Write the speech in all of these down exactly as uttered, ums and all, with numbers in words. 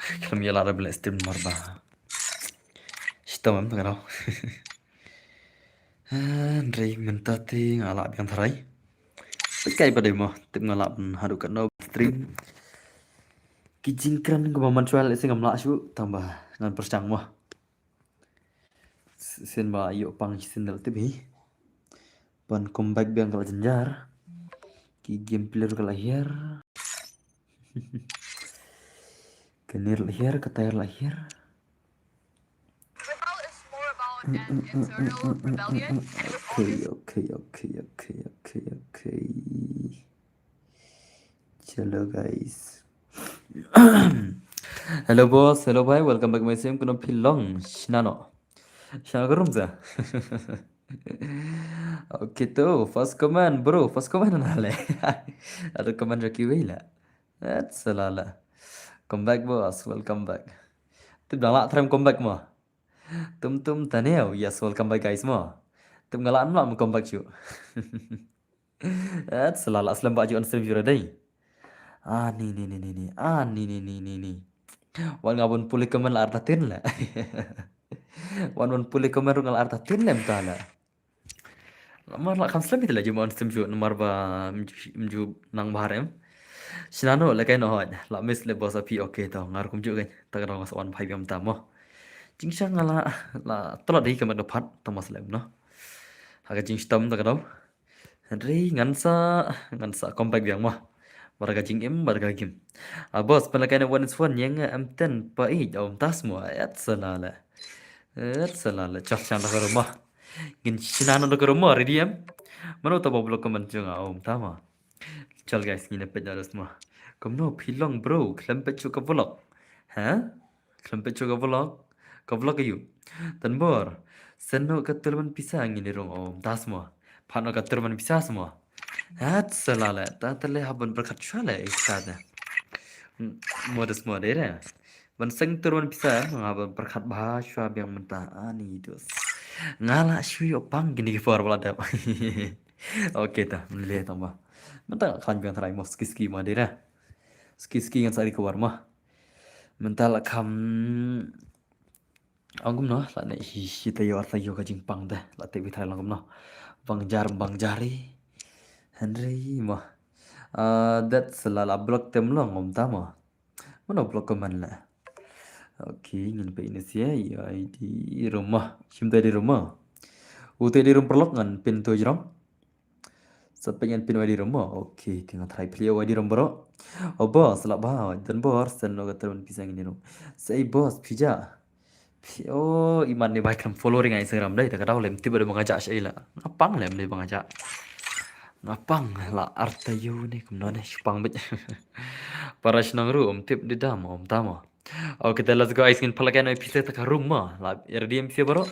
Khlem ïa lah da bleh stream namar ba shitom em tang ka daw. Hynrei mynta te nga lah biang tharai. Peit kai ba dei mo, tip nga lah ban haduh katno stream. Ki jingkren kaba man shuwa lehse ngam lah shuh tang ba ngan pyrshang mo. Sien ba ïoh pang shisien da la tip hi. Ban comeback biang ka la jynjar. Ki game player ka la hiar. Ka nir la hiar, ka tayar la hiar. Okay, okay, okay, okay, okay, okay, okay. Chalo guys. Hello boss, hello bhai, welcome back my stream. Kano phi long? Shnano. Shnano ka room sa. Okay to, first comment bro, first comment na le. Ada comment ra kiwei la. That's a lala. Come back boss, welcome back. Tip dang lah tram come back mo. Tum tum taneo, yes, welcome back guys mo. Tip nga lah, lah mo come back shuh. That's a lala, slem ba ju on stream shuh dei. Ah ni ni ni ni ni. Ah ni ni ni ni ni. Wan nga bun pule comment la arta tin la. Wan wan pule comment ruh nga la arta tin lem ta la. Namar la kham slem ita la ju on stream shuh namar ba mju nang bahar em. Shnano la kai no hoj. La miss le boss api, okay to. Ngar kum ju kan. Ta ka dong sa wan phai biam ta mo. Jingshang la la tolot dei ka mat ka phat ta mas lem no. Ha ka jingshitom ta ka dong. Hynrei ngan sa ngan sa comeback biang mo. Bar ka jingim bar ka game. A boss pynlakaina one is one ïa nga em ten pa ij om tas mo. Et sa la la. Et sa la la. Chah chan ta ka room mo. Ngin shnano da ka room mo, ready em? Mano ta ba block comment jong nga om ta mo. Chal guys, ngin peit da res mo. Kumno phi long bro, khlem peit shuh ka vlog. Ha? Khlem peit shuh ka vlog. Ka vlog ayu. Tanbor. Send noh ka tur ban pisa ngin rung om tas mo. Phan noh ka tur ban pisa mo. Hat sa la la. Ta ta le hap ban pyrkhat shuwa le ista da. Mo des mo dei re. Ban seng tur ban pisa, nga ban pyrkhat bha shuwa biang mynta ani dos. Nga lah shu ïoh pang kine ki por ba la dep. Okay ta, mlei tang ba. Mynta nga khlaiñ biang tharai mo ski ski ma dei ra. Ski ski ngan sa recover ma. Mynta la kham ong kumno, la ne hi hi ta ïoh ta ïoh ka jingpang de, la te bi tharai long kumno. Bang jar bang jari. Henry ma. Ah, that's la la block tem long om ta ma. Mano block comment la. Okay, ngin peit ne sia, ïa I D room ma. Shim ta I D room ma. U ta I D room paralok ngan pin tu jrong. Sa peit ngan pin I D room ma. Okay, te ngan try plie I D room bro. O boss, la ba, dan bor, send noh ka ter ban pisa ngin room. Sa ei boss, phi ja. Phi, oh, iman ne bai khlem follow ring Instagram dei, ta ka daw lem tip ba nga ja sha ei la. Nga pang lem dei ba nga ja. Nga pang la arta yu ne kumno ne, shu pang bit. Para shnong ruh, om tip di dam, om tama. Okay, te let's go, guys, ngin pala kan pisa ta ka room ma. La, ready em pisa bro.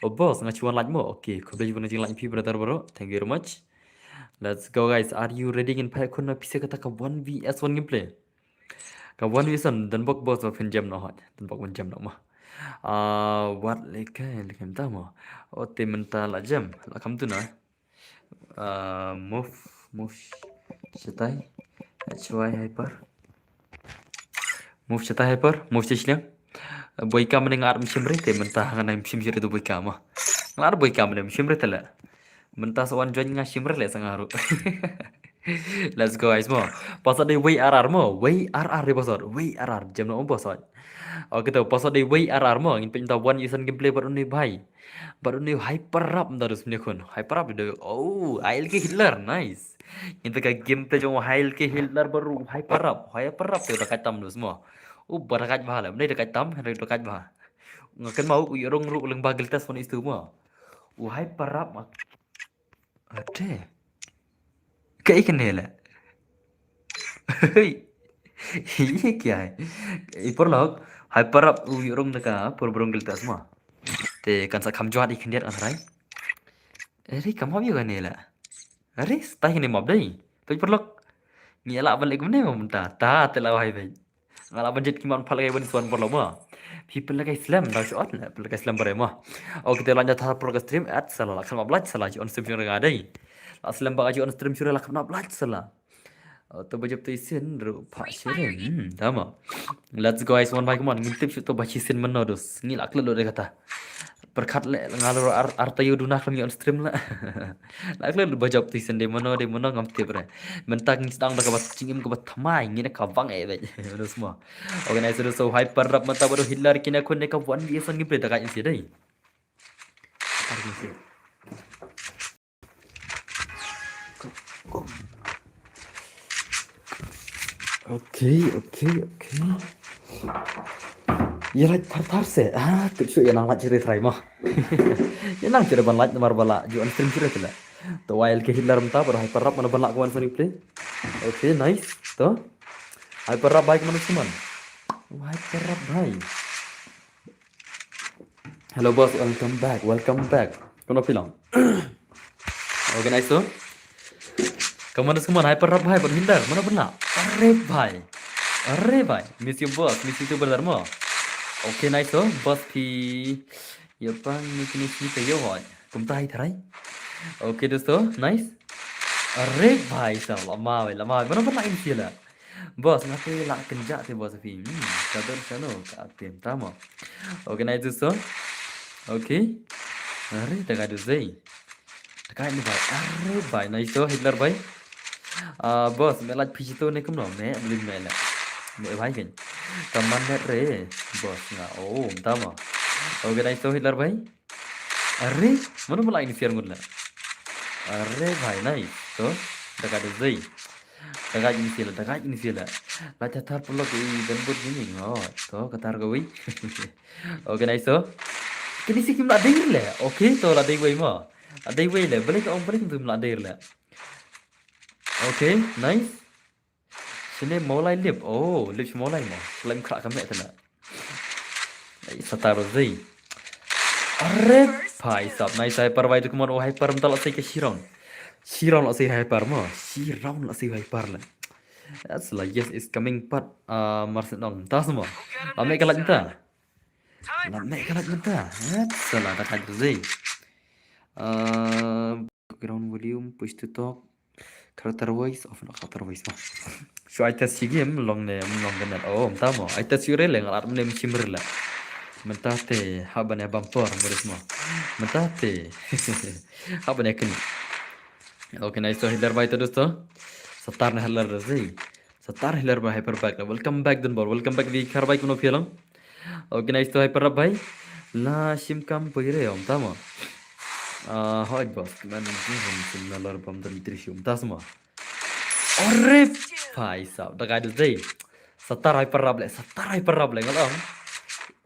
O boss, nga chuan like mo. Okay, khublei jingwan jing like phi brother bro. Thank you very much. Let's go, guys. Are you ready? Ngin pala kun pisa kata ka one v one gameplay. Ka one v one, dan bok boss ba phin jem no hot. Dan bok ban jem no ma. Ah, what like, like em ta ma. O te mynta la jem, la kam tu na. Ah, move, move shatai. H Y hyper. Move shatai hyper, move shiliang. Boy ka mane ngar mshim re te mynta ngan mshim shiri tu boy ka ma. Ngar boy ka mane mshim re tele. Mynta sa wan join nga shim re le sa nga ru. Let's go guys mo. Pasal dei W R R mo, W R R dei pasal, W R R jem no pasal. Okay to, pasal dei W R R mo, ngin pynta one v one gameplay bad uni bhai. Bad uni hyper rap nda dus mne khun. Hyper rap dei, oh, I L K Hitler, nice. Ngin ta ka gameplay jong I L K Hitler baru hyper rap, hyper rap te da kait tam dus mo. U ba da kait bha le, mne da kait tam, da kait bha. Nga kynmaw u ïarung ruh leng ba giltas phone istu mo. U hyper rap ma. Ate. Ka ikne le. Hei. Ye kya hai? I paralok, hyper rap u ïarung da ka por brong giltas ma. Te kan sa kham jwat i khyndiat kan rai. Eri kam hap ïa kane la. Eri stai kane map dei. Peit paralok. Ngi la ban lek mane ma mynta. Ta te la wai beit. Nga la ban jet ki man pala kai ban suan paralok ma. Phi pala kai slem da shot la, pala kai slem bare ma. Okay, te la nya thar paralok stream at sala la kham upload sala ji on stream shura nga dei. La slem ba ji on stream shura la kham upload sala. Oh, to ba jop to isin ruh pha shirin. Hmm, tama. Let's go, guys, one by one. Ngin tip shuh to ba shisien mano dus. Ngi la klet lut de kata. Pyrkhat le nga la ar, ar taïew duna khlem ïoh on stream la. La klet lut ba jop to isin de mano de mano ngam tip re. Mynta ngi sdang da kaba jingim kaba thymmai ngi ne ka bang eh bej. Mano semua. Organizer so Hyper Rap mynta bad u Hitler kine khun ne ka one v one gameplay da ka insi dei. Okay, okay, okay. Ïa lait thar thar se. Ah, tip shuh ïa nang lait shuh re trai mo. Ïa nang shuh re ban lait namar ba la ju on stream shuh re te la. To while ke Hitler mynta bad Hyper Rap mano ban la ka wan sa replay. Okay, nice. To. Hyper Rap bhai kumno sman. Hyper Rap bhai. Hello boss, welcome back, welcome back. Kumno phi long? Okay, nice to. Kumno sman Hyper Rap bhai bad Hitler, mano ban la? Are bhai. Are bhai. Miss you boss, miss you too brother mo. Okay, nice to. Boss phi. Ïa pang ni kini sini ka yo hoi. Kumta hi tharai. Okay dosto, nice. Are bhai sa lama wei, lama wei. Mano ban la in sila. Boss, nga te la kynjah te boss phi. Hmm, ka dur shano ka tem tama. Okay, nice dosto. Okay. Are ta ka duzei. Ta ka ni bhai. Are bhai, nice to Hitler bhai. Ah, boss, me lait phi to ne kumno, me blin me la. Me bhai ken. Ka man net re, boss nga. Oh, tama. Okay, nice to Hitler bhai. Are, mano ba la in siar ngut la. Are bhai, nice. To, ta ka duzei. Ta ka in sila, ta ka in sila. La ta thar pulok i dan bud ni ngo. To, ka tar ka wei. Okay, nice to. Kini si kim la dei le. Okay, to la dei wei mo. La dei wei le. Balik ong balik tu la dei le. Okay, nice. Sini Mawlai lip. Oh, lip Mawlai mo. Lem krak kami tena. Ai, satar zai. Are, bhai sab. Nice Hyper bhai tu kumno, oh, Hyper mynta la sei ke Shirong. Shirong la sei Hyper mo. Shirong la sei Hyper la. That's like, yes, it's coming part. Ah, Marsenong. Tas mo. Ame kalat ta. Lam mek ka lak mynta. Hap, salah da ka dei. Uh, background volume, push to talk, character voice, off na character voice mo. So I test si game long ne long ka net. Oh, mynta mo. I test yu re le ngal at mne mchim re le. Mynta te haba ne bumper mo re mo. Mynta te haba ne kini. Okay, nice to Hitler bhai to dosto. Satar ne Hitler zai. Satar Hitler bhai Hyper back. Welcome back Dunbar. Welcome back di Khar bhai kumno phi long. Okay, nice to Hyper Rap bhai. La shim kam poi re om tama. Ah, hoi boss, man, jing hom sim na lor bam dan tri shum tas ma. Ore bhai sab, da ka dei. Satar Hyper Rap le, satar Hyper Rap le ngal om.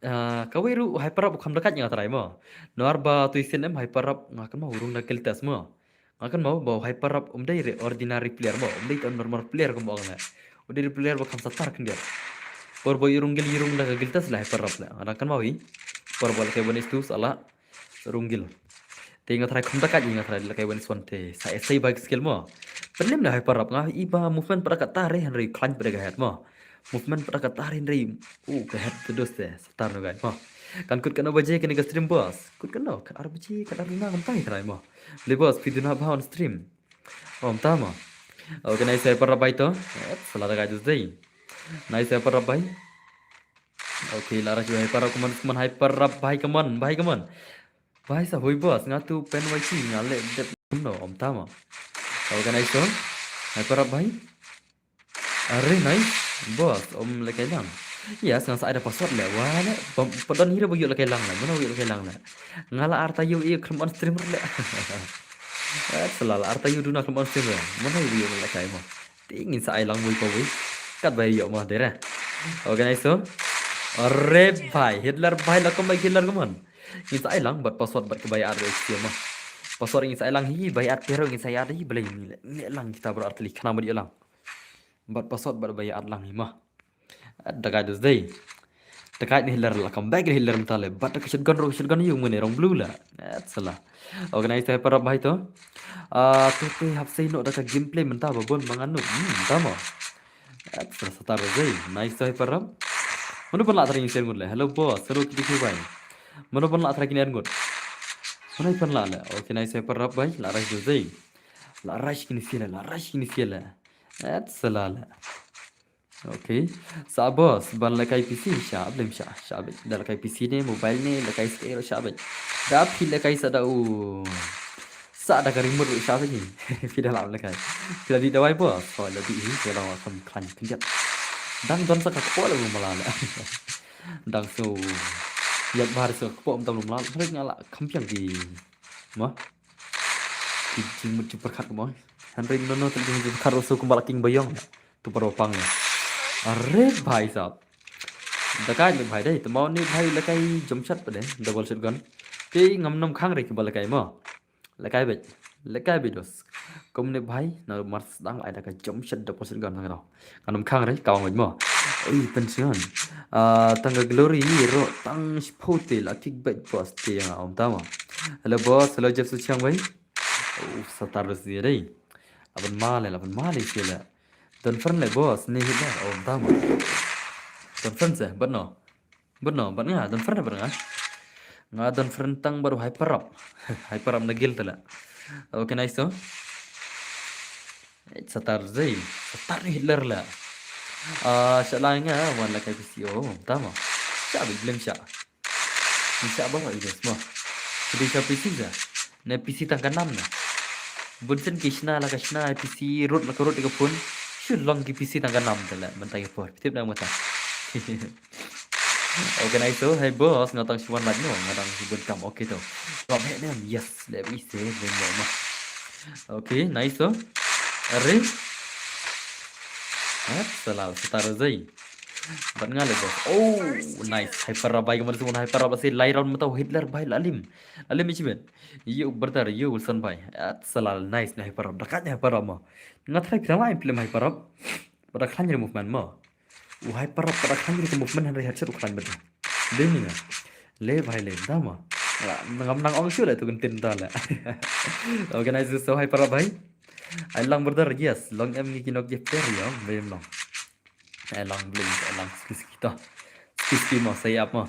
Ah, kawei ruh Hyper Rap kham dekat nga trai mo. Nawar ba tu isin em Hyper Rap nga kan mo urung da Guiltas mo. Nga kan mo ba Hyper Rap um dei re ordinary player mo, um dei ta normal player kum ong le. Um dei re player ba kham satar khyndiat. Por ba i rung gil i rung da ka Guiltas le Hyper Rap le. Nga kan mo i. Por ba le ke bonis tu salah rung gil. Te nga try kham dekat i nga try le ke bonis wan te. Sa esai ba skill mo. Pynlem le Hyper Rap nga i ba movement pada ka tare Henry climb pada ka head mo. Movement pada ka tare Henry. Uh, ka head te doste. Tar no guys mo. Kan kut kano baje kane ka stream boss. Kut kano, kan ar baje, kan ar na ngam tai trai mo. Le boss, phi duna ba on stream. Om ta mo. Okay, nice Hyper Rap bhai to. Yep, salah da guys dei. Nice Hyper Rap bhai. Okay, la ra Hyper Rap, come on, come on, Hyper Rap bhai, come on, bhai, come on. Bhai sa hoi boss, nga tu pen wai si nga le dep no om ta mo. Okay, nice to. Hyper Rap bhai. Are nice. Boss, om le kai lang. Yes, nga sa ai da password le. Wa le, pom, padon hira ba yu le kai lang le. Mana yu le kai lang le. Nga la arta yu i khlem on streamer le. Eh, sala la arta yu duna khlem on streamer. Mana yu le kai mo. Ti ngin sa ai lang wui pa wui. Kat bai yu mo dere. Okay, nice to. Are bhai, Hitler bhai la kom bai Hitler kom on. Ngin sa ai lang bad password bad ka bai ar mo. Password ngin sa ai lang hi bai ar pero ngin sa ai ar hi bale ni le. Ni lang kita bro artli khana mo di lang. Bad password bad ba ïa at lang hi ma. Da kai dus dei. Da kai ni Hitler la come back Hitler mynta le. Bad ka shotgun ro shotgun yu mune rong blue la. At sala. Organize to Hyper Rap bhai to. Ah, tu te hap sei no da ka gameplay mynta ba bon mangan no. Hmm, mynta ma. At sala satar dei. Nice to Hyper Rap. Mano ban la try ngin share ngut le. Hello boss. Hello kiti ki bhai. Mano ban la try ngin ngut. Mano ban la le. Okay, nice Hyper Rap bhai. La rush dus dei. La rush kini feel la. Rush kini feel la. At salala. Okay. Sa boss, ban lehkai P C sha, blem sha, sha bit. Da lehkai P C ne, mobile ne, lehkai sha bit. Da phi lehkai sa da u. Sa da ka remote sha bit ni. Phi da lah lehkai. Phi la dih dawai boss. Oh, la dih hi, phi la dih kham khlaiñ khyndiat. Dang don sa ka kpoh la mala la. Dang so. Ïa bar so kpoh mynta mala. Hynrei nga la kham piang ki. Mo. Ki jingmut jingpyrkhat mo. Hynrei no no jingmut jingpyrkhat ruh so kumba la king bayong. Tu paro pang ne. Are bhai sahab. Da kai le bhai dei, tamo ne bhai lehkai jump shot pa dei, double shotgun. Te ngam nym khang re kiba lehkai mo. Lehkai bit. Lehkai bit dos. Kum ne bhai, na mar sdang ai da ka jump shot double shotgun tang do. Ngam nym khang re, ka ong bit mo. Ei, pension. Ah, tang ka glory ro, tang shpote la kick bit boss te nga om tama. Hello boss, hello Jeff Suchiang bhai. Oh, satar dos dia dei. Laban male, laban male sila. Don friend le boss, ni hit dah. Oh, tama. Don friend se, but no. But no, but nga, don friend but nga. Nga don friend tang baru hyper up. Hyper up na guild la. Okay, nice to. Satar zei, satar Hitler la. Ah, shala nga, wan lehkai P C O, tama. Sha bit blem sha. Ni sha baru i dos mo. Kidi sha P C za. Ne P C tang ka nam na. Bun sen ki shna la ka shna P C rut la ka rut ka phone. Shu long ki P C tang ka nam tala, mynta ki por. Tip na mynta. Okay, nice to. Hey boss, nga tang shu wan lad no, nga tang shu bun kam. Okay to. Rob he nem, yes, le bi se, le mo ma. Okay, nice to. Are. At salal, satar zei. Ban nga le boss. Oh, nice. Hyper up bhai, kemana semua hyper up si lai round mynta Hitler bhai la lim. La lim ichimen. Yo brother, yo Wilson bhai. At salal, nice na hyper up. Dekat hyper up mo. Nga try pila lai film hyper up. Pada khlaiñ ri movement mo. U hyper up pada khlaiñ ri movement hynrei headshot u khlaiñ bad. Dei ni nga. Le bhai le, da mo. Ngam nang ong shu le tu kentin da le. Okay, nice to hyper up bhai. Ai lang brother, yes. Long em ngi ki nok je per yo, bem long. Ai lang bling, ai lang ski ski to. Ski ski mo, say up mo.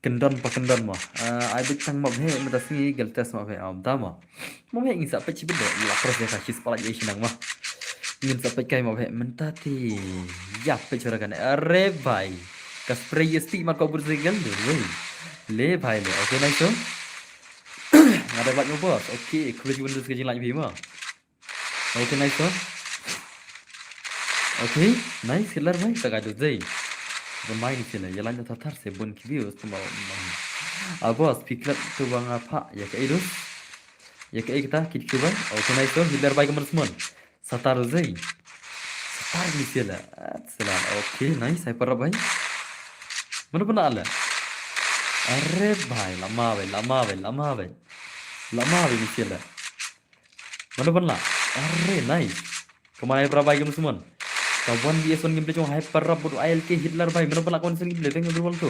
Kyndon pa kyndon mo. Ah, ai bit tang mo bhe, mynta sngi gel test mo bhe, am da mo. Mo bhe ngin sa pech bit de, la cross de ka shis pala ye shinang mo. Ngin sa pech kai mo bhe, mynta ti. Ya pech ora kan, are bhai. Ka spray ye sti mat ko bur se gel de, wei. Le bhai le, okay, nice to. Nga da bad mo boss, okay, khublei shibun de se jing like bhi mo. Okay, nice one. Okay, nice, Hitler bhai, ta ka jot jai. Ban mai ni sila, yalan ta thar se bun ki views tu mau. Ah, boss, piklat tu bang apa, ya ka idus. Ya ka ikta, kit ki bhai. Okay, nice one, Hitler bhai ka man smon. Satar jai. Satar ni sila. Sila. Okay, nice, hyper bhai. Mana pernah ala? Are bhai, lama bhai, lama bhai, lama bhai. Lama bhai ni sila. Mano ban lah? Are, nice. Kaman hyper up bhai ka man smon. Ka one V S one gameplay jong hyper up bad I L K Hitler bhai. Mano ban lah ka one V S one gameplay, bang ka global tu.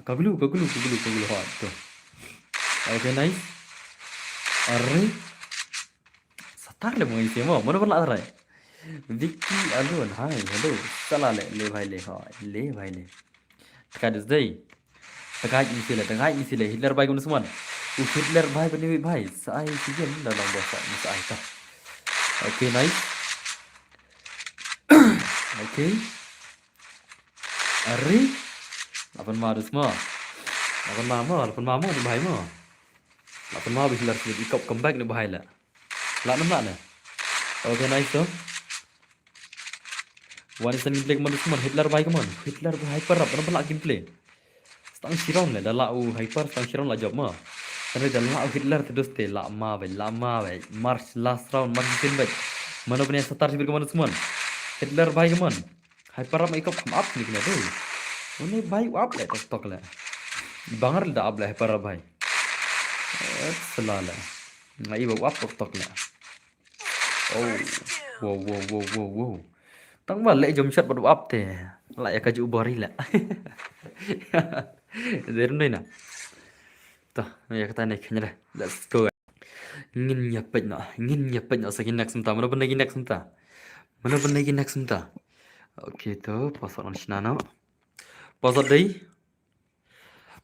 Ka glue, ka glue, ka glue, ka glue. Ha, tu. Okay, nice. Are. Satar le mo isi mo. Mano ban lah tarai. Vicky Alun, hi, hello. Sala le, le bhai le, hi, le bhai le. Teka dus dei. Teka ni sila, teka ni sila. Hitler bhai ka man smon. U Hitler bhai bani bhai. Sa ai si jen da long boss ni sa ai ta. Okay, nice. Okay. Ari. Lapan ma dus mo. Lapan ma mo, lapan ma mo ni bhai mo. Lapan ma bhi Hitler sila ikop comeback ni bhai la. La nam la ne. Okay, nice to. One V S one gameplay ka man smon, Hitler bhai ka man. Hitler bhai hyper up, nampak lah gameplay. Stang shirom le, da lah u hyper, stang shirom lah job ma. Kan da lah u Hitler te dus te, lah ma bhai, lah ma bhai. March last round, march sin bhai. Mano bani satar sibir ka man smon. Hitler bhai ka man. Hyper up ikop come up ni kena tu. Uni bhai u up le tok tok le. Bangar da up le hyper up bhai. Eh, sala le. Ngai ba u up tok tok le. Oh. Wow, wow, wow, wow, wow. Tang ba le jump shot bad u up te. La ya ka ju bari le. Zero nai na. To, ya kata ne kenya. Let's go. Ngin ïa peit noh, ngin ïa peit noh sa ki next mynta. Mano ban leh ki next mynta? Mano ban leh ki next mynta? Okay to, password on shna noh. Password dei.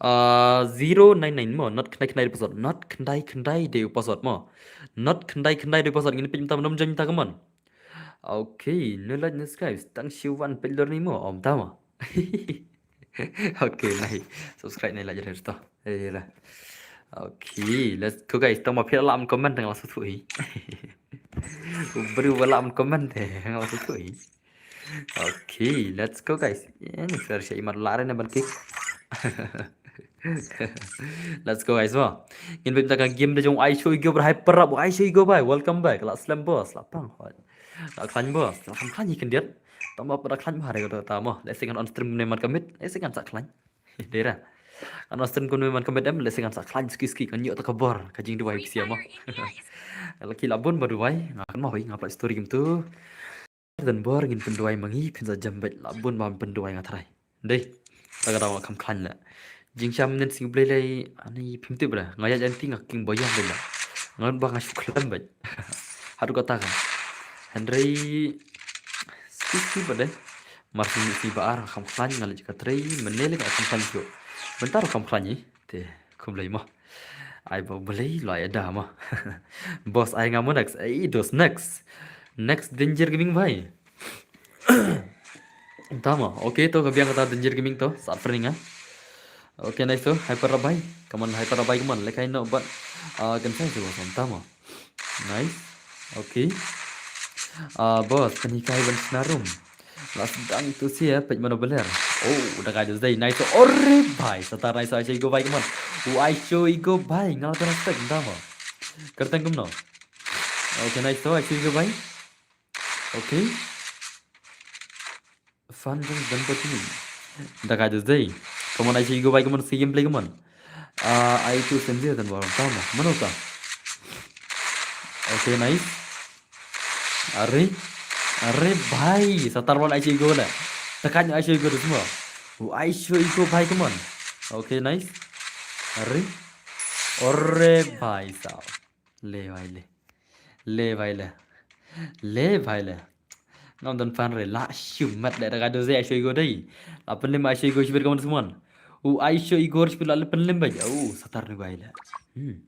Ah, zero nine nine mo, not khyndai khyndai dei password. Not khyndai khyndai dei password mo. Not khyndai khyndai dei password. Ngin peit mynta mano ban join mynta, come on. Okay, no like, no subscribe. Tang shi wan peit lor ni mo, om tama. Okay, nai subscribe, nai like rer to. Eh, ra. Okay, let's go guys. Tama phi la lam comment tang la su hi. Bru ba lam comment te, la su hi. Okay, let's go guys. Ini sar shi imat lare na ban kick. Let's go guys mo. Ngin bim ta ka game da jong Aisho Igo ber Hyper Rap, Aisho Igo bai. Welcome back. La slem boss, la pang hot. La khlaiñ boss, la khlaiñ hi khyndiat. Tama pa da khlaiñ ba re ko ta mo. Let's sing on stream ne man commit. Let's sing sa khlaiñ. Dera. An on stream ko ne man commit em, let's sing sa khlaiñ ski ski kan yo ta ka bor. Ka jingduwai ksia mo. La ki la bun ba duwai. Nga kan mo wi, nga pla story game tu. Dan bor ngin pynduwai mangi phin sa jam bad la bun ba pynduwai nga trai. Dei. Ta ka daw kham khlaiñ la. Jingsham nen sing blei lei ani phim tip ra. Nga ya jan ti nga king boyang bad la. Nga ba nga shu khlem bad. Haduh kata ka. Hynrei ski ski ba dei. Mar sing si ba ar kham khlaiñ nga leh ka trai. Mene le nga kham khlaiñ shu. Bentar kham khlaiñ ni. Te khum lei mo. Ai ba blei lo ai da mo. Boss ai nga mo next. Ai dos next. Next Danger Gaming bai. Tama. Okay to ka biang kata Danger Gaming to. Sat frening ah. Okay, nice to. Hyper Rabai. Come on, Hyper Rabai, come on. Lekai no but uh, kan sai tu tama. Nice. Okay. Uh, boss, kan hikai ban snarum. Last dang tu sia pet mano beler. Oh, da kai dei nice. Ore bai, satar nice Aisho Igo bai, come on. U Aisho Igo bai, ngal tara stek tama. Kerteng kumno. Okay, nice to Aisho Igo bai. Okay. Fan jong dan pati. Da kai dei. Come on Aisho Igo bai, come on, si game play, come on. Ah, ai tu sendiri dan baru tama. Mano ta. Okay, nice. Are, are bai, satar wal Aisho Igo la. Tekan Aisho Igo tu semua. U Aisho Igo bai, come on. Okay, nice. Are, ore bai sao. Le bai le. Le bai le. Le bai le. Ngam don fan re la shumat le da kai dei Aisho Igo dei. La pynlem Aisho Igo shibit, come on semua. U Aisho Igo shibit la pynlem bai. Oh, satar ni bai le. Hmm.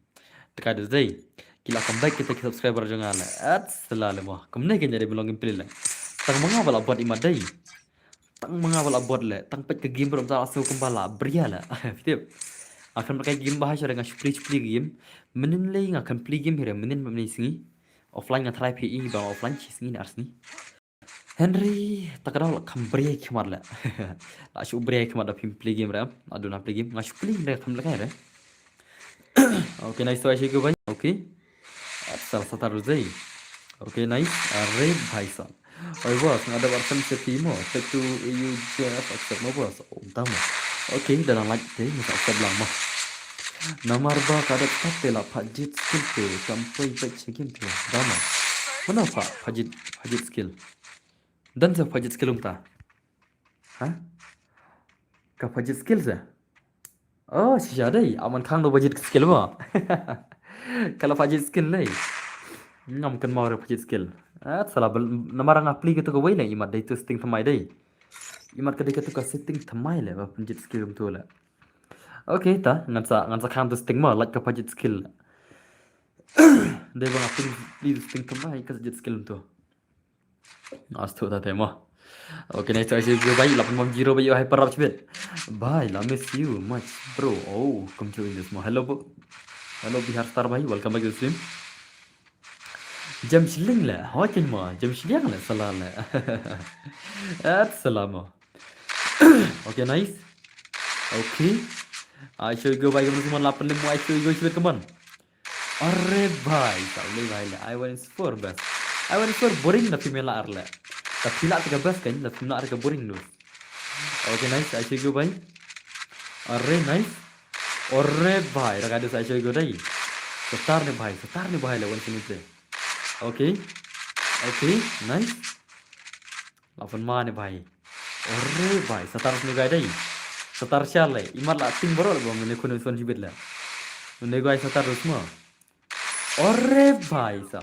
Teka dei. Ki la come back kita ki subscriber jong nga la. At sela le mo. Kumne ki jadi belong gameplay le. Tang manga bala bot imat dei. Tang manga bala bot le. Tang pet ka game bro ta so kumba la bria le. Fitip. Akan pakai game bahasa dengan supli supli game. Menin le nga kan play game hira menin menin sngi. Offline nga try phi ba offline chi sngi na sngi. Hynrei ta ka daw la kham bria khmat le. La shu bria khmat da phim play game re. Adu na play game nga shu play re kham le kai re. Okay, nice to Aisho Igo bai. Okay. At sal satar dei. Okay, nice. Are bai san. Oi boss, nga da bar san se pi mo. Take to A U J F accept mo boss. Oh, tama. Okay, da lang like te, mo accept lang mo. Namar ba ka da te la pajit skill te, kam poi pet check in te. Tama. Mana pa pajit pajit skill. Dan sa pajit skill um ta. Ha? Ka pajit skill sa. Oh, shisha dei. Aman khang do pajit skill ba. Kala pajit skill dei. Ngam kan mau pajit skill. Ah, salah bel namar nga play gitu ka wei le imat dei tu setting thamai dei. Imat ka dei gitu ka setting thamai le ba pajit skill um tu le. Okay ta, ngan sa ngan sa khang tu setting ma like ka pajit skill. Dei ba nga play tu setting thamai ka pajit skill um tu. Astu ta tema. Okay, nice to Aisho Igo bai, lapan mam zero bai, Hyper Rap chibit. Bai, la miss you much, bro. Oh, come to in this mo. Hello, bro. Hello, Bihar Star bai, welcome back to the stream. Jam shilling le, ho kin mo, jam shilling le, salah le. At salah mo. Okay, nice. Okay. Aisho Igo bai, come on, lapan lima, Aisho Igo chibit, come on. Are bai, sa le bai le. I went for best. I went for boring na female ar le. Ta pila ta ka best kan, na female ar ka boring dus. Okay, nice. Aisho Igo bai. Are nice. Are bai, raga dus Aisho Igo dai. Satar ne bai, satar ne bai le one minute le. Okay. Okay, nice. Lapan ma ne bai. Ore bai, satar ne gai dai. Satar sha le. Imat la ting baro le ba mene khun son jibit le. Mene gai satar dus ma. Ore bai sa.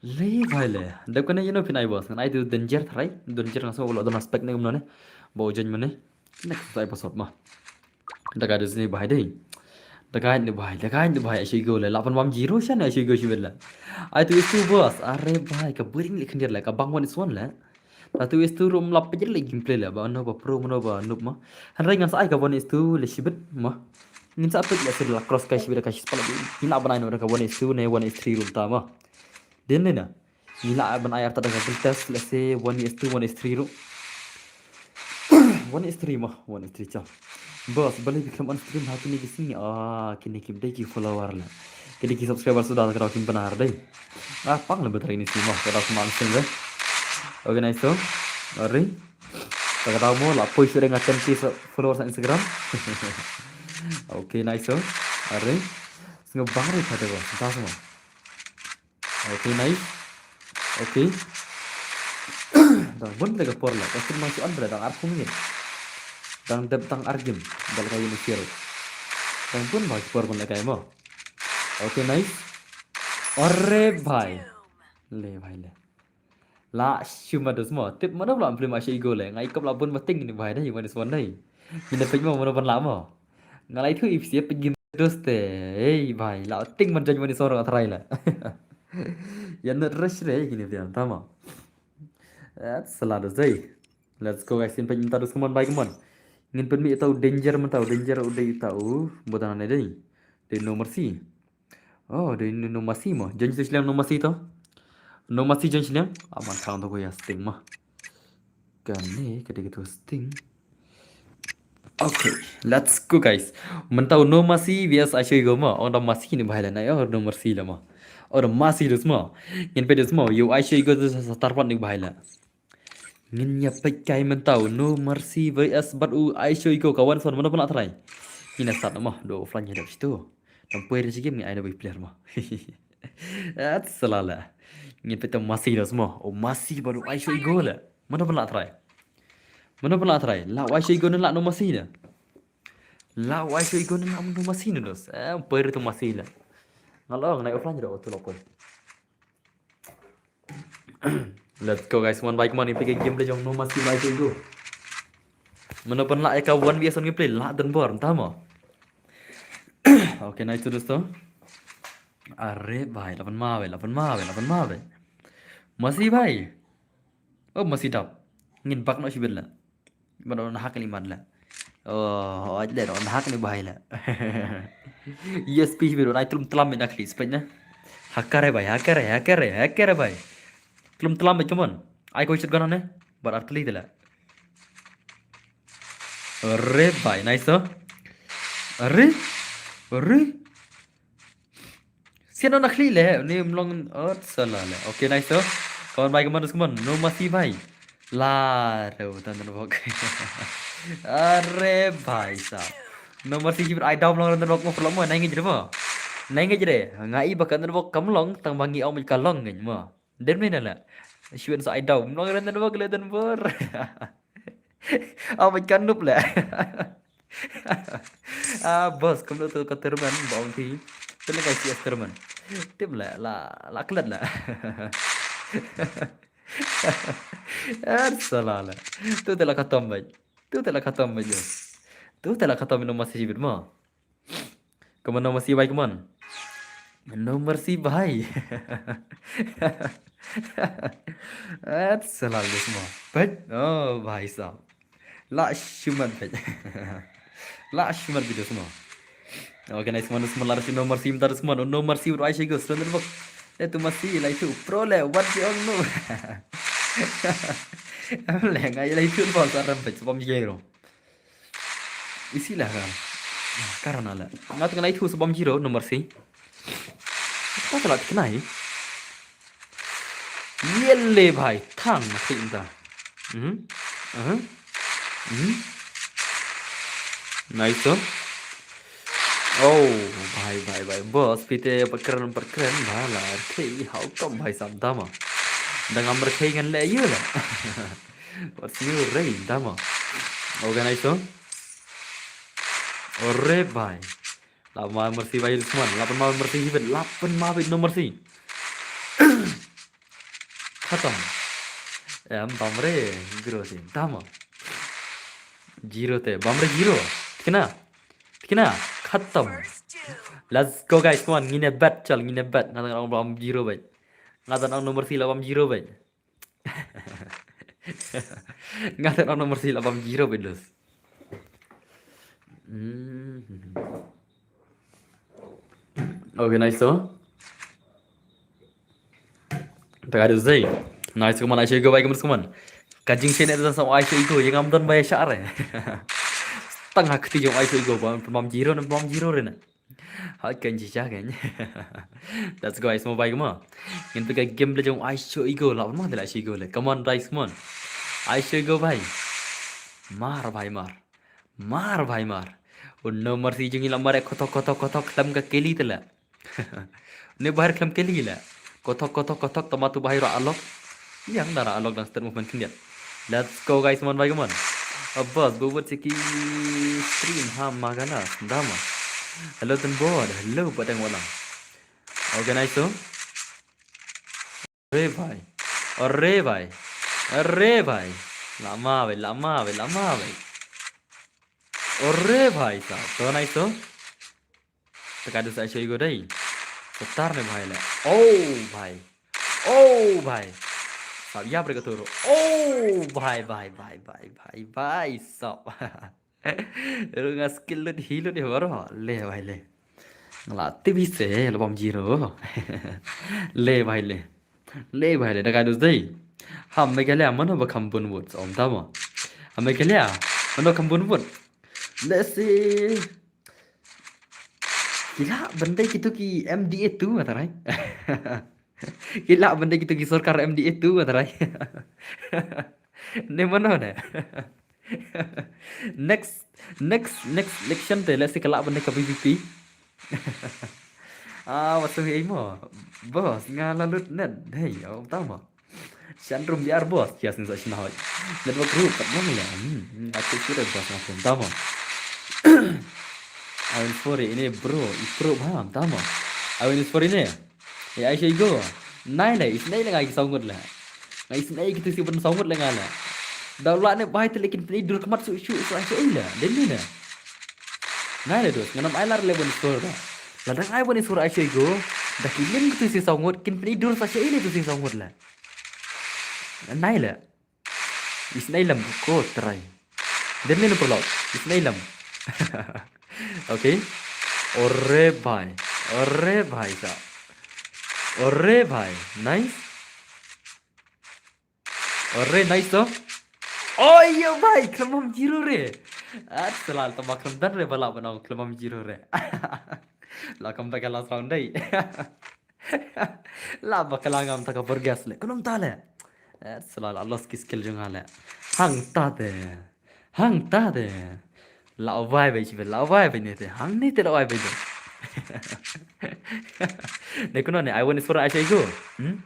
Le bai le. Dep kane ino phin ai boss. Ngan ai tu danger tharai. Danger nga so lo don aspect ne kumno ne. Ba ujan mene. Next episode ma. Da ka dus ne bai dai. Dagai ne bhai, dagai ne bhai, ai shu go le. Lapan bam zero shan ai shu go shibit le. Ai two is two boss. Are bhai, ka boring le khyndiat le, ka bang one is one le. Ta two is two rum lap pajir le gameplay le, ba no ba pro, no ba noob ma. Hynrei ngan sa ai ka one is two le shibit ma. Ngin sa pek le sir la cross kai shibit ka shispala. Ngin la ban ai no ka one is two ne one is three rum ta ma. Din ne na. Ngi la ban ai arta da ka guild test, let's say one is two, one is three ru. One is three ma, one is three cha. Boss, balei bikram on stream ha kine ki sngi? Ah, kine ki dei ki follower la. Kine ki subscriber suda ka daw kim benar dei. Ah, pang le betar ini sngi ma, ka daw kim on stream dei. Okay, nice to. Ari. Ka daw mo la poi sure nga ten K followers on Instagram. Okay, nice to. Ari. Sngi bang ri pada ko. Entah semua. Okay, nice. Okay. Dang bun leh ka por la. Ka sir mang si on bra dang ar kum ngin. Dang dep dang ar game. Dal ka yun share. Dang bun ba ki por bun leh ka mo. Okay, nice. Are bhai. Le bhai le. La shuma dos mo. Tip mana pula film ashe igo le. Ngai kop la bun bating ni bhai dai. Manis mon dai. Ni da pek mo mana pun la mo. Ngalai thu ipsi pek gim dos te. Hey bhai. La ting man jan manis orang atrai la. Yan not rush re gini dia. Tama. That's a lot of day. Let's go guys. Ngin pek minta dos, come on bhai, come on. Ngin pek mi tau danger, man tau danger u dei tau. Bodan ne dei. Dei no mercy. Oh, dei no, no mercy mo. Jan sliang no mercy to. No mercy jan sliang. Aman thang to ko ya sting mo. Kane ka dei ka tu sting. Okay, let's go guys. Mentau no mercy V S ai shu igo mo. Ong da mercy ni bhai la na yo, no mercy la mo. Ong da mercy dus mo. Ngin pek dus mo. Yo ai shu igo dus sa tarpot ni bhai la. Ngin ïa peit kai mentau no mercy V S bad u ai shu igo ka wan son mana pun la trai. Ngin ïa start mo. Do offline ïa dap situ. Dang poi ri shi game ngi ai na bai player mo. At salala. Ngin peit ta mercy dos mo. O mercy bad u ai shu igo la. Mana pun la trai. Mana pun la trai. La u ai shu igo ne la no mercy ne. La u ai shu igo ne la no mercy ne dos. Eh, poi ri tu mercy la. Ngalo ngai offline ro tu lo poi. Let's go guys, one by one, ipik game play jong no mercy by go. Mano pun la eka one V S one game play la dan bor, entah mo. Okay, nice to dosto. Are bhai, lapan ma bhai, lapan ma bhai, lapan ma bhai. Mercy bhai. Oh, mercy dap. Ngin bak no shibit la. Ba don hak ni man la. Oh, aj le don hak ni bhai la. U S P bi don ai tlum tlam na khli spet na. Hakare bhai, hakare, hakare, hakare bhai. Tlum tlam bhai, come on. Ai ko shotgun ne. Bar artli de la. Are bhai, nice to. Are. Are. Sian na khli le, ni mlong ot sala le. Okay, nice to. Come on bhai, come on, come on. No mercy bhai. La, re, utan dan bok. Are bhai sa. No mercy jibir ai down long dan bok mo, perlu mo, nai ngej re mo. Nai ngej re. Ngai ba kan dan bok kam long, tang bangi om ka long ngej mo. Den me na la. Shuen sa ai down long dan bok le dan bor. Om kan nup le. Ah, boss, kam lo tu ka terman, bong thi. Tu le kai si terman. Tip le, la, la klet le. Ar sala le. Tu te la khatam bhai. Tu te la khatam bhai jo. Tu te la khatam no mercy bit mo. Come on, no mercy bhai, come on. No mercy bhai. Ar sala le mo. Bhai. Oh, bhai sahab. La shumat bhai. La shumat video semua. Okay, nice one, semua la no mercy, minta semua no mercy, bro, ai shu igo, surrender bok. Eh, tu mercy, la itu pro le, what the hell no. Am le, ngai la itu bok, saram bhai, sebab jero. Isi la kan. Karena la. Ngat ngai la itu sebab jero, no mercy. Apa salah kenai? Ye le bhai, thang na khim ta. Mhm. Aha. Mhm. Nice to. Oh, bhai, bhai, bhai. Boss, pite perkren, perkren, bhala, rkhei, how come, bhai sahab, dama. Dang am rkhei ngan le yu la. What's your rain, dama. Okay, nice to. Ore, bhai. Lapan ma mercy bhai Usman, lapan ma mercy even, lapan ma bhai no mercy. Khatam. Em, bamre, zero te, dama. Zero te, bamre zero. Tikna. Tikna, khatam. Let's go guys, come on. Ngin ïa bet, chal, ngin ïa bet. Nga tang ong bam zero bhai. Nga tang ong number three la bam zero bhai. Nga tang ong number three la bam zero bhai, dos. Hmm. Okay, nice to. Taka du zei. Nice, come on, Aisha Igo bhai, come on, come on. Ka jingshane da sa Aisha Igo, ïa ngam don bhai sha re. Tang ha kti jong Aisha Igo, bam, bam zero ne, bam zero re ne. Ha kan ji ja kan. Let's go, Aisha bhai, come on. Ngin pika game le jong Aisha Igo, la ma de la Aisha Igo le. Come on, guys, come on. Aisha Igo bhai. Mar bhai mar. Mar bhai mar. Oh no mercy, jong ila mare kotok kotok kotok khlem ka keli tela. Ne bahar khlem keli la. Kotok kotok kotok, tama tu bahar alok. Yang dara alok dan start movement khyndiat. Let's go guys, man bhai man. Abbas, bubut siki stream ha magana, dama. Hello, Tenbod. Hello, Badang Walang. Organize to. Arre bhai. Arre bhai. Arre bhai. Lama bhai, lama bhai, lama bhai. Arre bhai, sa. So nice to. Taka du sa Aisha Igo dai. Setar ne bhai le. Oh bhai. Oh bhai. Sab ya bre ka turu. Oh bhai, bhai, bhai, bhai, bhai, bhai. Sab. Ru nga skill lut hi lut hi baro. Le bhai le. Ngla T V se le bam zero. Le bhai le. Le bhai le, da kai dus dai. Ha Meghalaya mano ba kham bun vote, om tamo. Ha Meghalaya mano kham bun vote. Let's see. Kila bendai kitu ki M D A tu matarai. Kila bendai kitu ki sorkar M D A tu matarai. Ne mano ne. Next, next, next election te, let's see, kala bendai ka B B P. Ah, wat song ei mo. Boss, nga la lut net. Hey, om tamo. Shan rum biar boss, kias ni sa shin hoi. Network group, pat mo ya. Hmm, aku sure boss nga om tamo. Awen sorry ini bro, i pro bham tamo. Awen sorry ne. Ya Aisha Igo. Nai le, is nai le ngai ki sawngut le. Ngai is nai ki tu si ban sawngut le ngai le. Da la ne bai te lekin pni dur khmat su su su Aisha Igo le. Den ni ne. Nai le dos, nganam ai lar le ban sur da. La dang ai ban sur Aisha Igo. Da ki lim ki tu si sawngut, kin pni dur sa Aisha Igo tu si sawngut le. Nai le. Isnei lem ko trai. Dem ni perlo. Isnei lem. Okay. Ore bhai. Ore bhai sa. Ore bhai. Nice. Ore nice to. Oh yo bhai, khlem bam zero re. At selal tama khlem dan re bala banau khlem bam zero re. La kam ta ka last round dai. La ba ka la ngam ta ka burgas le. Kunum ta le. Eh, sala la los ki skill jong nga le. Hang ta de. Hang ta de. La wai bai chibe, la wai bai ne te. Hang ne te la wai bai de. Ne kuno ne, I want is for Aisha Igo. Hmm?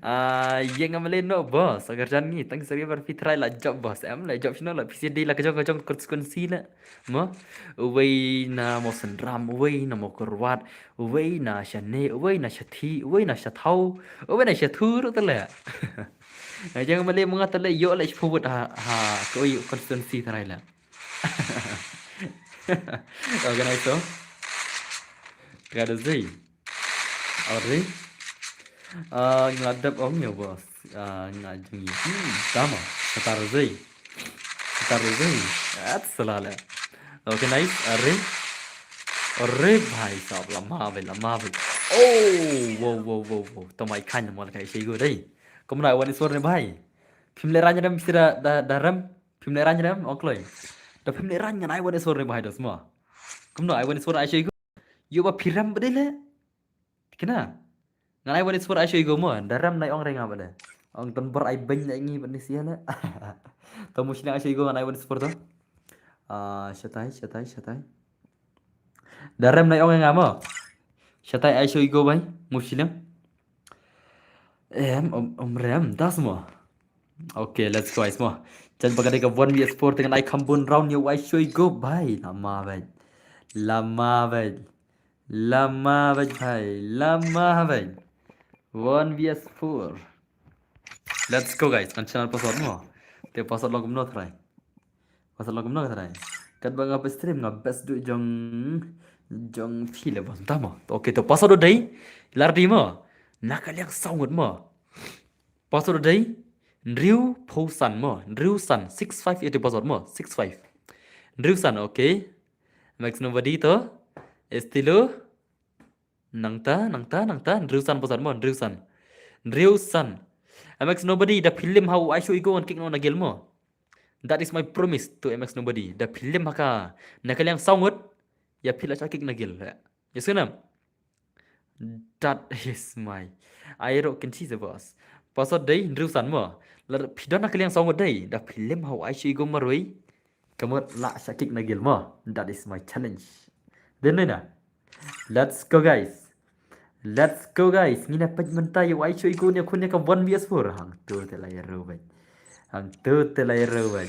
Ah, yang amale no boss. Agar jan ngi, tang sari bar fitrai la job boss. Em la job sino la P C D la kajong kajong constituency la. Mo, uwei na Mawsynram, uwei na Mawkyrwat, uwei na Shane, uwei na Shathi, uwei na Shathau, uwei na Shathu ruh tale. Jang male manga tale yo le shpubut ha ha koi constituency tharai la. Organize to. Kada zai. Already. Ah, nga dep ong ya boss. Ah, nga jung yi. Hmm, tama. Katar zai. Katar zai. At selala. Okay, nice. Are. Are bhai sab lama bhai lama bhai. Oh, wow wow wow wow. Tamai khan mo kai shei go dai. Kumna wan isor ne bhai. Phim le ran jam sira da da ram. Phim le ran jam okloi. Da phim le ran ngan ai wan isor ne bhai dos mo. Kumna ai wan isor ai shei go. Yo ba phiram bdele. Kena. Ngan ai wan isor ai shoi go mo. Daram nai ong renga bale. Ong ton bor ai beng nai ngi bani sia le. To mushna ai shoi go ngan ai wan isor to. Ah, shatai, shatai, shatai. Daram nai ong renga mo. Shatai ai shoi go bai. Mushna. Em, om, om rem, das mo. Okay, let's go, guys mo. Jan bagade ka one v four dengan ai kambun round yo ai shoi go bai. Lama bai. Lama bai. Lama bhai bhai, lama bhai. One vs four. Let's go guys, kan channel password mo. Te password long kumno try. Password long kumno try. Kat ba nga stream nga best du jong Jong phi le bos tam mo. Okay, to password dei. Lar di mo. Na ka liang saw ngut mo. Password dei. Hynriew phew san mo. Hynriew san. Six five eight password mo. Six five. Hynriew san, okay. Max nobody to. Estilo. Nangta, nangta, nangta. Hynriew san password mo. Hynriew san. Hynriew san. M X nobody, da phi lem ha u Aisho Ego ngan kick noh na guild mo. That is my promise to M X nobody. Da phi lem ha ka na ka liang saw ngut, ïa phi la shah kick na guild. Ïa sngewbha. That is my. Ai ro kin chi the boss. Password dei hynriew san mo. Lada phi don na ka liang saw ngut dei. Da phi lem ha u Aisho Ego marwei. Ka mut la shah kick na guild mo. That is my challenge. Dei ne na. Let's go, guys. Let's go, guys. Ngin ïa peit mynta ïa u Aisho Ego un ïakhun ïa ka one V S four. Hangto te la ïa rwai. Hangto te la ïa rwai.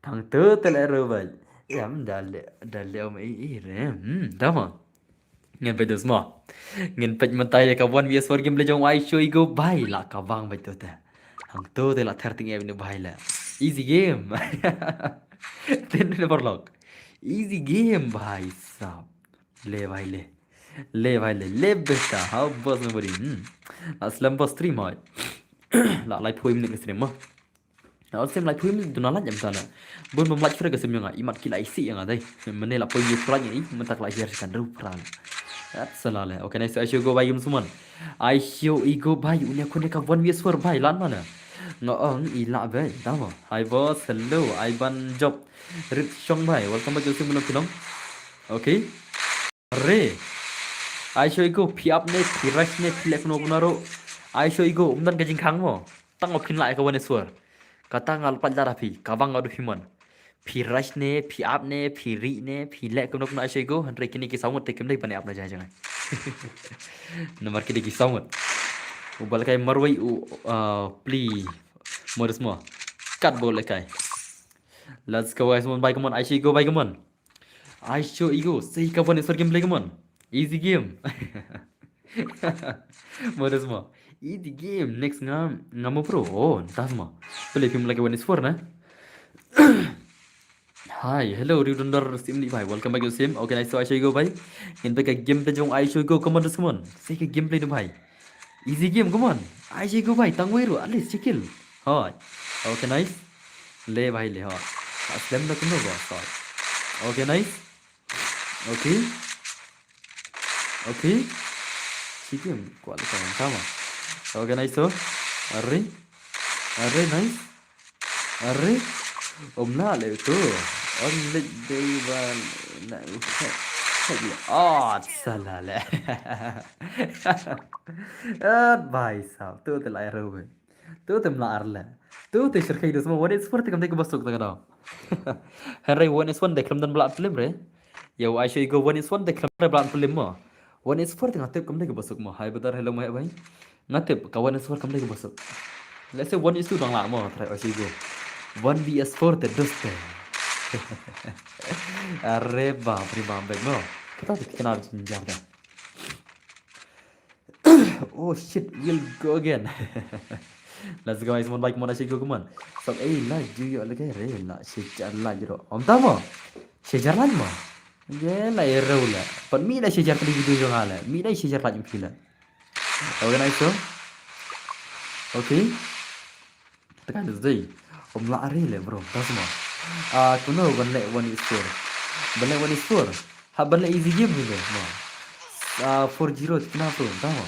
Hangto te la ïa rwai. Em, da leh, da leh, em, i, i, re. Hmm, da mo. Ngin peit dus mo. Ngin peit mynta ïa ka one V S four game leh jong u Aisho Ego bhai, la ka bang beit to te. Hangto te la thar ting em ne bhai la. Easy game. Tin ne borlok. Easy game bhai sab. Le bhai le. Le bhai le. Le beta. How boss nobody. Hmm. La slem boss stream hoi. La lai phui minit ka stream mo. La slem lai phui minit duna laj em tana. Bun bam laj fre ka stream nga. Imat ki la isi nga dai. Mene la phui minit laj i. Mentak la share kan ru pran. At salale. Okay, nice. Aisho Ego bhai gim suman. Aisho Ego bhai. Unya kone ka one V S four bhai. Lan mana. Nga ong i la bhai. Tama. Hi boss. Hello. Ivan Job. Rit Shong bhai, welcome back to Simon Pilong. Okay. Re. Aisho Ego, phi ap ne, phi rush ne, phi leh kumno kumno ruh. Aisho Ego, um don ka jingkhang mo. Tang o phin lah ka one S four. Kata nga leh pat da phi, ka bang nga du phi mon. Phi rush ne, phi ap ne, phi ri ne, phi leh kumno kumno Aisho Ego, hynrei kine ki saw ngut te kim dei ban ap na jai jai. Namar ki dei ki saw ngut. U ba lehkai marwei u, uh, pli. Modus mo. Kat bo lehkai. Let's go, guys. Mon bhai, come on. Aisho Ego bhai, come on. Aisho Ego. Sei ka one S four game play, come on. Easy game. Modus mo. Easy game. Next nga, nga mo pro. Oh, tas mo. Play film lagi one S four na. Hi, hello, Riu Dundar Sim ni bhai. Welcome back to Sim. Okay, nice to Aisho Ego bhai. In back a game te jong Aisho Ego. Come on, just come on. Sei ka game play do bhai. Easy game, come on. Aisho Ego bhai. Tang wei ru. At least, check kill. Hi. Okay, nice. Le bhai le ho. Aslem da kumno ba. Okay, nice. Okay. Okay. Sikit kuat le kan sama. Okay, nice to. Arre. Arre, nice. Arre. Om na le tu. On le dei ban na u. Oh, salah le. At bhai sahab. Tu te lai ru. Tu te mla arle. Tu te shirkai dus mo one S four te kam dei ka basuk ta ka dau. Hynrei one S one te khlem don bla film re. Ïa u Aisho Ego one S one te khlem don bla film mo. One S four te nga tip kam dei ka basuk mo. Hi brother, hello mo bhai. Nga tip ka one S four kam dei ka basuk. Let's say one S two dang lah mo try Aisho Ego. One V S four te dus te. Arre bap re bap bek mo. Kata te kena jam da. Oh shit, we'll go again. Let's go, guys. Mon bhai, mon Aisho Ego, come on. Sab ei la ju yo le re la shi jar la jiro. Om ta mo. Shi jar la mo. Ye la ero la. Pat mi la shi jar kali video jong la. Mi la shi jar la jong phi la. Okay, nice to. Okay. Tekan dei. Om la are le bro. Tas mo. Ah, kuno ban leh one is four. Ban leh one is four. Ha ban leh easy game ni le mo. Ah, four zero kina pro. Tas mo.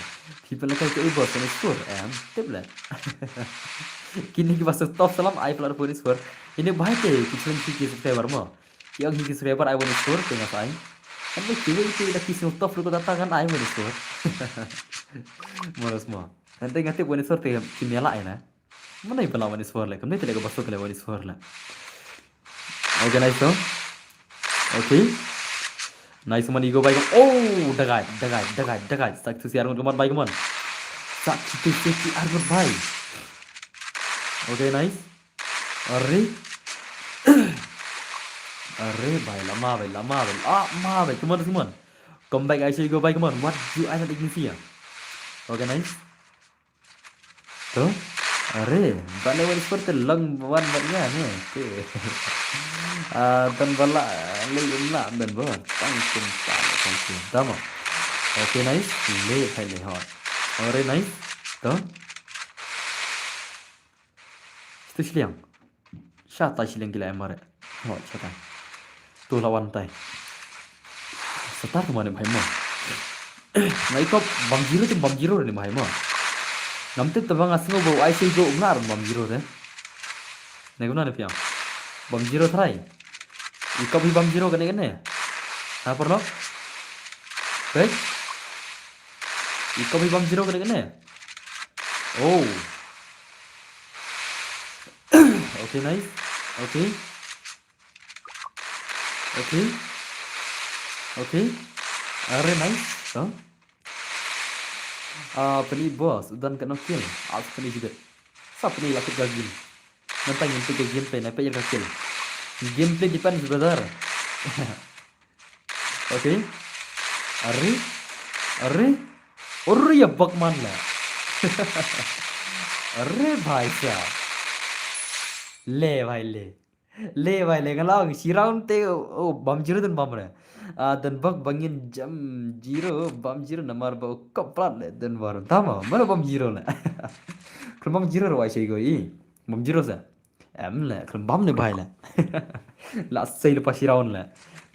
People like to boss one is four. Em, tip le. Kini ki basuk top salam ai plat four is four. Ini bahai te ki challenge ki subscriber mo. Ki ong hi ki subscriber ai one is four te nga sai. Kan ki wei te da ki sing top lu ko data kan ai one is four. Mo tas mo. Nanti nga tip one is four te ki mela ai na. Mana iba la one is four le, kam dei te le ka basuk le one is four le. Okay, nice to. Okay. Nice man, Ego bhai. Oh, dagai, dagai, dagai, dagai. Sak tu si armut kaman bhai kaman. Sak tu si armut bhai. Okay, nice. Arre. Arre bhai, lama bhai, lama bhai. Ah, ma bhai, come on, come on. Come back, Aisho Ego bhai, come on. What do I not even see ya? Okay, nice. To. Are, ba ne wan sport te lang wan ban nga ne. Te. Ah, dan bala lei um la dan ba. Tang kin ta tang kin. Tama. Okay, nice. Le phai le hot. Are, nice. To. Stu shiliang. Sha ta shiliang kila emare. Ho, sha ta. Tu lawan tai. Setar tu mana bahai mo. Ngai kop bam zero tu bam zero ni bahai mo. Nam tip tebang asngo bau ai sei go umnar bam zero te. Nai guna ni piang. Bam zero try. Ikop hi bam zero kene kene. Ha, pernah? Baik. Ikop hi bam zero kene kene. Oh. Okay, nice. Okay. Okay. Okay. Are, nice. Huh? Ah, pani boss, udan ka no kill. As pani juga. Sa pani lakit ka game. Nantang yung tiga game play, na pa ka kill. Gameplay depends, brother. Okay. Are. Are. Are ya bakman la. Are bhai sa. Le bhai le. Le bhai le, nga la ong shi round te, oh, bam zero dan bam re. Ah, dan bak bangin jam zero, bam zero namar ba u kop plat le dan bar. Tama, mana bam zero le. Khlem bam zero ro ai sei go i. Bam zero sa. Em le, khlem bam ne bhai le. La sei le pa shi round le.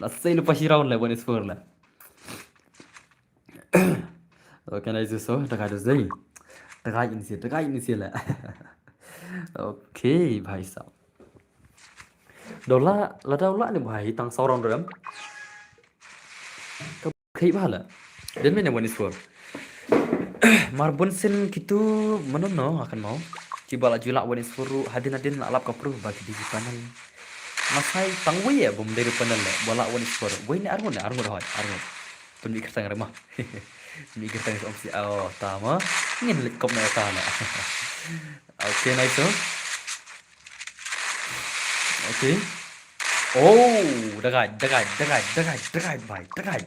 La sei le pa shi round le, one is four le. Okay, nice so, dagai do zei. Dagai in si, dagai in si le. Okay, bhai sahab. Dola, la dola ni bhai, tang saw round rem. Ka khei bha le. Den mene one is four. Marbun sin kitu mano no akan mau. Ci bala jula one is four ru, hadin hadin la lap ka pru bagi di panel. Masai tang wei ya bom dari panel le. Bala one is four. Wei ni arngut le, arngut hoi, arngut. Pun bi kertang rema. Bi kertang om si, oh, tama. Ngin lek kop na ta na. Okay, nice, oh. Okay. Oh, dagai, dagai, dagai, dagai, dagai, bhai, dagai.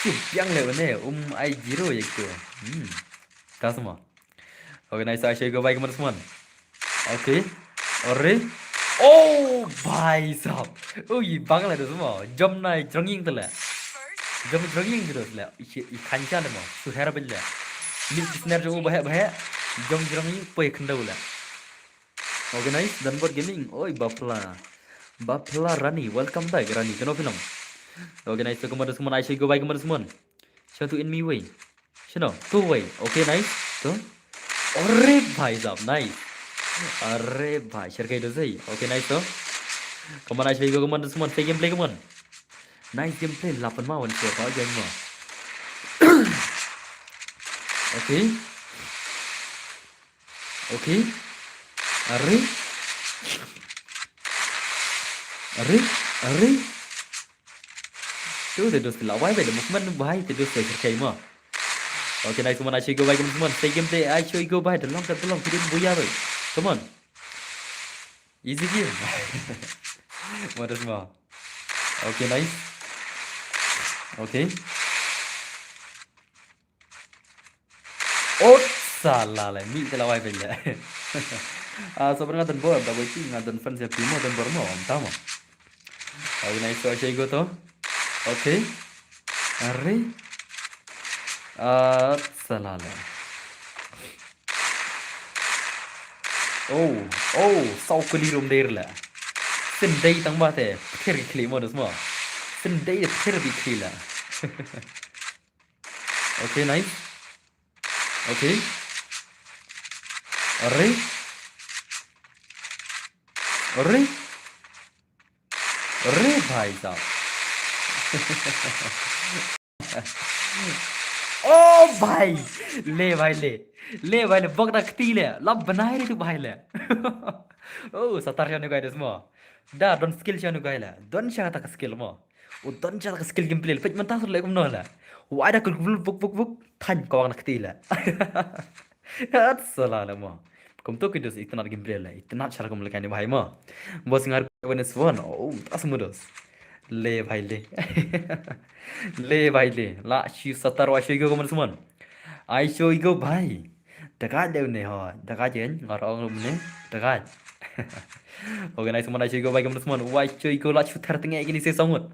Sip yang le ne, um, ai zero ya gitu. Hmm. Kasma. Okay, nice, ai sei go bhai, kemana semua? Okay. Ore. Oh, bhai sahab. Ui, bang le tu semua. Jom nai jronging tu le. Jom jronging tu le. I, i kancha le mo. Suher bel le. Mil kisner jong u bahek bahek. Jom jronging poi kendau le. Okay, nice. Dan bot gaming. Oi, Bapla. Bapla Rani. Welcome back, Rani. Kano film? Okay, nice. To kemana semua? Ai sei go bhai, kemana semua? Satu in me way. Shino, two way. Okay, nice. To. Ore bhai sahab, nice. Ore bhai, share kai do sei. Okay, nice to. Come on, nice, go, come on, this one. Fake gameplay, come on. Nice gameplay, lapan ma, one shot, pa, game ma. Okay. Okay. Are. Are. Are. Tu te dos la wai bai, movement bhai, te dos te kai ma. Okay, nice one, ai sei go bhai, come on. Fake game te, ai sei go bhai, the long, the long, kidin buya bai. Come on. Easy game. What is ma? Okay, nice. Okay. Ot sala le, mi te la wai bai le. Ah, so nga don bor, da wai ti nga don fans ya pimo don bor mo, om tamo. Okay, nice, so ai sei go to. Okay. Are. Ah, sala le. Oh, oh, saw kuli rum der le. Sin dei tang ba te, pher ki kli mo dos mo. Sin dei de pher bi kli le. Okay, nice. Okay. Are. Are. Are bhai sahab. Oh bhai. Le bhai le. Le bhai le. Bok da kti le. La banai re tu bhai le. Oh, satar shanu guy des mo. Da don skill shanu guy le. Don sha ta ka skill mo. U don sha ta ka skill gameplay. Pet manta sur le kum no le. Wai da kul buk buk buk. Than ko wang da kti le. At sala le mo. Kum to ki dos itanat gameplay le. Itanat shara kum le kani bhai mo. Bos ngar ko ne swan. Oh, tas mo dos. Le bhai le. Le bhai le. La shi satar wa shi go ko man swan. Ai show go bhai. Dagat de une ho. Dagat jen. Nga ong une. Dagat. Organize mon ai shu go bai kam mon. Wai shu go la shu thar tenge kini se sangut.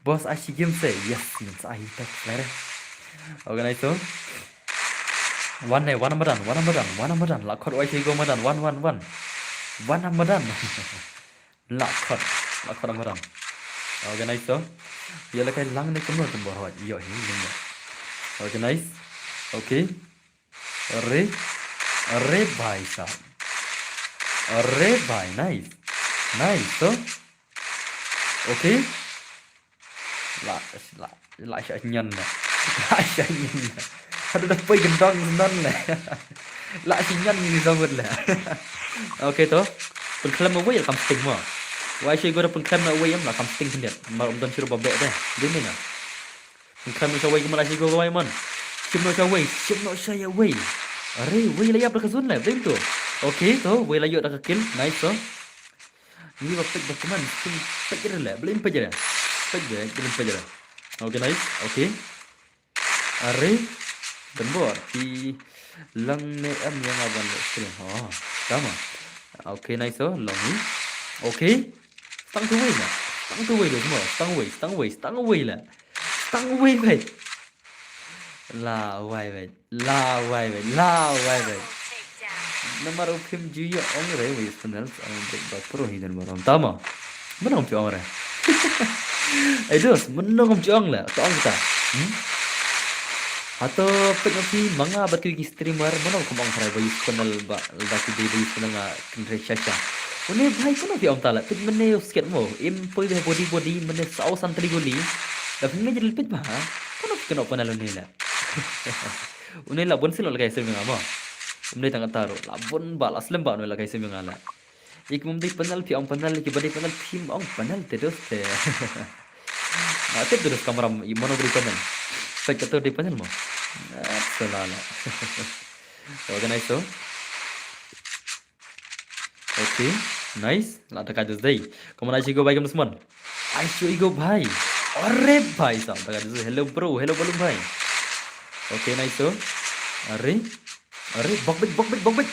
Boss ai shi game se. Yes, min sa ai tak lere. Organize so. One ne, one madan, one madan, one madan. La khot wai shu go madan, one, one, one. One madan. La khot, la khot madan. Organize so. Yo la kai lang ne kumno tumbor hot. Yo hi, yo. Organize. Okay. Re, re bhai sahab. Re bhai, nice. Nice, so. Okay. La, la, la sha nyan la. La sha nyan la. Hadu da poi gendong nan la. La sha nyan ni dong la. Okay to. Pun klem away kam sting mo. Wai shi go da pun klem away am la kam sting hendet. Mar um don suru babek deh. Dia ni na. Kan no shawei kemala shi go wai man. Shim no shawei, shim no shawei. Are, wei la yap da ka zone le, blim tu. Okay, to, wei la yap da ka kill, nice to. Ni ba pek ba keman, shim pek jere le, blim pek jere. Pek jere, blim pek jere. Okay, nice, okay. Are, dembor, ki lang ne am yang aban le stream. Oh, tama. Okay, nice to, long ni. Okay. Stang tu wei le. Stang tu wei le semua. Stang wei, stang wei, stang wei le. Stang wei wei. La wai wei. La wai wei. La wai wei. Namar u phim ju ïa ong re wei panel ong bek ba pro hi dan barom. Tama. Mano ong ju ong re. Ai dos, mano ong ju ong le. To ong kita. Hmm? Hato pek ngi manga bat ki streamer mano ong ong re ba use panel ba da ki dei ba use panel nga kendre sha sha. Une bhai kano phi ong ta la pit mene u sket mo. Im poi be body body mene saw san tri goli. Da phi me jil pit ba. Kano phi kano panel une la. Une la bon silo la kai semi nga mo. Une tang taro la bon ba la slem ba une la kai semi nga la. Ik mum dei panel phi ong panel ki body panel phi ong panel te dos te. Ma te dos kamera i mono body panel. Pek kato dei panel mo. Salala. Organize so. Okay, nice. La taka jus dei. Kamu na igo bai kam semon. Ai shu igo bai. Are bai sam taka jus. Hello bro, hello balum bai. Okay, nice so. Are, are bok bit bok bit bok bit.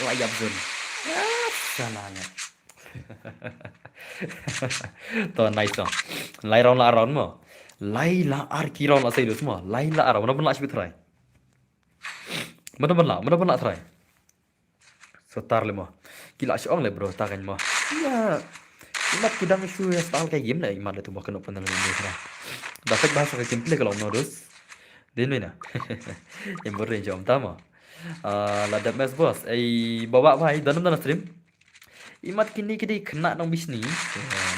La yap zone. Salala. To nice so. Lai round la round mo. Lai la ar ki round la sai dus mo. Lai la ar mo na ben la shi try. Mana ben la, mana ben la try. Sotar le mo. Ki la shong le bro ta kan mo. Ya. Imat ki dang shu ya style ka game le imat le tu mo kano panel le try. Da fek bahasa ka gameplay kalau no dos. Din na. Yang bro yang jom ta mo. Ah, la dep mes boss. Ei bawa bai dalam dalam stream. Imat kini ki dei khynnah nong bishni.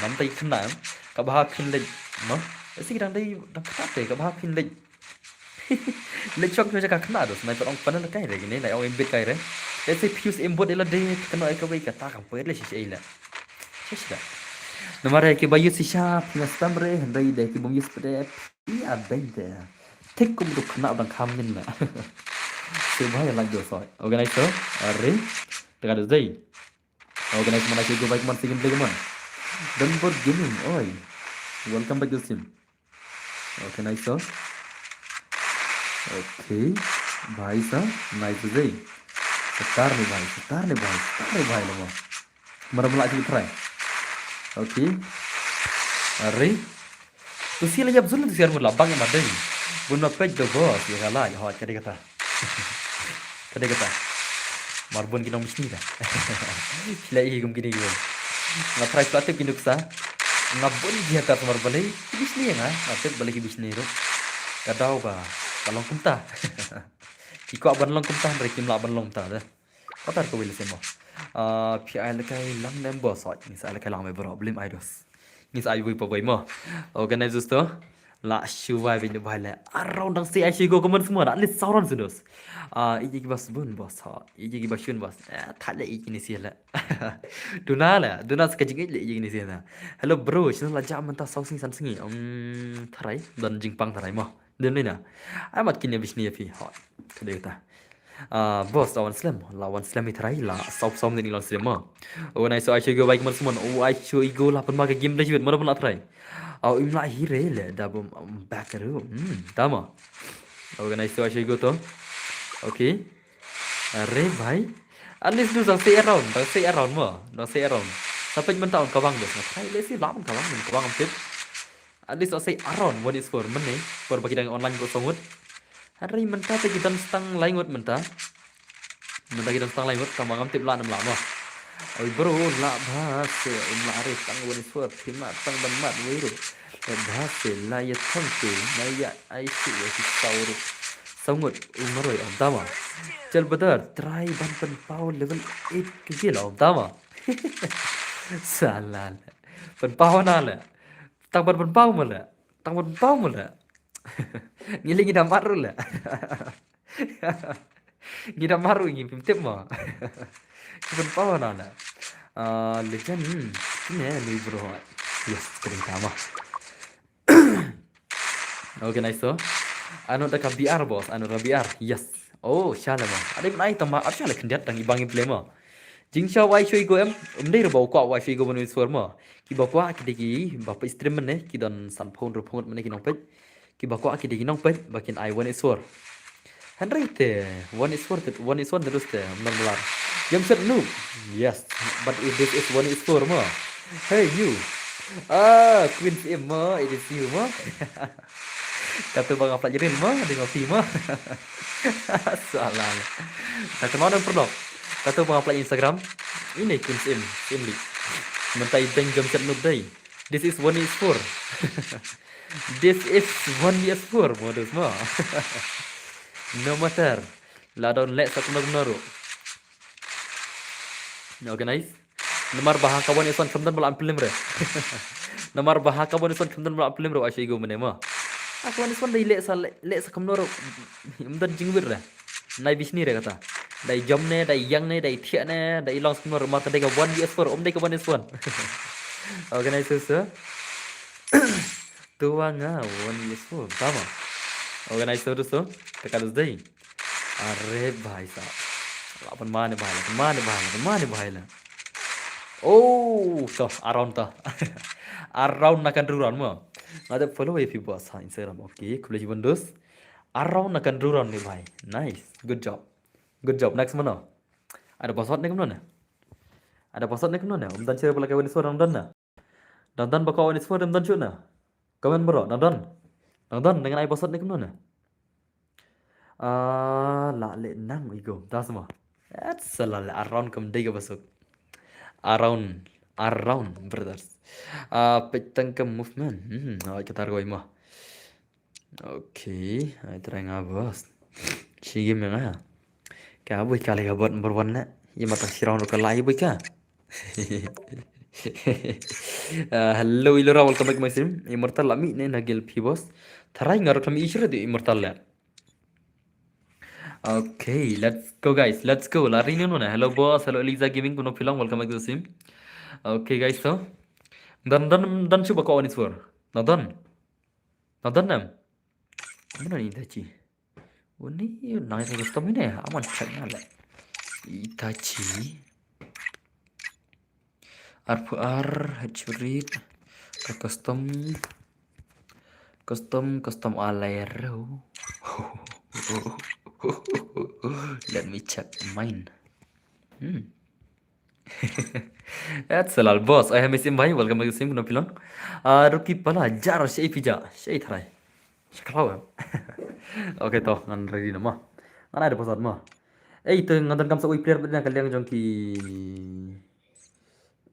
Nam tai khynnah. Ka bha phin leit mo. Esi ki dang dei dang khynnah te ka bha phin leit. Leit chok chok ka khynnah dos nai ong panel kai re kini nai ong imbit kai re. Esi pius imbot ila dei kano ai ka wei ka ta kam poi le shi shi ila. Shi shi da. Namar ki ba use sha phi na stam re hynrei dei ki bum use pede phi a beng te. Thik kum tu khynnah dang kham nin na. Se ba ya like dos. Organize so. Are. Teka dos dei. Organize mana shu go back man singin play man. Dunbird Gaming, oi. Welcome back to stream. Okay, nice so. Okay. Bhai sa, nice to say. Setar ni bhai, setar ni bhai, setar ni bhai lama. Mara mala shu try. Okay. Are. Tu si la yap zul tu si armut la bang ma dei. Bun ma pej do boss ya kala ya hot kade kata. Kade kata. Marbun ki nong bishni da. Sila i gum kini gum. Nga try plastik ki nuksa. Nga bun ji hatar mar balai ki bishni nga. Nga tip balai ki bishni ro. Ka daw ba ka long kumta. Ki kwah ban long kumta hynrei kim lah ban long kumta da. Katar ka wei la semo. Ah, phi ai la kai lang nem boss. Ngi sa ai la kai lang me bro. Blim ai dos. Ngi sa ai wei pa wei mo. Organizers to. La shu wai bin bai le. Around dang si ai shi go kaman semua. At least sauran su dos. Ah, iji ki bas bun boss ha. Iji ki bas shun boss. Eh, thale iji ni si le. Duna le. Duna ska jingit le iji ni si le. Hello bro, shin la jam menta sau sngi san sngi. Um, tharai dan jingpang tharai mo. Dem ni na. Ai mat kin ya bishni ya phi. Ha. Kade ta. Ah, boss la wan slem. La wan slem i tharai la. Sau sau ni lan slem mo. Oh, nice so ai shi go bai kaman semua. Oh, ai shi go la pan ma ka game da jibet. Mana pun la tharai. Au im la hi re le da bom back ru. Hmm, tama. Organize to ai shi go to. Okay. Are bhai. At least du sa sei around, da sei around mo, da sei around. Sa peit mynta un kawang dus. Nga try leh sei lah un kawang, un kawang tip. At least sa sei around one is four mynne. Por ba ki dang online ko songut. Hynrei mynta te ki dang stang lai ngut mynta. Mynta ki dang stang lai ngut, tang ba ngam tip lah ne em lah mo. Oi bro, lah bha se, um lah are tang one is four, phim lah tang ban mat wei ruh. Lah bha se, lah ïa thong te, na ïa ai se ïa ki saw ruh. Saw ngut, um maroi, um tama. Jel badar, try ban pynpaw level eight ki gila, um tama. Salah le. Pynpaw na le. Tang ban pynpaw ma le. Tang ban pynpaw ma le. Ngi le ngi da mat ruh le. Ngi da mat ruh ngi phim tip ma. Ki pynpaw na le. Ah, legend. Hmm, kine ni bro. Yes, kene tama. Okay, nice to. Ano da ka B R boss, ano da B R. Yes. Oh, shala ma. Ade ai tama, ar shala khyndiat dang i bang i play ma. Jingshai wai shui go em, um dei ruh ba u kwah wai shui go ban win score ma. Ki ba kwah ki dei ki ba peit stream mynne, ki don san phew hynriew phew ngut mynne ki nongpeit. Ki ba kwah ki dei ki nongpeit ba kin ai one is four. Hynrei te one is four te, one is one terus te, mlan mlar. Jamshed Noob. Yes, but if this is one is four ma. Hey you. Ah, Queen's Im ma, it is you ma. Kata ba nga pynlait reel ma, dei ma phi ma. Salah. Kata ma nang pernah. Kata ba nga pynlait Instagram. Ine Queen's Im, Im li. Mynta i beng Jamshed Noob dei. This is one is four. This is one is four, modus ma. No matter. La don leh sa kumno kumno ruh. Okay, nice. Namar ba ha ka one is one kham don ba la am film re. Namar ba ha ka one is one kham don ba la am film re, ai shu ego mynne ma. Ha ka one is one dei leh sa, leh, leh sa kumno ruh. Ym don jingwit re. Nai bishni re kata. Dei jom ne, dei yang ne, dei thiah ne, dei long sa kumno ruh, mar ka dei ka one V S four, ym dei ka one is one. Organize sa. Tuwa nga one is four. Tama. Organize sa tu so. Teka dus dei. Are bhai sa. La pynman ne bhai la, pynman ne bhai la, pynman ne bhai la. Oh, to, around to. Around na kan ruran mo. Nga da follow ïa phi boss ha Instagram. Okay, khublei shibun dus. Around na kan ruran ne bhai. Nice. Good job. Good job. Next mano. Ada password ne kumno ne? Ada password ne kumno ne? Um dan share bala ka one is four dang dan na. Dang dan ba ka one is four dang dan shu na. Comment bro, dang dan. Dang dan dengan ai password ne kumno ne? Ah, la le nang ego. Dah semua. That's a la le around kam dei ka basuk. Around, around brothers. Ah, petang ka movement. Hmm, awak kita roi mah. Okay, ai try nga boss. Shi game nga. Ka bui ka le ka bot number one na. Ye mata shirong ro ka lai bui ka. Ah, hello Ilora, welcome back my stream. Immortal lami ne na gil phi boss. Tharai nga ro kami ishre di Immortal le. Okay, let's go guys. Let's go. Lari ni nuna. Hello boss. Hello Eliza Gaming. Kuno pilong. Welcome back to the stream. Okay guys, so. Dan dan dan cuba kau on is four. Na dan. Na dan nam. Mana ni Itachi? Uni nang itu custom ini. Aman check na le. Itachi. R P R, H read, custom, custom, custom alero. Let me check mine. Hmm. That's a lot, boss. I have missing bhai. Welcome back to stream. Kuno pilon. Ah, Ruki pala jar shei pija. Shei tharai. Shaklau. Okay to, ngan ready na ma. Ngan ada password ma. Eh, itu ngan donkam sa ui player bad na ka liang jong ki.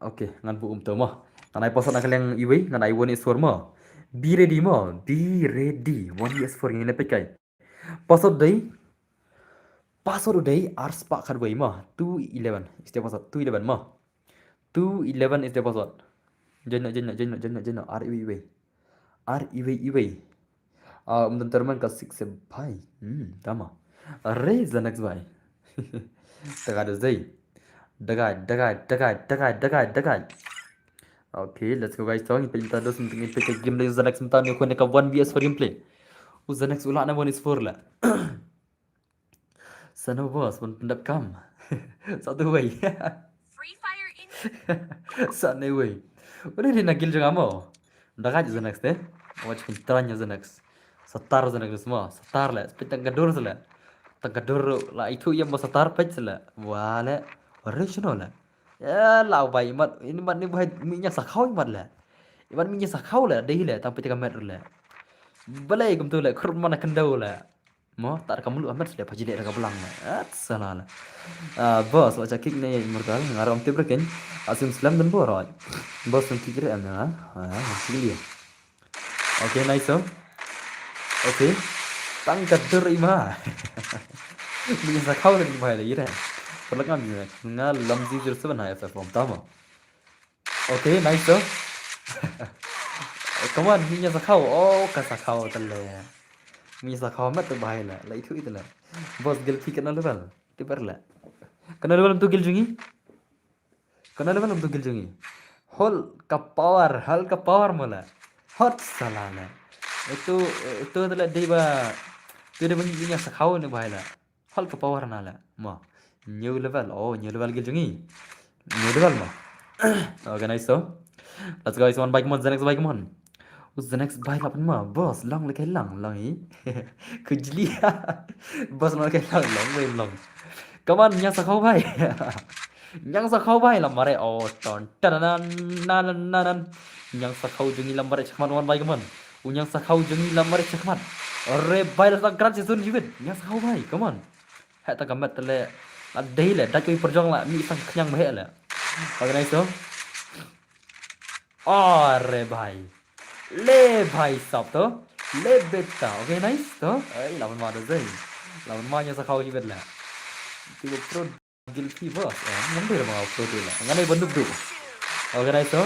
Okay, ngan bu um to ma. Ngan ai password na ka liang iwei, ngan ai one is four ma. Be ready ma. Be ready. One is four ngin peit kai. Password dei. Password dei ar spah khatwei ma. Two eleven. Is the password. Two eleven ma. Two eleven is the password. Jeno, jeno, jeno, jeno, jeno. Ar iwei iwei. Ar iwei iwei. Ah, um, teman ka six se bhai. Hmm, tama. Raise the next bhai. Dagai dus dei. Dagai, dagai, dagai, dagai, dagai, dagai. Okay, let's go guys. Tong, ipin ta dos, ipin ta game dei the next mata ni ko ne ka one V S four gameplay. U the next u lah na one is four la. Sano boss, pun pendap kam. Satu wei. Free Fire in. Sano wei. Udah di nagil juga mau. Dagai the next eh. Awak pun teranya the next. Satar the next semua. Satar le. Petang gadur le. Tang ka dur la ithuh ïa mo satar peit seh la. Wa la. Wa re shano la. Ya la bai imat, imat ni bai mi nya sakhaw imat la. Imat mi nya sakhaw la dei la tang peit ka met la. Balei kumtu la khur mana kendau la. Mo tar ka mulu amat la pajile ka belang la. At sala la. Ah, boss, wa cha kick ne immortal ngaram tip rekin. Asim slam dan boroj. Boss, kick re am na. Ah, kick dia. Okay, nice, oh. Okay. Tang ka dur ima. Ni sa kau lagi bai lagi re. Perlak ngam ni. Nga lam zero seven ha F F form tama. Okay, nice, oh. Come on, ni sa kau. Oh, ka sa kau tale. Ni sa kau mat tu bai la. La itu itu la. Boss gil ki kana level. Ti ber la. Kana level tu gil jungi. Kana level tu gil jungi. Hol ka power, hol ka power mala. Hot sala la. Itu itu tale dei ba. Tu dei ba ni sa kau ni bai la. Hol ka power na la. Ma. New level. Oh, new level gil jungi. New level ma. Okay, nice, so. Let's go, guys. One bike mon, the next bike mon. Who's the next bike up ma? Boss, long le kai long, long i. Kujli. Boss, long le kai long, long, wei long. Come on, nyang sa khau bai. Nyang sa khau bai, lam mare. Oh, ton, tananan, nanan, nanan. Nyang sa khau jungi lam mare, chakman one bike mon. U nyang sa khau jungi lam mare, chakman. Re bai la sang kran si sun jibit. Nyang sa khau bai, come on. Hek ta ka met le. La dei le, dait ko i perjong la, mi sang kenyang bah le. Organize to. Are bai. Le bai sap to. Le beta. Okay, nice to. Ai, lawan ma da zai. Lawan ma nyang sa khau jibit la. Ti pro gil pi boss. Eh, ngan dei ma pro tu la. Ngan dei banduk du. Organize to.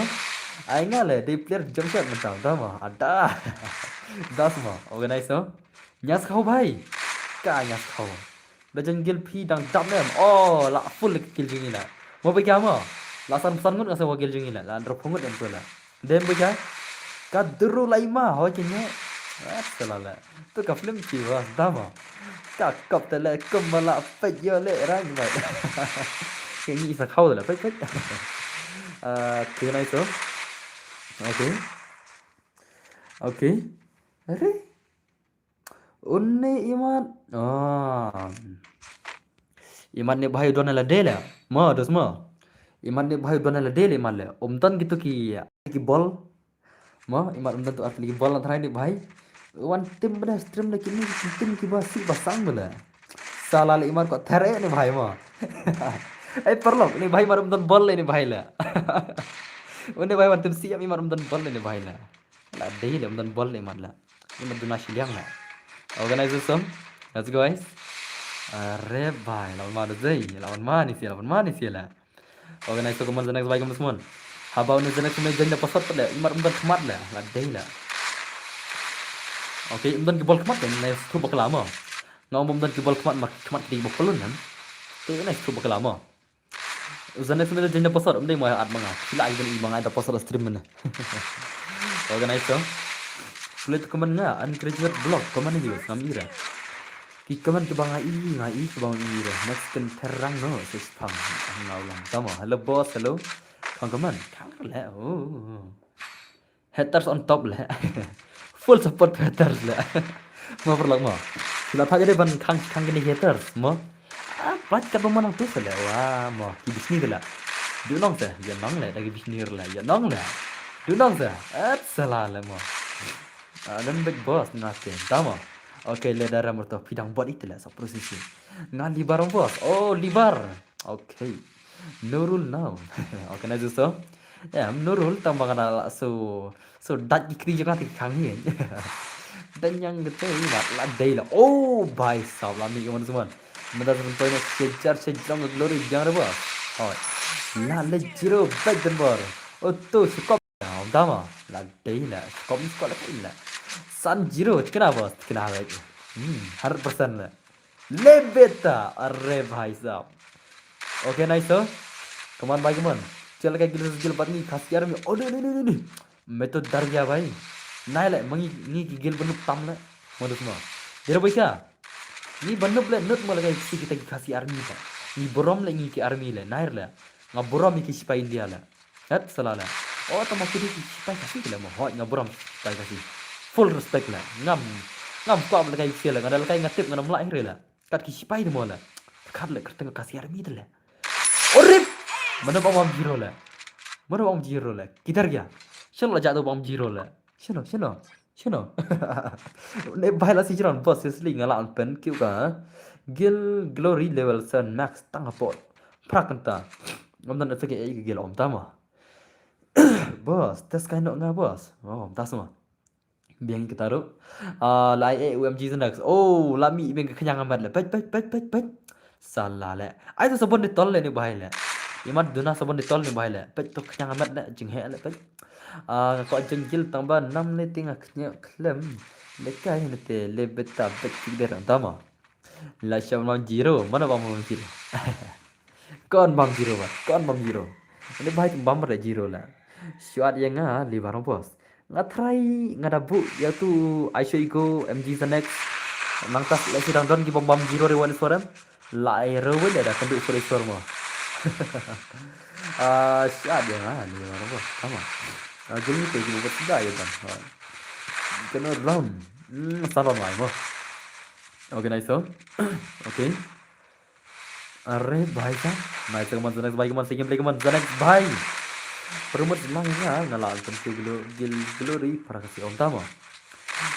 Ai nga le, dei player jump shot mental. Dama, ada. Das ma. Organize to. Nyang sa khau bai. Ka nyang sa khau. Da jan gil pi dang dap nem. Oh, la full gil jungi la. Mo bai kya mo. La san san ngut nga sa wa gil jungi la. La drop ngut em tu la. Dem bai kya. Ka duru la ima ho kenya. Ah, sala la. Tu ka film ki wa dama. Ka kop te le kum la pet yo le rang bai. Kini sa khau la pet pet. Ah, kena itu. Okay. Okay. Are? Une imat. Ah. Imat ne bhai don la dele. Ma dos ma. Imat ne bhai don la dele imat le. Um don gitu ki ki bol. Ma imat um don tu arti ki bol na trai ne bhai. Wan tim benda stream le kini tim ki ba si ba sang bela. Sala le imat ko there ne bhai ma. Ai perlok ne bhai mar um don bol le ne bhai le. Une bhai wan tim si imat um don bol le ne bhai le. La dei le um don bol le imat la. Ni ma duna shiliang la. Organize song. Let's go, guys. Are bai, lawan ma da zai, lawan ma ni sia, lawan ma ni sia la. Organize song, come on, the next bike, come on. Haba uni the next me jeng da pasot le, imat um don khmat le, la dei la. Okay, um don ki bol khmat le, nice tu bakla mo. Nga um don ki bol khmat ma khmat ki bol pelun kan. Tu nice tu bakla mo. Zane sene jeng da pasar, um dei mo at manga. Sila ai ban i manga da pasar stream mene. Organize to. Play to comment nga, ungraduate blog, comment ni ngam ira. Ki comment ki banga i, nga i ki banga ira. Next kan terang no, sis pang. Ngau lang. Tama, hello boss, hello. Kang comment, kang le. Oh. Haters on top le. Full support haters le. Mo perlok mo. Sila thak ide ban khang khang kini haters mo. Ah, pat ka bang manang tu sele. Wa mo. Ki bisni kala. Du nong se. Ya nong le. Dagi bisni le. Ya nong le. Du nong se. At sala le mo. Ah, dan big boss na ke. Tama. Okay, le dara merto pidang bot itu le. Sa prosesi. Nga libar boss. Oh, libar. Okay. Nurul now. Okay, na justo. Ya, Nurul tang ba nga la so so dat ki kri jaka ti khang hi. Dan yang gete ni la dei la. Oh, bhai sab la mi kawan semua. Meda seven point sejar sejar ke glory jang reba. Oh. La le zero back dan bor. Oh, tu skop. Dama. La dei la. Skop ni skop la dei la. San zero. Kena bos. Kena baik. Hmm, hundred percent la. Lebeta, are bhai sahab. Okay, nice, sir. Come on, bhai, come on. Chal ka gil gil bat ni khas yar mi. Oh, ni, ni, ni, ni, ni. Main to dar gaya, bhai. Nai le, mangi ngi ki gil banup tam le. Manus ma. Dira bhai ka. Ngi banup le, nut ma le kai si kita ki khasi army ka. Ngi borom le ngi ki army le, nair le. Nga borom ngi ki sipai India le. Het sala le. Oh, tama kidi ki sipai Khasi ki le mo. Hoi, nga borom sipai Khasi. Full respect le. Ngam, ngam kwah le kai sia le. Nga da le kai nga tip nga nam lah hiri le. Kat ki sipai de mo le. Kat le kyrteng ka siar mi de le. Orip. Mana ba bam zero le. Mana ba bam zero le. Kitar gya. Shano la jatuh bam zero le. Shano, shano. Shano. Ne bai la si jiran boss, seriously nga la an pen kiu ka. Gil Glory level seven max tang apot. Prak kenta. Ngam dan ese ke ei gil om tama. Boss, test kai no nga boss. Oh, tas ma. Biang kita ru. Ah, la ai eh U M G Zenex. Oh, la mi biang ka kenyang amat le. Pet, pet, pet, pet, pet. Salah le. Ai tu sabon Dettol le ni bahai le. Imat duna sabon Dettol ni bahai le. Pet tu kenyang amat le. Jing he le pet. Ah, ko jing gil tang ba nam le ting ak nya klem. Le kai ne te le beta bet ki der tama. La sham nam zero. Mana bam zero. Kon bam zero ba. Kon bam zero. Ni bahai tu bam ba zero la. Shuat yang nga libar boss. Nga try, nga da bu, ya tu, I show you go, M G Zenex. Nang tas, la sidang don ki bom bom zero re wan suara. La ai rewe le da kendu suara suara mo. Ah, siap ya, ah, ni mana apa? Sama. Ah, gini tu, gini buat sudah ya kan. Ah. Kena round. Hmm, sabar mai mo. Okay, nice so. Okay. Are bhai sa. Nice, come on, Zenex bhai, come on, second play, come on, Zenex bhai. Promote lang nga, nga la antum tu glo-, gil glory para kasi om tama.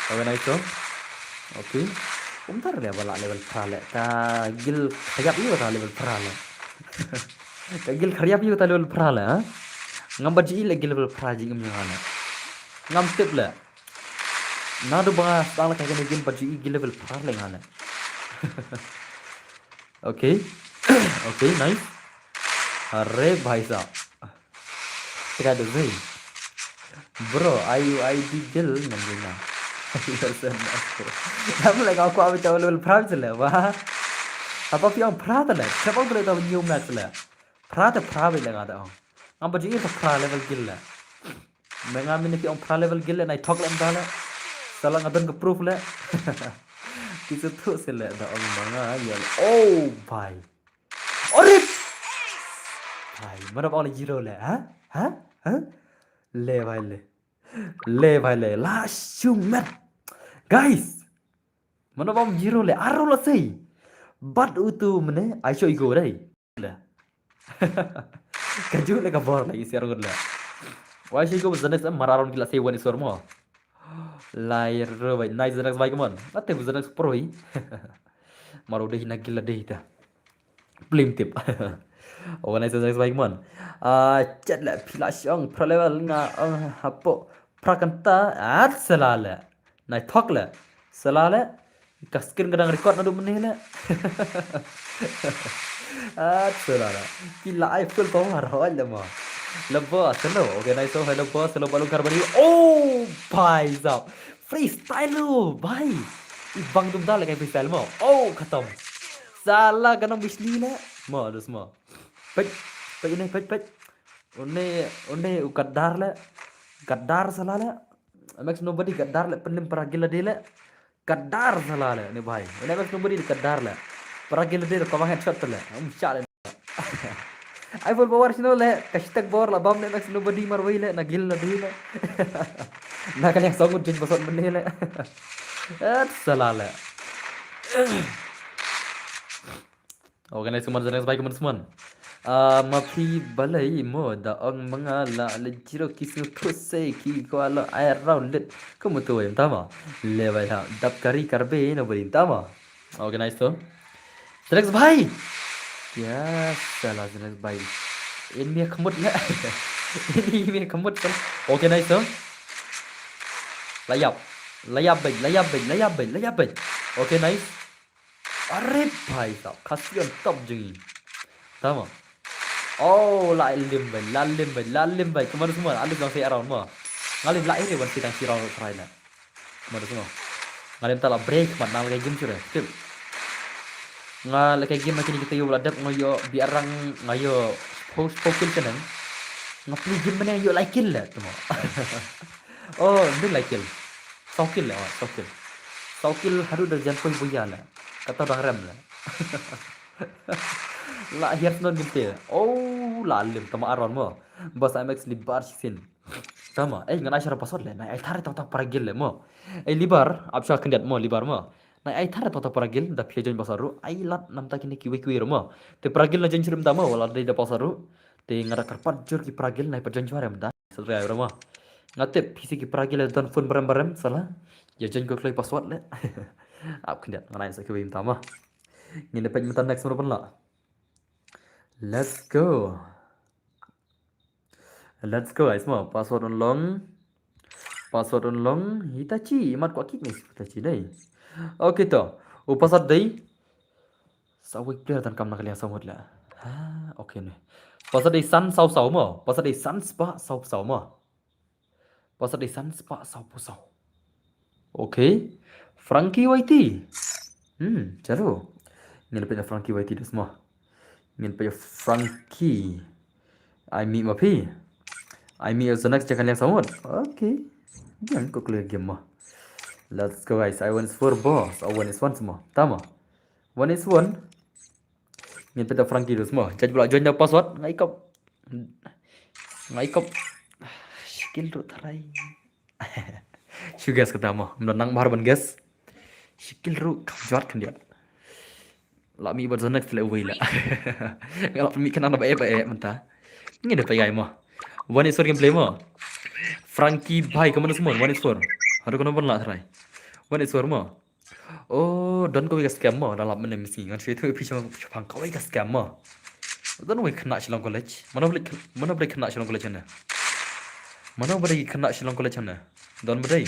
Okay, nice so. Okay. Um tar le bala level pra le. Ka gil khayap yu ta level pra le. Ka gil khayap yu ta level pra le, ha? Ngam baji le gil level pra ji ngam yang le. Ngam tip le. Na du banga stang le ka gil baji gil level pra le nga le. Okay. Okay, nice. Are bhai sahab. Teka de zai. Bro, ayu I D gil ngan dina. Nam le ka kwa bicha level pra le wa. Apa pi ang pra le. Siapa boleh tahu new match le. Pra te pra be le nga da ong. Ngam ba ji ta pra level gil le. Me nga mini pi ong pra level gil le nai thok le mta le. Sala nga don ka proof le. Kisu tu se le da ong ba nga ya le. Oh bhai. Orip. Bhai, mana ba ong le zero le, ha? Ha? Ha? Le bhai le. Le bhai le. La shumet. Guys. Mana ba ong zero le. Aro la sei. Bat utu mene. Ai sho igo dai. Le. Ka ju le ka bor la isi arngut le. Wai shi ko Zenex em mararon kila sei wan isor mo. Lai ro bai nai Zenex bai kemon. Ate bu Zenex pro hi. Maro dei na gila dei ta. Plim tip. O nai Zenex bai kemon. Ah, chat le pila shong pro level nga, ah, hapo. Prakanta at selale. Nai thok le. Selale. Ka screen ka dang record na du mene le. At selale. Ki la ai full power hoi le mo. Le boss, hello. Okay, nice. So, hello boss, hello balung karbani. Oh, bhai sahab. Freestyle lo, bhai. I bang dum dal kai freestyle mo. Oh, khatam. Sala ka nang bisni le. Mo, dus mo. Pet, pet ini, pet, pet. Une, une u gaddar le. Gaddar sala le. Max nobody gaddar le, penim para gila de le. Gaddar sala le, ne bhai. Une Max nobody gaddar le. Para gila de le, kawang headshot le. Um, shot le. Ai full power sino le, ka shitak bor la bam ne Max nobody marwei le, na gil la de le. Na kan yang songun jin basot mene le. Et sala le. Organize kumon, organize bai kumon semon. Ah, ma phi balai mo da ong manga la le zero ki su to se ki ko alo ai round lit. Kumu tu em tama. Le bai ha. Dap kari karbe no bari tama. Organize to. Zenex bhai. Ya, sala Zenex bhai. In mi khamut le. In mi khamut kan. Organize to. Layap. Layap bai, layap bai, layap bai, layap bai. Okay, nice. Are bhai sahab, khasi on top jing. Tama. Oh, la lim bai, la lim bai, la lim bai. Kemana semua? Ada jong saya around mo. Ngalim la iri wan kita si round try na. Kemana semua? Ngalim tala break mat nang lagi game sure. Tip. Nga lagi game lagi kita yo la dep ngayo biarang ngayo post post kill kenang. Nga play game mana yo like kill lah tu mo. Oh, ni like kill. Saw kill le, oh, saw kill. Saw kill haduh da jan poi buya le. Kata dang rem le. La hiar snon ginte. Oh, la lim tama aron mo. Bas M X libar sin. Tama, eh ngan ai shara password le. Na ai thare tang tang para gil le mo. Eh libar, ap sha kendiat mo libar mo. Nai ai thar ta ta para guild da phi ïa join password ruh. Ai lad namta kine kiwei kiwei ruh mo. Te para guild na join shuh mynta mo, wat la dei da password ruh. Te nga da kyrpad jur ki para guild nai pat join shuh mynta. Sa trai ruh mo. Nga tip phi sa ki para guild don phone barem barem sala. Ïa join ko kloi password leh. Ap khyndiat nga nai sa kiwei mynta mo. Ngin da peit mynta next mo ban la. Let's go. Let's go guys mo. Password un long. Password un long. Hitachi. Imat kwah kick ni Hitachi dei. Okay to. U password dei. Sa wei player tan kam na ka liang samut la. Ha, okay ne. Password dei san saw saw mo. Password dei san spah saw saw mo. Password dei san spah saw phew saw. Okay. Frankie Y T. Hmm, chalo. Ngin peit ïa Frankie Y T dus mo. Ngin peit ïa Frankie. Ai mih ma phi. Ai mih ïa u Zonex jaka liang samut. Okay. Biang ko clear game mo. Let's go guys. I one is four boss. I one is one mo. Tama. One is one. Ngin peit ïa Frankie dus mo. Judge pula join da password. Ngai kop. Ngai kop. Skill ruh tharai. Shu guess kata mo. Mda nang bahar ban guess. Skill ruh kam jwat khyndiat. La mih bad Zonex te leh uwei la. Nga la mih khnang ba eh ba eh mynta. Ngi da peit ïa mo. One is four gameplay mo. Frankie bhai ka manu semua one is four. Haduh kano ban la tharai. One is four mo. Oh, don kawei ka scam mo, da lap mynne misngi. Ngan shu ïathuh ïa phi shaphang kawei ka scam mo. Don wei khynnah Shillong College. Mano ba dei khynnah Shillong College hangne? Mano ba dei khynnah Shillong College hangne? Don ba dei.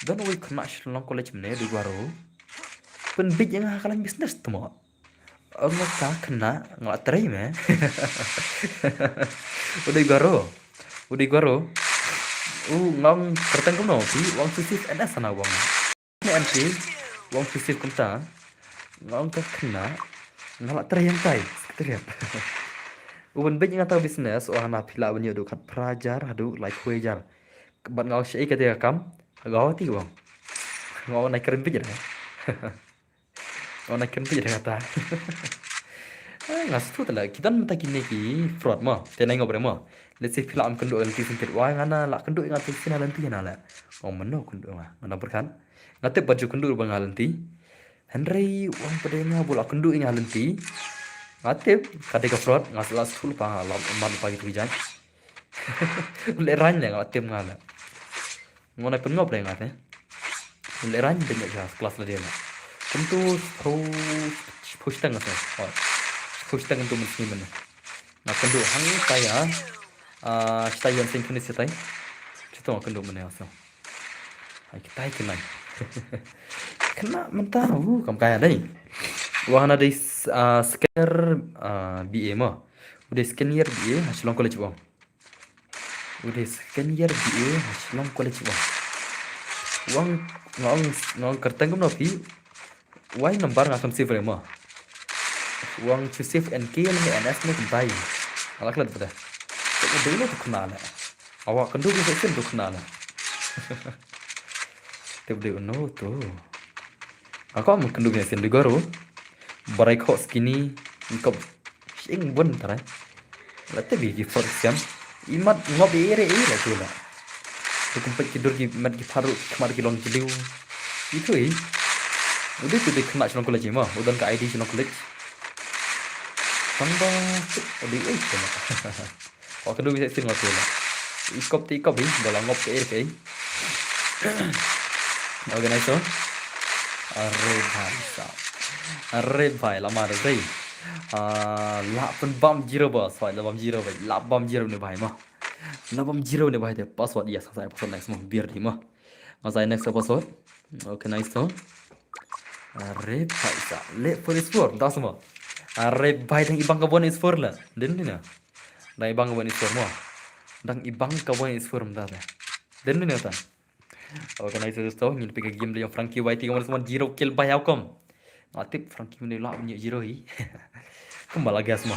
Don wei khynnah Shillong College mynne, dei Garo. Pynbeit ïa nga ha ka line business to mo. Ong nga ka khynnah nga la trei me. U dei Garo. U dei Garo. U ngong kyrteng kumno phi, u ong Sisif N S na u ong. Ne M K, u ong Sisif kumta. Nga ong ka khynnah nga la trei hangtai, sekretariat. U pynbeit ïa nga ta business, u ong hana phi lah ban ïoh duh khatphra hajar haduh laiphew hajar. Bad nga ong shaei kata ka kam, ha Guwahati u ong. Nga ong nai kren beit ïa nga. Nga ong nai kren beit ïa nga ta. Ah, nga sngewthuh te la ki don mynta kine ki fraud mo. Te nai ngop re mo. Let's say phi lah ban kynduh lynti sngewthuh. Wai nga na lah kynduh ïa nga te sien ha lynti na leh. Ong mano kynduh nga. Nga nang pyrkhat. Nga tip ba ju kynduh ruh ba nga ha lynti. Hynrei u ong pat de nga ba u lah kynduh ïa nga ha lynti. Nga tip ka dei ka fraud, nga sa lah sngewthuh lypa, nga lah mat lypa kito ki judge. U lehraiñ ne nga lah tip nga leh. Nga nai pynngop re nga te. U lehraiñ dei nga sha class lade leh. Kumto shiphew, shiphew shiteng nga sngew. Oh. Shiphew shiteng kumto mynsngi mynne. Nga kynduh hangtai ïa. Ah, shatai ïa seng khyndit shatai. Shito nga kynduh mynne nga sngew. Hai kitai khynnah. Khynnah mynta, uh, kam kai dei. Wah na dei s-, ah, second year, ah, B A mo. U dei second year B A ha Shillong College u ong. U dei second year B A ha Shillong College u ong. U ong, nga ong, nga ong kyrteng kumno phi. Wai number nga kam save re mo. U ong shu save N K ne N S ne kumtai. Nga la klet bad de. Te u dei uno to khynnah leh. Awa kynduh beit shisien to khynnah leh. Te u dei uno to. Nga kwah ban kynduh beit shisien, dei Garo. Barai khoh skinny, ngkop shing bun tharai. La te bi ki fraud scam. Imat ngop ïa ere ere la tu la. Tu kum peit ki dur ki met ki pharu, ki khmat ki long ki liu. Itu i. U dei tu dei khynnah Shillong College mo, u don ka I D Shillong College. Tang ba, u dei oi khynnah. Wa kynduh beit shisien nga tu la. Ikop te ikop i, ba la ngop te er ke. Organizer. Are bhai sa. Are bhai la mar dei. Ah, la pynbam zero ba, sa la bam zero ba, la bam zero ne bhai mo. La bam zero ne bhai te password, yes, sa password next mo, bir di mo. Nga sa next password. Okay, nice to. Are bhai sa. Leh four is four, das mo. Are bhai dang ibang ka one is four la. Din din na. Dang ibang ka one is four mo. Dang ibang ka one is four mynta te. Din din na ta. Organizer to, ngin peit ka game da ïa Frankie Y T ka mon mon zero kill bhai, how come? Nga tip Frankie mynne lah ban ïoh zero hi. Kumba la guess mo.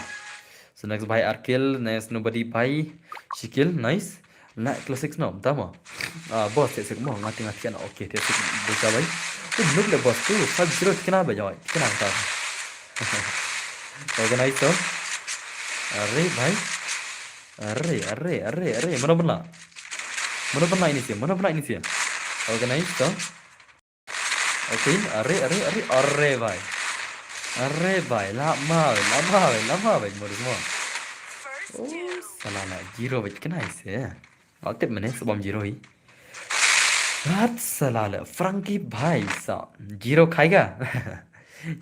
So next bhai ar kill, next nobody bhai. Shi kill, nice. Na classic snob, tama. Ah, boss, te sik mo, nga te nga tian, okay, te sik beta bai. Oh, noob le boss tu, five zero tikna ba joi, tikna ta. Organize to. Are bhai. Are, are, are, are, mano bana. Mano bana ini sih, mano bana ini sih. Organize to. Okay, are, are, are, are bhai. Are bhai, la ma bhai, la ma bhai, la ma bhai, mo mo. Oh, sala la, zero bhai, kena ise. Aktif mane, sebab zero hi. Hat sala la, Frankie bhai sa. Zero khaiga.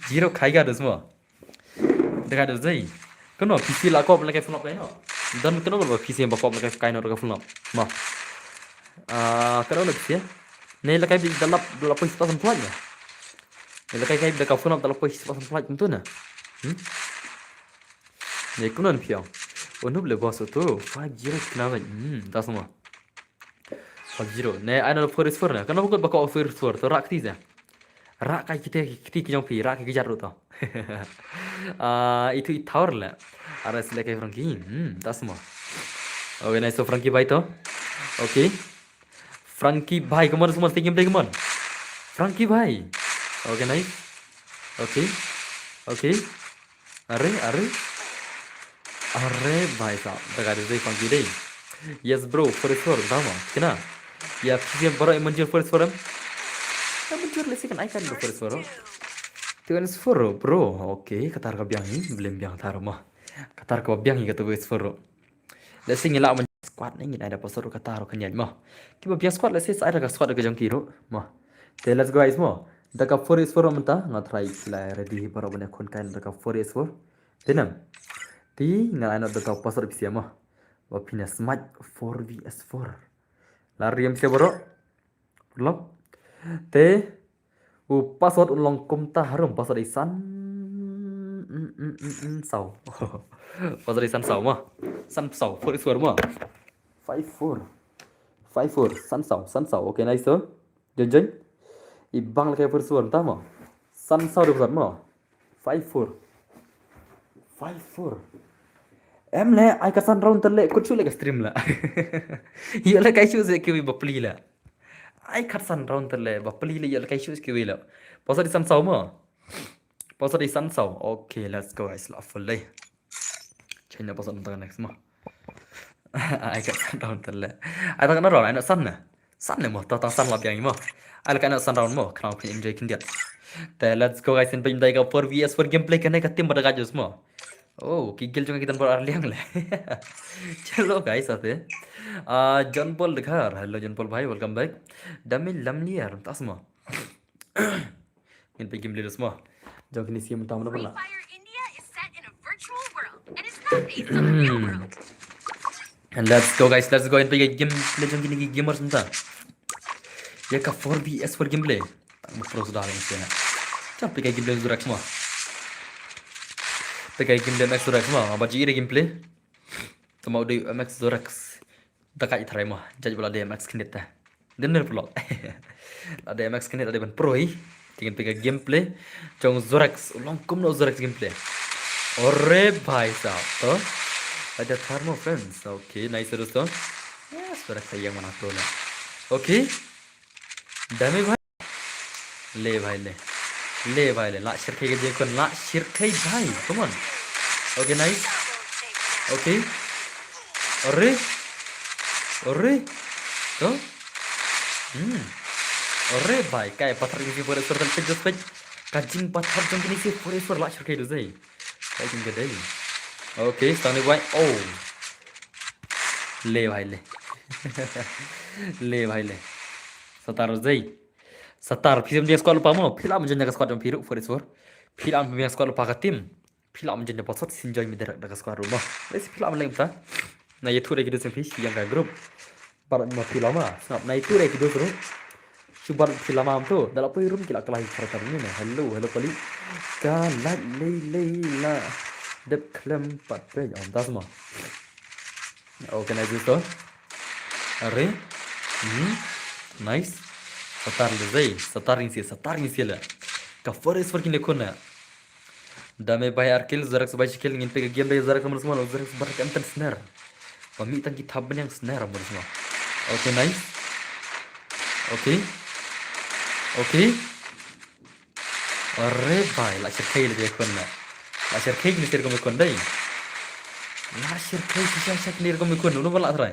Zero khaiga, dos mo. Dega dos dei. Kano P C la kop la kai phone up kai no. Dan kano ba P C ba kop la kai kai no ka phone up. Ma. Ah, kano la P C. Ne la kai bi dalap dalap poi sepas flight na. Ne la kai kai da ka phone up dalap poi sepas flight tu na. Hmm? Ne kano ni piang. Unup le boss tu. Five zero kena ba. Hmm, das mo. Five zero. Ne, ai no four is four ne. Kano ba kop ba kop four is four. To rak ti ja. Rak kai kite kite ki jong phi, rak ki jat ru to. Ah, itu i thaur le. Ara sila kai Frankie. Hmm, das mo. Okay, nice to Frankie bhai to. Okay. Frankie bhai, come on, come on, take him, take him on. Frankie bhai. Okay, nice. Okay. Okay. Are, are. Are bhai sa. Daga dei Frankie dei. Yes bro, four is four, dama. Kena. Ya, P C M baroh yang manjur four is four em. Yang manjur lesi kan icon four is four. Two is four, bro. Okay, katar ka biang hi, blem biang tar mo. Katar ka biang hi ka two is four. Lesi ngi la man squad ne ngi ai da pasal ka tar ka nyai mo. Kiba biang squad lesi sa ai da ka squad ka jong ki ru mo. Te let's go guys mo. Da ka four is four mynta nga try la ready baroh bane khun kai da ka four is four. Te nam. Ti nga ai da ka pasal P C M mo. Ba pina smite four V S four. La riam se baroh. Lok. Te u password un long kumta harum, password i san, mm, mm, mm, mm, saw. Password i san saw mo. San saw, four is four mo. Five four. Five four, san saw, san saw. Okay, nice to. Jen jen. I bang la kai four is four ta mo. San saw de password mo. Five four. Five four. Em le, ai ka san round tele, kut shu le ka stream la. Ïa le kai shu se kiwi ba pli la. Ai kat san round tele, ba pli le ïa le kai shu kiwi la. Password i san saw mo. Password i san saw. Okay, let's go guys, la full le. Change na password ta next mo. Ai kat san round tele. Ai ta na round, ai na san na. San le mo, ta ta san la biang mo. Ai la kai na san round mo, khnang phin enjoy khyndiat. Te let's go guys, in pynjai ka four V S four gameplay kane ka team ba da gajus mo. Oh, ki gil jong ki tan bor ar liang le. Chalo guys, ate. Ah, John Paul Dkhar. Hello John Paul bhai, welcome back. Dami Lamliar, tas mo. Ngin pynkim le dos mo. Jong kini sim tam na pala. Free Fire India is set in a virtual world and is not based on the real world. And let's go guys, let's go. In pynkim le jong kini ki gamers mynta. Ïa ka four V S four gameplay. Tang mo pro sudah lang sih. Chap pynkim le Zorex mo. Pynkim le Max Zorex mo. Apa ji ide gameplay? Tama udah Max Zorex. Da kai try mo. Judge bala de Max Knit ta. Dinner vlog. Lada Max Knit lada ban pro hi. Tingin pika gameplay. Jong Zorex. Ulang kumno Zorex gameplay. Ore bhai sahab. To. Ada tharmo friends. Okay, nice dosto. Yes, Zorex sayang mana to na. Okay. Dame bhai. Le bhai le. Le bhai le. La shirkhai ka jekon. La shirkhai bhai. Come on. Okay, nice. Okay. Ore. Ore. To. Hmm. Ore bhai. Kai pathar kini si four S four tal pej pej. Ka jing pathar jong kini si four S four la shirkhai du zai. Kai jing ka dai. Okay, stani bhai. Oh. Le bhai le. Le bhai le. Satar zai. Satar, phi sem jeng squad lupa mo, phi la menjeng ka squad jong phi ruh, four S four. Phi la menjeng squad lupa ka team. Phi la menjeng pa sot sin join mi direct da ka squad ruh mo. Lesi phi la menjeng ta. Na ye thu da ki dus phi, yang ka group. Bar ma phi la ma, sngap na ye thu da ki dus ruh. Shu bar phi la ma tu, da la poi room ki la kala hi character ni ne. Hello, hello pali. Ka la lei lei la. Dep klem pat pe, om das mo. Okay, nice dosto. Are. Hmm. Nice. Satar le zai. Satar ring si, satar ring si le. Ka four S four kin le khun na. Dame bai ar kill, Zorex bai shi kill, ngin pega game dai Zorex mo sma, Zorex bar kan tan snare. Ba mi tang ki thap benyang snare mo sma. Okay, nice. Okay. Okay. Are bhai, la shirkhai le je khun na. La shirkhai ni sir ko me khun dai. La shirkhai si shak shak ni ko me khun, uno bala try.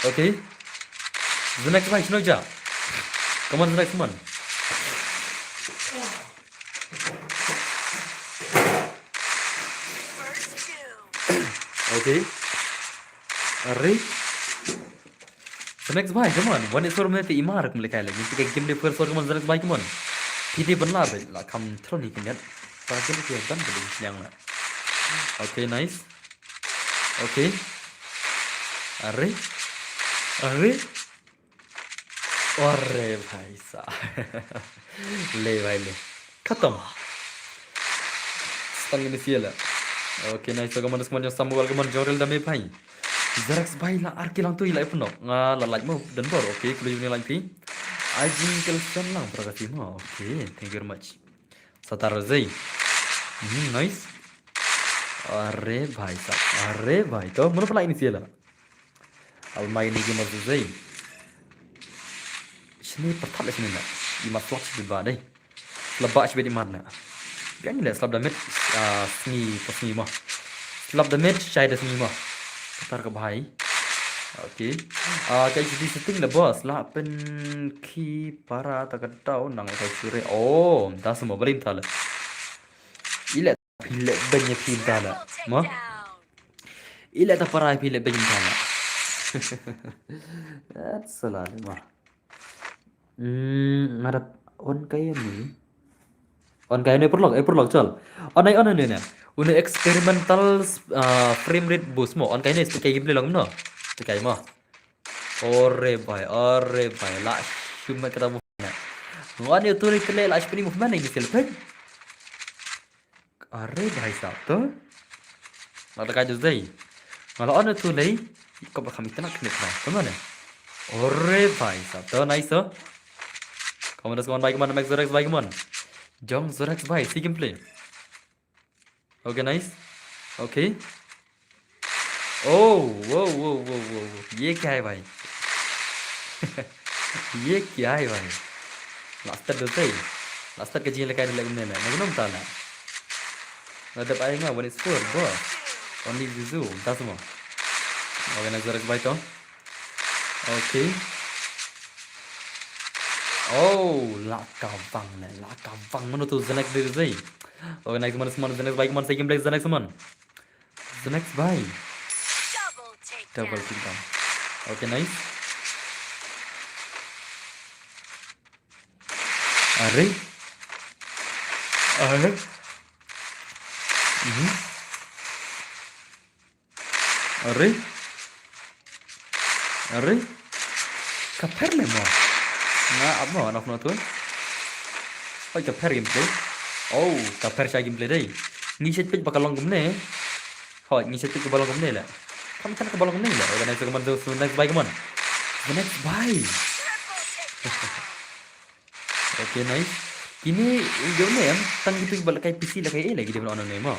Okay. The next bhai, shino ja. Come on, the next one. Okay. Are. Zenex bhai, come on. One is for me, imar kum lekai le. Ngi pike game de first for, come on, Zenex bhai, come on. Pide ban la be, la kam thron hi kenyat. Pa game ke ban be yang la. Okay, nice. Okay. Are. Are. Are bhai sa. Le bhai le. Khatam. Stang ini siya la. Okay, nice. Come on, come on, Samuel, come on, Jorel da me bhai. Zenex bhai la ar ki lang tu ila ipno. Nga la like mo dan bor. Okay, kulu yuni like pi. Ajin kel sen lang para ka team. Okay, thank you very much. Satar zei. Hmm, nice. Are bhai sa. Are bhai. To, mano pala ini siya la. Almai ni ki ma zuzai. Shini pertap le shini na. I ma slap shibit ba dai. Slap ba shibit i mat na. Biang le slap da mid, ah, sngi pa sngi ma. Slap da mid, shai da sngi ma. Katar ka bhai. Okay. Ah, ka H D setting le boss. La pen ki para ta ka tau nang ka shure. Oh, da semua beri ta le. Ile pile banyak pile ta le. Ma? Ila ta para pile beng tala. That's a lot, ma. Hmm, ngarap on kaya ni. On kaya ni perlok, eh perlok chal. On ai on ni na. Unu experimental, uh, frame rate boost mo. On kaya ni sekai gameplay lang no. Sekai mo. Ore bhai, ore bhai. La shuma kata mo. Ngani tu ni kele la shuma ni movement ni selpek. Are bhai sahab to. Nga da kai dei. Nga la on tu lei. Ko ba kham itna kne kra. Tama ne. Are bhai sahab to, nice to. Come on, come on, bhai, come on, Max Zorex, bhai, come on. Jong Zorex, bhai, si gameplay. Okay, nice. Okay. Oh, wow, wow, wow, wow, wow. ये क्या है भाई? ये क्या है भाई? Last start dei. Last start ka jing lekai dei kumne na. Na gnong ta na. Na dep ai nga one is four, boss. Only Zuzu, ta semua. Okay, na Zorex bhai to. Okay. Oh, la ka bang ne, la ka bang. Mano tu Zenex dei dei. Okay, next one, Zenex bhai, come on, second place, Zenex, come on. Zenex bhai. Double kill down. Okay, nice. Are. Are. Mhm. Are. Are. Ka pher le mo. Nga ap mo, anak no tu. Oi, ka pher gameplay. Oh, ka pher sha gameplay dei. Ngi shet pit ba ka long kumne. Hoi, ngi shet pit ba long kumne le. Kam kan ka ba long kumne le. Okay, next, come on, the next bhai, come on. The next bhai. Okay, nice. Kine, yo ne em, tang kitu ki ba la kai P C la kai eh lagi dia on ne mo.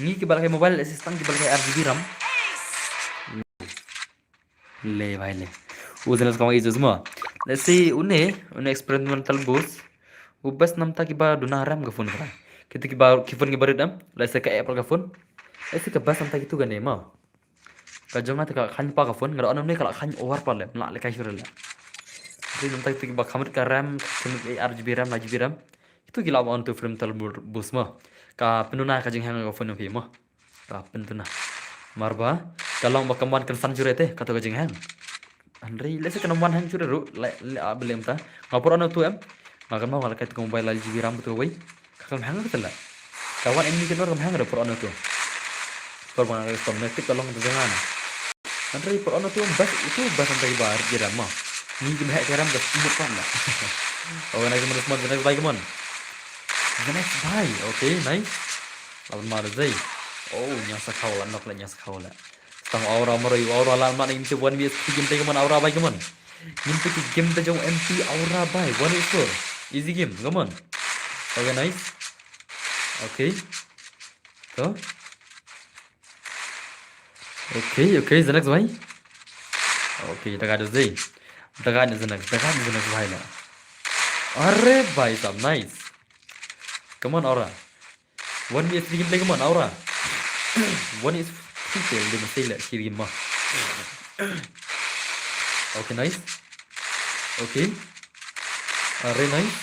Ngi ki ba la kai mobile, eh, tang ki ba la kai R G B RAM. Le bhai le. U Zenex ka ma izus mo. Let's see, une, une experimental boost. U best namta ki ba duna RAM ka phone kra. Kitu ki ba, ki phone ki ba rit em. Let's see ka Apple ka phone. Let's see ka best namta kitu ka ne mo. Ka jong nga te ka khang pa ka phone, nga da on ne ka la khang over pa le, la le kai sure le. Ri namta kitu ki ba khamut ka RAM, khamut R G B RAM, R G B RAM. Kitu ki la on tu frame tal bur-, bus mo. Ka pynuna ka jinghang ka phone phi mo. Ka pyntuna. Mar ba ka long ba ka mon kan san sure te, ka to ka jinghang. Hynrei lehse kan mon hang sure ruh, le, le, a, bele mta. Nga por on tu em. Nga kan mo nga la kai tu ka mobile la G B RAM tu wei. Ka kam hang ka tela. Ka wan em ni kan or kam hang da por on tu. Por bang ka stom ne tik ka long tu jangan. Hynrei por on tu bas itu bas antai ba R G RAM ma. Ni kim hek RAM da stimut pan la. Oh, na kim respond the next bhai, come on. The next bhai. Okay, nice. Almar zai. Oh, nya sa khaw la, nok la nya sa khaw la. Tang aura mara yu aura la ma ngin te one v three game te, come on, aura bhai, come on. Ngin te game te jong M P aura bhai, one v four. Easy game, come on. Okay, nice. Okay. To. Okay, okay, the next bhai. Okay, daga do zai. Daga ni the next, daga ni the next bhai la. Are bhai sahab, nice. Come on, aura. One v three game play, come on, aura. One v three play, dia mesti lah kiri mah. Okay, nice. Okay. Are nice.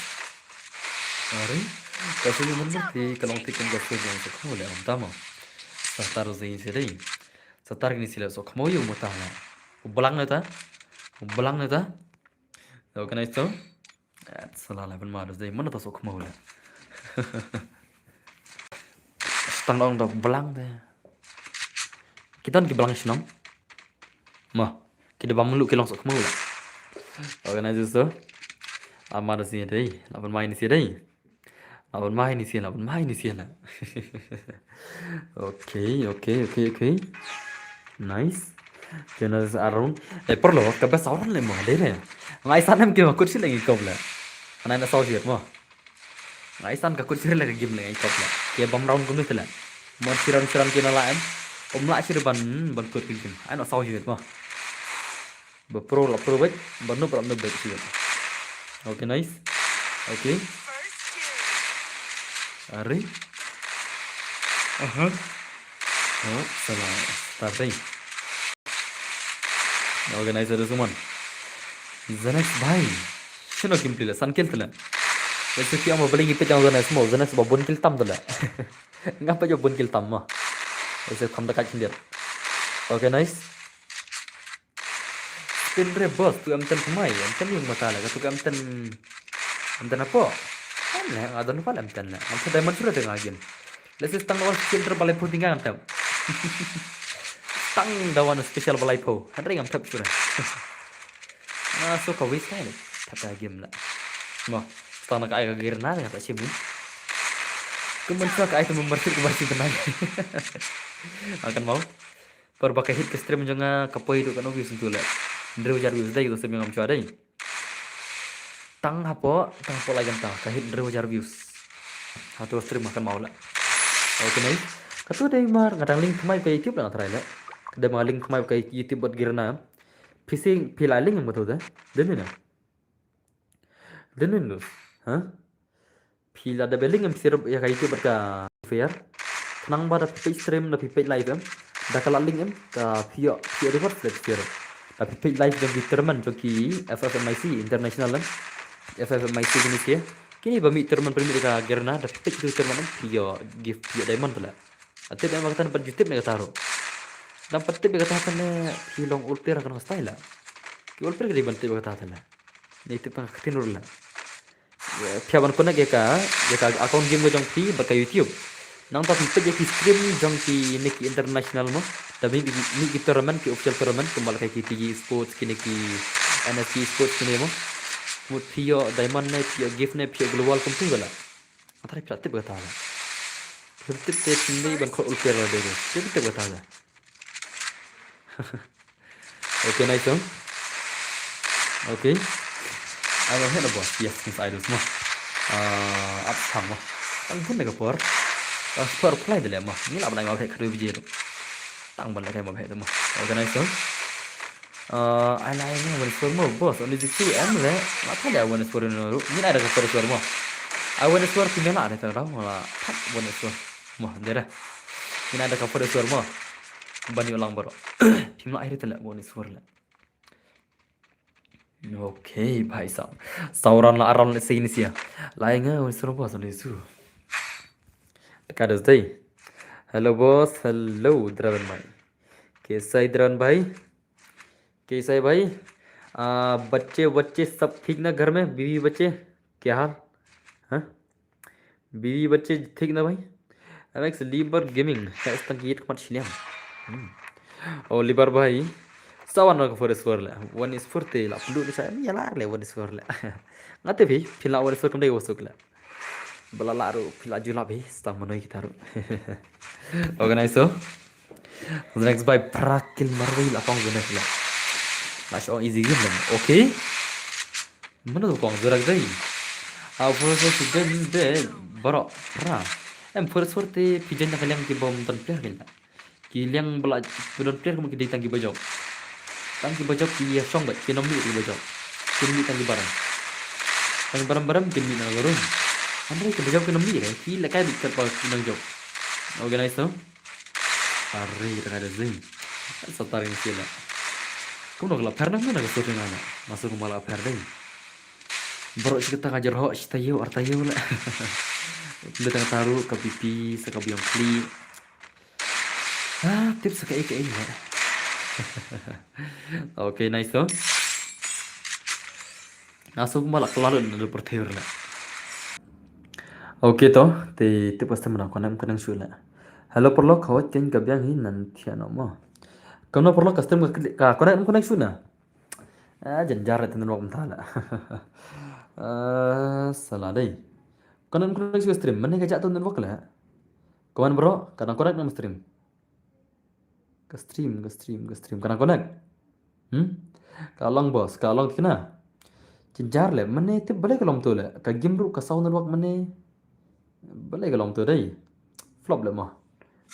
Are. Ka sulu mun ti ka long ti kum ka sulu yang sa ko le am tama. Sa tar zai se dai. Satar kini sila so khmau yu mata la. Blang nata. Blang nata. Organize to. Sala la ban ma dei mana ta so khmau la. Stang dong dok blang de. Kitan ki blang shnong. Ma, ki da bam lu ki long so khmau la. Organize to. Amar si dei, laban mai ni si dei. Laban mai ni si, laban mai ni si la. Okay, okay, okay, okay. Nice. Kena sa arun. Eh, perlu ka best orang le mo dei le. Ngai sanem ki ma kut si lagi kop le. Ana na sau siat mo. Ngai san ka kut sir le ka game le ngai kop le. Ke bam round kum ni tele. Mo siran siran ke na la em. Om la sir ban ban kut game. Ai no sau siat mo. Ba pro la pro bait, ba noob la noob bait siat. Okay, nice. Okay. Are. Aha. Oh, salah. Starting. Organizer suman. Zanex bhai. Shino kim tila, san kill tila. Ese ki ama baling ipit jang Zanex mo, Zanex ba bun kill tam tila. Ngapa jo bun kill tam mo. Ese kam da kaj hindir. Okay, nice. Spin re boss, tu em ten kumai, em ten yung mata la, tu em ten, em ten apo. Em le, nga don pal em ten le. Em ten diamond sura dengan game. Let's say stang lawan skill ter balai pun tinggal em ten. Stang dawan special balai po. Hadri ngam tap sura. Nga so ka waste kai le. Tap da game la. Mo, stang na ka ai ka gear na le ta chim ni. Kemen sa ka ai tu membersih ke bersih tenang. Akan mau. Par ba ka hit ka stream jong nga ka poi tu kan views tu le. Hynriew hajar views dei ka stream ngam chwa dei. Tang hapo, tang hapo lai ganta ka hit hynriew hajar views. Ha tu stream makan mau la. Okay, nice. Ka tu dei mar nga dang link thymmai ka YouTube la nga try la. Ka dei ma link thymmai ka YouTube bad girna. Phi sing phi la link em ka tu de. Dei ni na. Dei ni na. Ha? Phi la da ba link em sir ya ka YouTube bad ka fair. Khnang ba da phi page stream da phi page live em. Da ka la link em ka phi yo phi yo reward flat fair. Da phi page live jong ki tournament jong ki F F M I C international em. F F M I C kini sia. Kini ba mi tournament permit ka gerna da phi page tu tournament em phi yo gift phi yo diamond la. Atip em ka tan pat YouTube ne ka taro. Dan pat tip ka tan ne phi long ulter kan style la. Ki ulter ka di ban tip ka tan la. Ni tip ka tin rul la. Phi ban connect ïa ka, ïa ka account game ka jong phi bad ka YouTube. Nangta phi peit ïa ki stream jong kine ki international mo. Da mih, mih ki tournament, ki official tournament kumba la ki T G Sports, kine ki N S T Sports kine mo. Mut phi ïoh diamond ne, phi ïoh gift ne, phi ïoh global kumtu la. Nga tharai phi la tip kata la. Phi tip te phi mih ban khot ulper la dei. Phi tip kata la. Okay, nice one. Okay. Ai ba heh na boss. Yes, Miss Idols mo. Ah, ap sang mo. Tang bun da ka por. Tang por play de le mo. Ngi la ban ai ma heh khadui biji tu. Tang ban la kai ma heh tu mo. Okay, nice one. Ah, ai la ai nga wan score mo boss. Oni jitu em le. Ma tha le wan score no ru. Ngi la da ka por score mo. Ai wan score phi me la da ka rau mo la. Thak wan score. Mo, dera. Ngi la da ka por score mo. Ban ïoh lang baroh. Phim lah ai ri tele mo ni sur le. Okay, bhai sahab. Sauran la aram le sini sia. Lai nga wan sur boss ni su. Ka das dai. Hello boss, hello Draven bhai. कैसा है Draven भाई? कैसा है भाई? आ, बच्चे बच्चे सब ठीक ना घर में, बीवी बच्चे क्या हाल? हाँ? Bibi bache thik na bhai. Alex Liber Gaming. Hashtag yit kmat shiliang. Hmm. Oh, Liber bhai. Sawan ka forest war le. One is forty la. Pulu ni sa ni la le one is forty le. Ngate bhi pila one is forty kam dei wasuk le. Bala la ru pila jula bhi sta manoi kita ru. Organize so. The next by Prakil Marwei la kong guna pila. La shong easy game. Okay. Mano kong zurak dai. A forest war si dai de baro pra. Em forest war te pijan na kaliang ki bom ton player kila. Ki liang bala don player kum ki dei tang ki bajok. Tang ki bajok ki ya shong ba ki nom ni ki bajok. Ki ni tang ki baram. Tang baram baram ki ni na garum. Andre ki bajok ki nom ni ki la kai bi kat ba ki nang jok. Organize to. Are ka da zing. Sa tar ngi sila. Kum no la per na na ka sorting ana. Masuk kum la per ding. Bro shi kata ngajar ho shi tayo ar tayo la. Kum da tang taru ka pipi sa ka biang kli. Ah, tip sa kaei kaei ne. Okay, nice to. Nga sngew kumba la kylla lut na pyrthei ruh. Okay to, te tip ba stream mynta connect connect shuh la. Hello paralok, hooid kein ka biang hi nan thiah noh mo. Kumno paralok, ka stream ka connect connect shuh na? Ah, jynjar te network mynta la. Ah, sala dei. Connect connect shuh stream, mynne ka jah to network la. Kumno bro, ka dang connect ne em stream? Ka stream, ka stream, ka stream. Ka dang connect? Hmm? Ka long boss, ka long thikna. Jynjar le, mynne tip balei ka long to le. Ka game ruh ka saw network mynne. Balei ka long to dei. Flop le mo.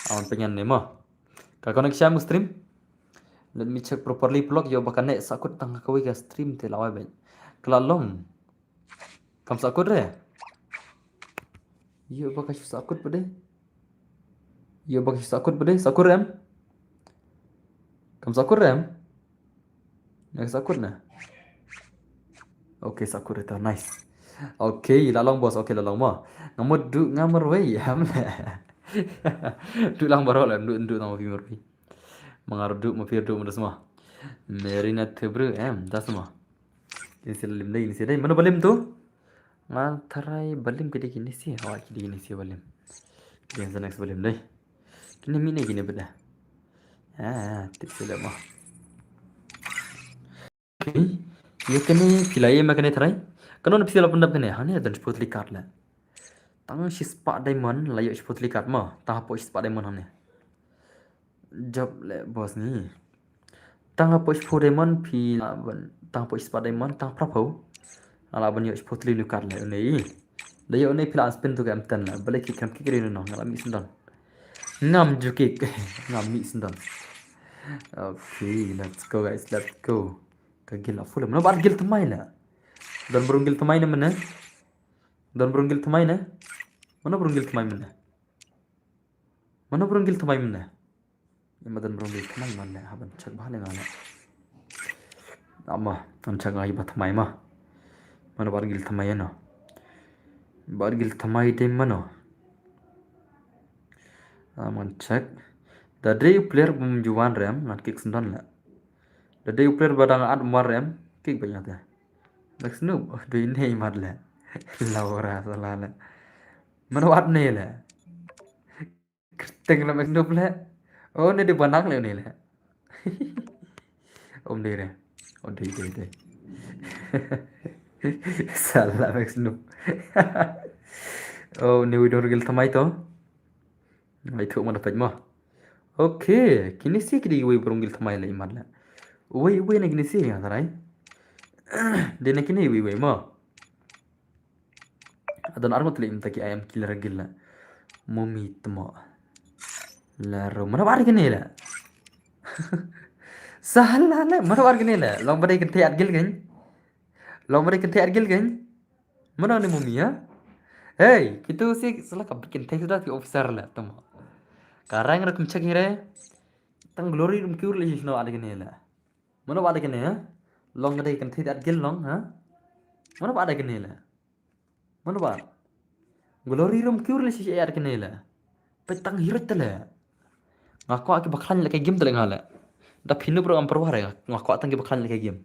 Awan pynïan ne mo. Ka connect shai mo stream. Let me check properly paralok, ïoh ba ka neh sahkut tang ha kawei ka stream te la wai beit. Ka la long. Kam sahkut re. Ïoh ba ka shu sahkut pat de. Ïoh ba ka shu sahkut pat de. Sahkut re em? Kam sahkut re em? Ïa ka sahkut na. Okay, sahkut re ta. Nice. Okay, la long boss. Okay, la long mo. Nga mut duh nga marwei. Em le. Duh lang baroh la. Duh, duh tang ma phi marwei. Ma nga ruh duh, ma phi ruh duh, ma da sma. Marina Thebru em, da sma. Kine si la lim dei, kine si dei. Mano ba lim to? Nga tharai ba lim ki dei kine si. Hawa ki dei kine si ba lim. Ki dei sa next ba lim dei. Kine mih ne kine bad da. Ah, tip si la mo. Okay. Ïa kane phi la ïa ma kane tharai. Kano na phi la pyndap kane? Hangne don shiphew tylli card la. Tang shispah diamond la ïoh shiphew tylli card mo. Tang hapoh shispah diamond hangne. Jop le boss ni. Tang hapoh shiphew diamond phi la ban, tang hapoh shispah diamond, tang phraphew. Nga la ban ïoh shiphew tylli new card le une. Da ïoh une phi la spin to ka M ten le. Balei ki kam ki kri no, nga la mih sendon. Ngam ju kick. Ngam mih sendon. Okay, let's go guys, let's go. Ka guild la full. Mano ba ar guild thymmai le? Don brung guild thymmai ne mynne? Don brung guild thymmai ne? Mano brung guild thymmai mynne? Mano brung guild thymmai mynne? Ïa ma don brung guild thymmai mynne, ha ban check bha ne nga ne. Ama, ban check nga ïa ba thymmai ma. Mano ba ar guild thymmai ïa no. Ba ar guild thymmai dei mano. Ah, ngan check. Da dei u player bym ju wan rem, ngan kick sendon le. Da dei u player ba dang at wan rem, kick ba ïa te. Max Noob, oh, dei ne i mat le. Laura sala le. Mano wat ne le. Kyrteng la Max Noob le. Oh, ne dei banak le ne le. Om dei re. Oh, dei, dei, dei. Sala Max Noob. Oh, ne wi dor gil thymmai to. Ai thu ma da peit mo. Okay, kine si ki dei wei brung gil thymmai le i mat le. Wei, wei ne kine si nga tharai. Dei ne kine wei, wei mo. Adon ar ngut le im ta ki I am killer gil le. Mummy tmo. La ro. Mano ba ar kine le. Sala le. Mano ba ar kine le. Long ba dei kynthei at gil kein. Long ba dei kynthei at gil kein. Mano ne mummy ha? Hey, kitu si sala ka bikin thei suda ki officer le tmo. Ka rang re kum check hi re. Tang glory rum kiur le shisno at kine le. Mano ba at kine ha? Long ka dei kynthei at gil long ha? Mano ba at kine le. Mano ba? Glory rum kiur le shisha at kine le. Peit tang hirit te le. Nga kwah ki ba khlaiñ le ka game te le nga le. Da phi nu bro am pyrwa re nga kwah tang ki ba khlaiñ le ka game.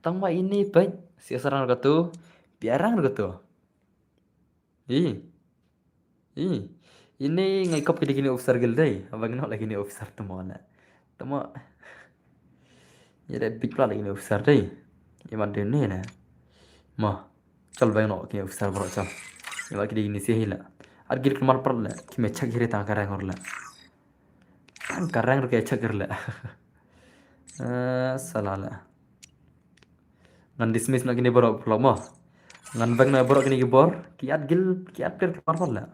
Tang ma ini peit si sarang ka tu. Biarang ka tu. I. I. Ini ngai kop kidi kini officer gil dei. Abang no lagi ni officer temo na. Temo. Ïa da big pla lagi ni officer dei. Iman dei ni na. Ma. Kal bang no kini officer bro chal. Iman kidi kini sih la. Ar gil kemar per la. Kime chak hiri tang karang or la. Tang karang ro ke chak la. Eh, sala la. Ngan dismiss na kini bro pula mo. Ngan bang na bro kini ki bor. Ki at gil, ki at gil kemar per la.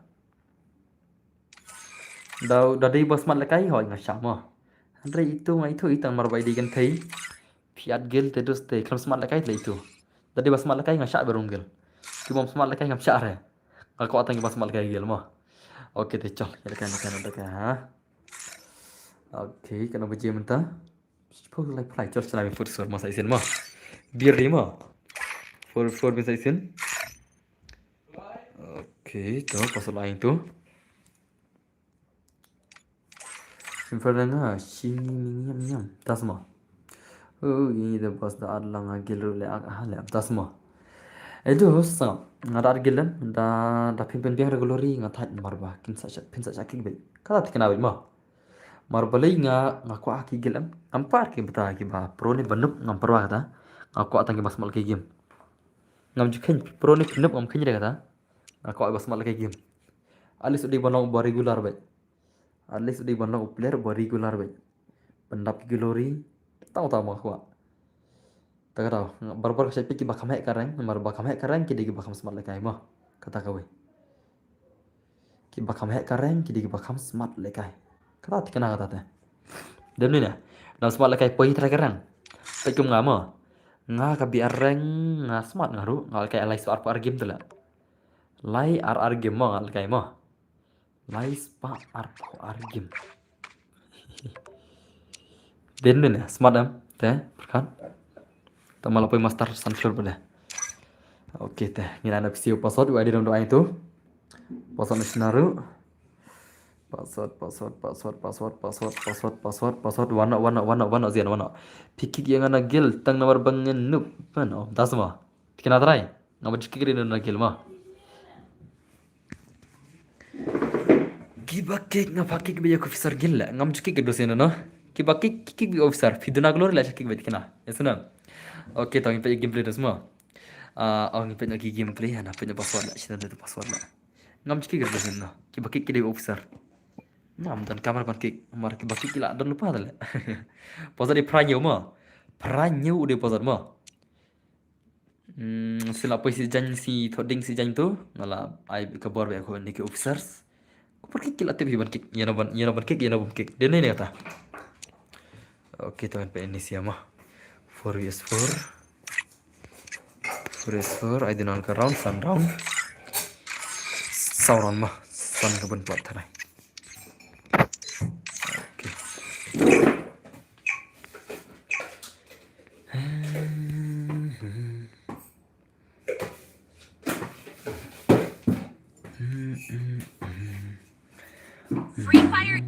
Da, da dei ba smat lekai hoi nga shah mo. Hynrei itu nga itu itang mar bai dei kynthei. Phi at gil te dus te khlem smat lekai te itu. Da dei ba smat lekai nga shah berung gil. Ki bom smat lekai ngam shah re. Nga kwah tang ba smat lekai gil mo. Okay te chal. Ya lekai lekai lekai ha. Okay, kano baje mynta? Suppose like play just like foot score masa isin mo. Bir ri mo. Four four bisa isin. Okay, to pasal lain tu. Simple nga shi ni ni ni ni. Tas mo. Oh, ini the boss da at lang a gil ru le ak ha le. Tas mo. Edo sa nga da at gil lem da da phin phin biang regularly nga thait mar ba kin sa sha phin sa sha kick beit. Kata tikna beit mo. Mar balei nga nga kwah ki gil em. Ngam par ki bata ki ba pro ni banuk ngam par kata. Nga kwah tang ki ba smart ki game. Ngam ju khein pro ni phin ngam khein re kata. Nga kwah ba smart ki game. At least u dei ban long ba regular beit. At least u dei ban long u player ba regular beit. Ban dap ki glory. Tau tau ma kwah. Ta ka tau. Bar bar ka shait peit ki ba kham heh ka rank, mar ba kham heh ka rank ki dei ki ba kham smart lehkai mo. Kata kawei. Ki ba kham heh ka rank ki dei ki ba kham smart lehkai. Kata tikna kata te. Dem ni ne. Dang smart lehkai poi trai ka rank. Peit kum nga mo. Nga ka bi ar rank nga smart nga ruh nga lehkai lai spah arphew ar game te la. Lai ar ar game mo nga lehkai mo. Lai spah arphew ar game. Den den ya, smart em. Te, perkat. Tama lapoi master sunflower pada. Oke te, ngin ana pisiu password wa di dong doa itu. Password ni sinaru. Password, password, password, password, password, password, password, password, wano, wano, wano, wano, zian, wano. Pikik yang ana gil, tang nomor bangen nup. Wano, tas mo. Tikna try. Ngam ju kik ri na gil mo. Kiba kik nga ba kik ba ya officer gil la. Ngam ju kik do sino no. Kiba kik kik ba officer. Phi duna glory la kik ba tikna. Yes no. Okay, tang peit gameplay dos mo. Ah, oh, peit ki gameplay na peit password la. Sino tu password la. Ngam ju kik do sino no. Kiba kik ki dei officer. Ngam don kamera ban kik. Mar kiba kik la don lupa la. Password di pranyo mo. Pranyo de password mo. Hmm, sila poi si jan si thoding si jan tu ngala ai ka bor be ko ni ki officers. Ko por ki la tip ban kik, ya no ban, ya no ban kik, ya no ban kik. Dia ni ni kata. Okay, to pe ni siama. Four vs four. Four vs four, I don't know ka round, sun round. Sauron ma, sun ka ban buat tharai. Okay. Free Fire.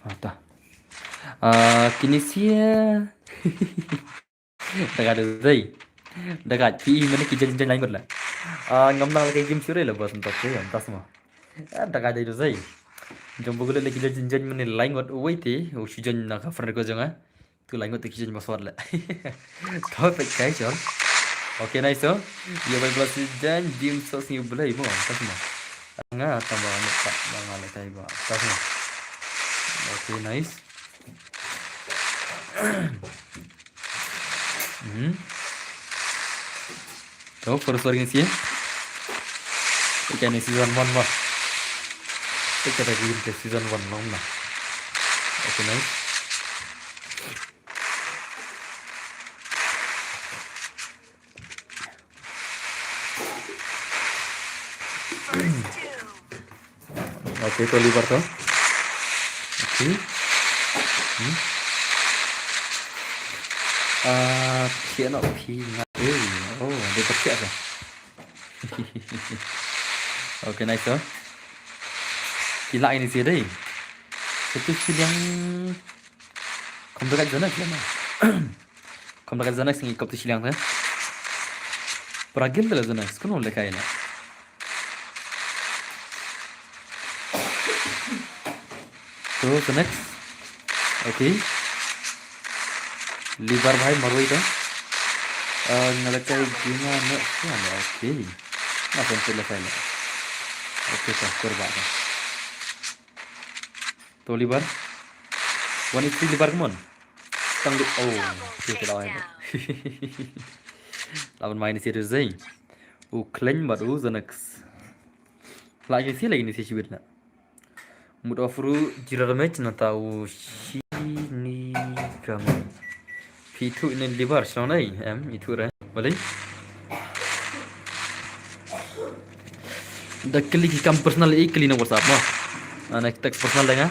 Ata. Ah, kini sia. Daga dei. Daga ti mana ki jan jan lain la. Ah, ngam nang lagi game sure la bos entok te, entas ma. Ah, daga dei dei. Jom bugule lagi jan jan mana lain wait te, u si jan na ka friend ko janga. Tu lain ngut tu ki jan password la. Tau peit kai chon. Okay, nice to. Yo bai plus jan dim so sing belai mo. Entas ma. Nga tambah ni tak bang alai kai ba. Entas ma. Okay, nice. Hmm. To, first warning sih. Ikan ni season one bah. Kita lagi ke season one long lah. Okay, nice. Okay, to liver to. Okay. Hmm. Ah, kena pi na. Oh, dia percaya tu. Okay, nice to. Kila ini sih deh. Satu silang. Kau berkat sana siapa? Kam da ka Xanax ngi kop ti shiliang te. Para gil da la Xanax, kano le kai la. To Xanax. Okay. Liver bhai marwei to. Eh, nga la kai gina na kuan la, okay. Na pon te la kai la. Okay, to, kurba to. To liver. One eighty liver, come on. Tang lu, oh, okay, okay, lawan. Lawan main ni serius dei. U Klein bad u Xanax. Lagi si, lagi ni si shibit na. Mut ofru jira damage na ta u Shinigami. Phi ithuh ine liver shnong nai, em, ithuh re. Balei? Da kylli ki kam personal i kylli na WhatsApp mo. Ana text personal da nga.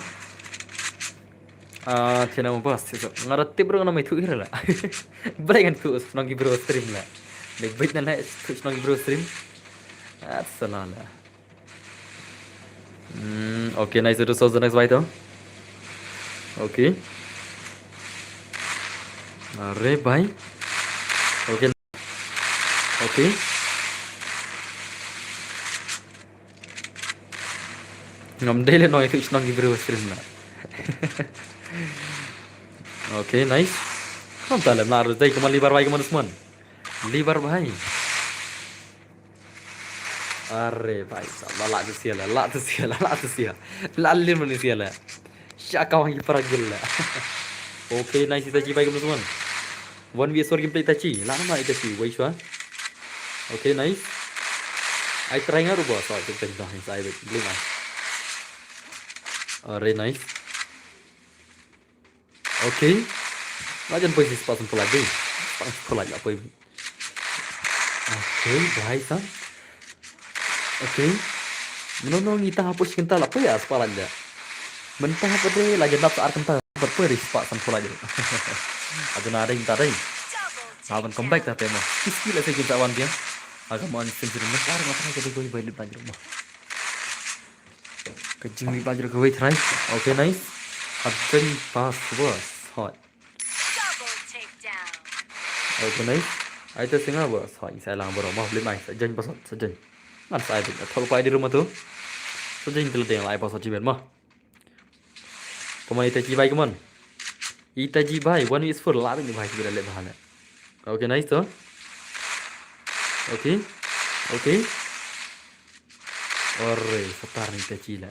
Ah, thina mo bas, thina. Nga da tip ruh nga na mai thuh ira la. Balei ngan thuh shnong ki bro stream la. Dek bait na la thuh shnong ki bro stream. At sala la. Hmm, okay, nice. Itu so the next bhai to. Okay. Are bhai. Okay. Okay. Ngam dei leh nong itu nong ki bru stream na. Okay, nice. Kam ta lem na ru dei kaman libar bhai kaman Usman. Libar bhai. Are bhai sahab, la la tu sia la, la tu sia la, la tu sia. La lim ni sia la. Sha ka wang ki para gil la. Okay, nice Itachi bhai kaman Usman. One v four gameplay Itachi. La nama Itachi, wei shwa. Okay, nice. Ai try nga ru boss. Oh, tu tu tu. Nice, ai bit. Bling ah. Are nice. Okay. La jan poi shi spah sanphew lait dei. Spah sanphew lait la poi. Okay, bhai sahab. Okay. Mano no ngi ta hapoh shi kynta la poi ïa spah lait da. Mynta hapoh dei la jan dap sa ar kynta bad poi ri spah sanphew lait dei. Adu na dei mynta dei. Haban come back ta te mo. Kiski la se kin sa wan dia. Aga mo an sim sim mo ar mo ta ka dei koi bai lip lait mo. Ka jingmih ba jrong kawei try. Okay, nice. Hap jeng pass was hot. Double takedown. Okay, nice. Ai ta singa was hot. Sa lang bro mah beli mai sa jeng pass hot sa jeng. Ngan sa ai bit. Thol pai di rumah tu. Sa jeng telah deng lai pass hot jiben mah. Come on, Itachi bhai, come on. Itachi bhai, one is four. Lah bit ni bhai, kita lihat bahan. Okay, nice tu. Okay. Okay. Ore, satar ni Itachi la.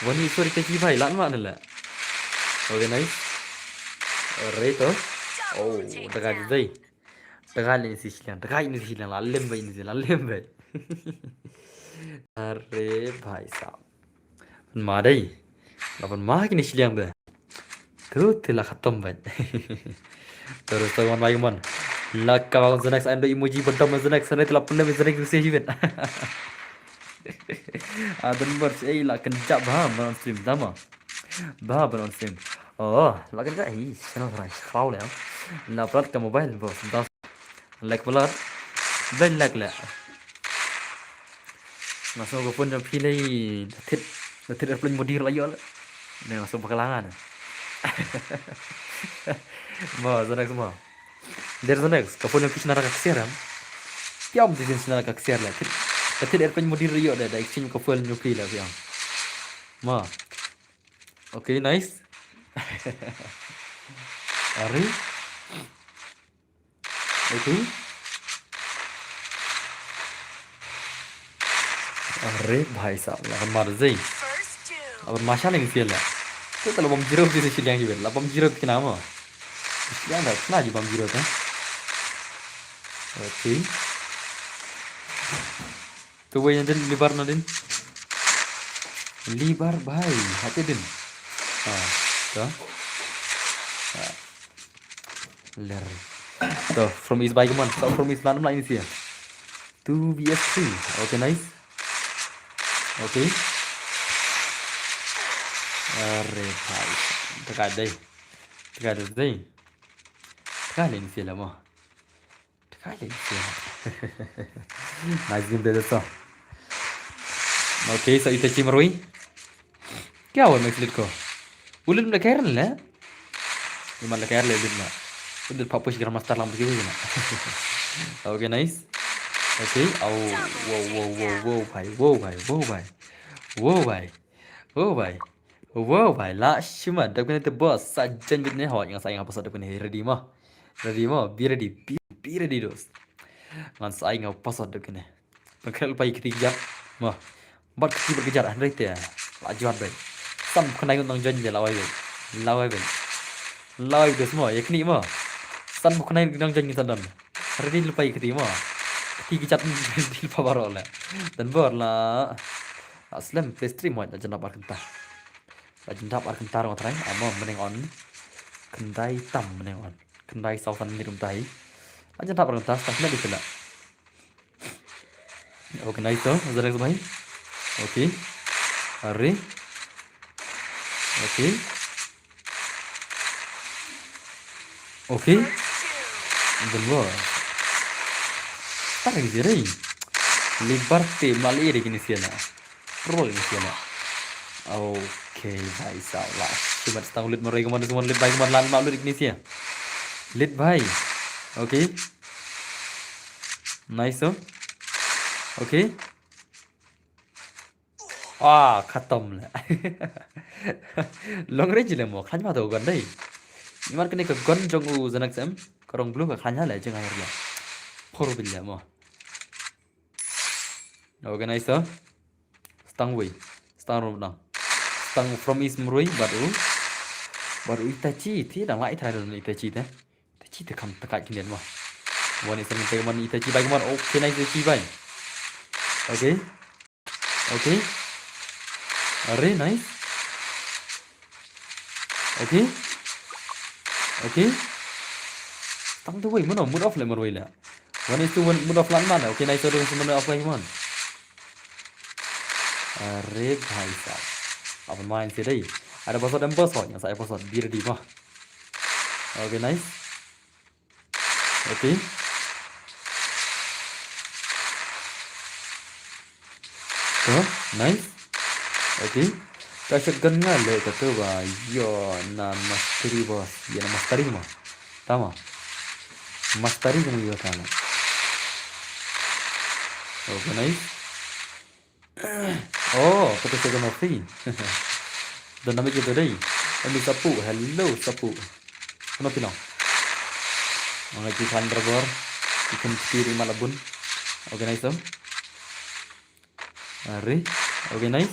Wani, sorry, Itachi bhai, lan ma la. Okay, nice. Ore to. Oh, daga dei. Daga le ni si shiliang, daga ni si shiliang, la lem bai ni si, la lem bai. Are bhai sahab. Pynma dei. La pynma kine shiliang de. Tu te la khatam bad. Terus tu wan bai mon. La ka wan Zenex ando emoji badam Zenex sana te la pynlem Zenex usia jiwit. Adan bers ei la kynjap bha ban on stream tama. Bha ban on stream. Oh, la kynjap hi channel rai khraw le. La plat ka mobile bos. Das lek plat. Ben lek le. Nga sngew ka phone jong phi lei da thit, da thit airplane mode la ïoh la. Ne nga sngew bakla nga ne. Mo, Zenex mo. Der Zenex, ka phone jong phi shna ra ka ksiar em. Phi am ti shna ra ka ksiar la. Thit, da thit airplane mode la ïoh da, da exchange ka phone jong phi la phi am. Mo. Okay, nice. Are. Okay. Are bhai sahab, la kan mar zai. First two. Abar masha leng sia la. Tu ta la bam zero ti shiliang ji ben, la bam zero ti kina mo. Shiliang da kina ji bam zero ta. Okay. Tu wei nadin, libar nadin. Libar bhai, hati din. Ha, tu. Ha. Ler. To, from is bhai, come on. So from is lan line is here. Two v three. Okay, nice. Okay. Are bhai. Teka dei. Teka dei. Teka le ni sila mo. Teka le ni sila. Nice game dei so. Okay, so ita chim rui. Kya wa max lit ko? Ulit na kairan le? Iman la kairan le ulit na. Ulit pa push Grandmaster lang bagi na. Okay, nice. Okay, au, wow, wow, wow, wow, bhai, wow, bhai, wow, bhai. Wow, bhai. Wow, bhai. Wow, bhai. La shima, dap kene te boss. Sa jan bit ne ho, yang sa yang apa sa dap kene ready mo. Ready mo, be ready, be, be ready dos. Ngan sa yang apa sa dap kene. Pengkrel pai kiti jap. Mo. Bat kiti berkejar, andre te. La juat bai. San puknai nang jan je lawai bai. Lawai bai. Lawai bai semua, ya kini mo. San puknai nang jan kita dan. Ready lupa kiti mo. Kiti kejat ready lupa baru la. Dan bor la. Aslem play stream mo, la jendap ar kenta. La jendap ar kenta rong trai. Amo meneng on. Kendai tam meneng on. Kendai sausan ni rum tai. La jendap ar kenta, start na di sela. Okay, nice to. Zarak bhai. Okay. Are. Okay. Okay. Belum. Tak lagi sih, Ray. Liberty mali iri kini siya na. Pro ini sih na. Okay, bhai sab la. Cuma setang lit marwei, kemon, semua lit bhai, kemon, lan ma lit ini sih. Lit bhai. Okay. Nice, oh. Okay. Ah, khatam la. Long range le mo, khlaiñ ma to gun dei. Imat kane ka gun jong u Zanax M, ka rong blue ka khlaiñ ha le jeng air la. Por bil le mo. Okay, nice, oh. Stang wei. Stang rom dang. Stang from is mrui, bad u. Bad u Itachi, ti dang la Itachi, dang Itachi te. Itachi te kam takai kinen mo. Wan is te man Itachi bhai, kemon. Okay, nice Itachi bhai. Okay. Okay. Are, nice. Okay. Okay. Stang tu wei, mano, mut off le marwei la. One is to one, mut off lan man. Okay, nice, one is to one off, kemon. Are bhai sab. Apa main sih dei? Ada password, em password, yang saya password, biar di mah. Okay, nice. Okay. Huh? Nice. Okay. Ka shotgun nga le ka tu ba. Yo, na mastery boss. Ya na mastery ma. Tama. Mastery kung yo tama. Okay, nice. Oh, kata shotgun ma free. Don namik itu dei. Ami Sapu, hello Sapu. Kano pino? Mangai ki khan rabor. Ki khan kiri malabun. Okay, nice, oh. Are. Okay, nice.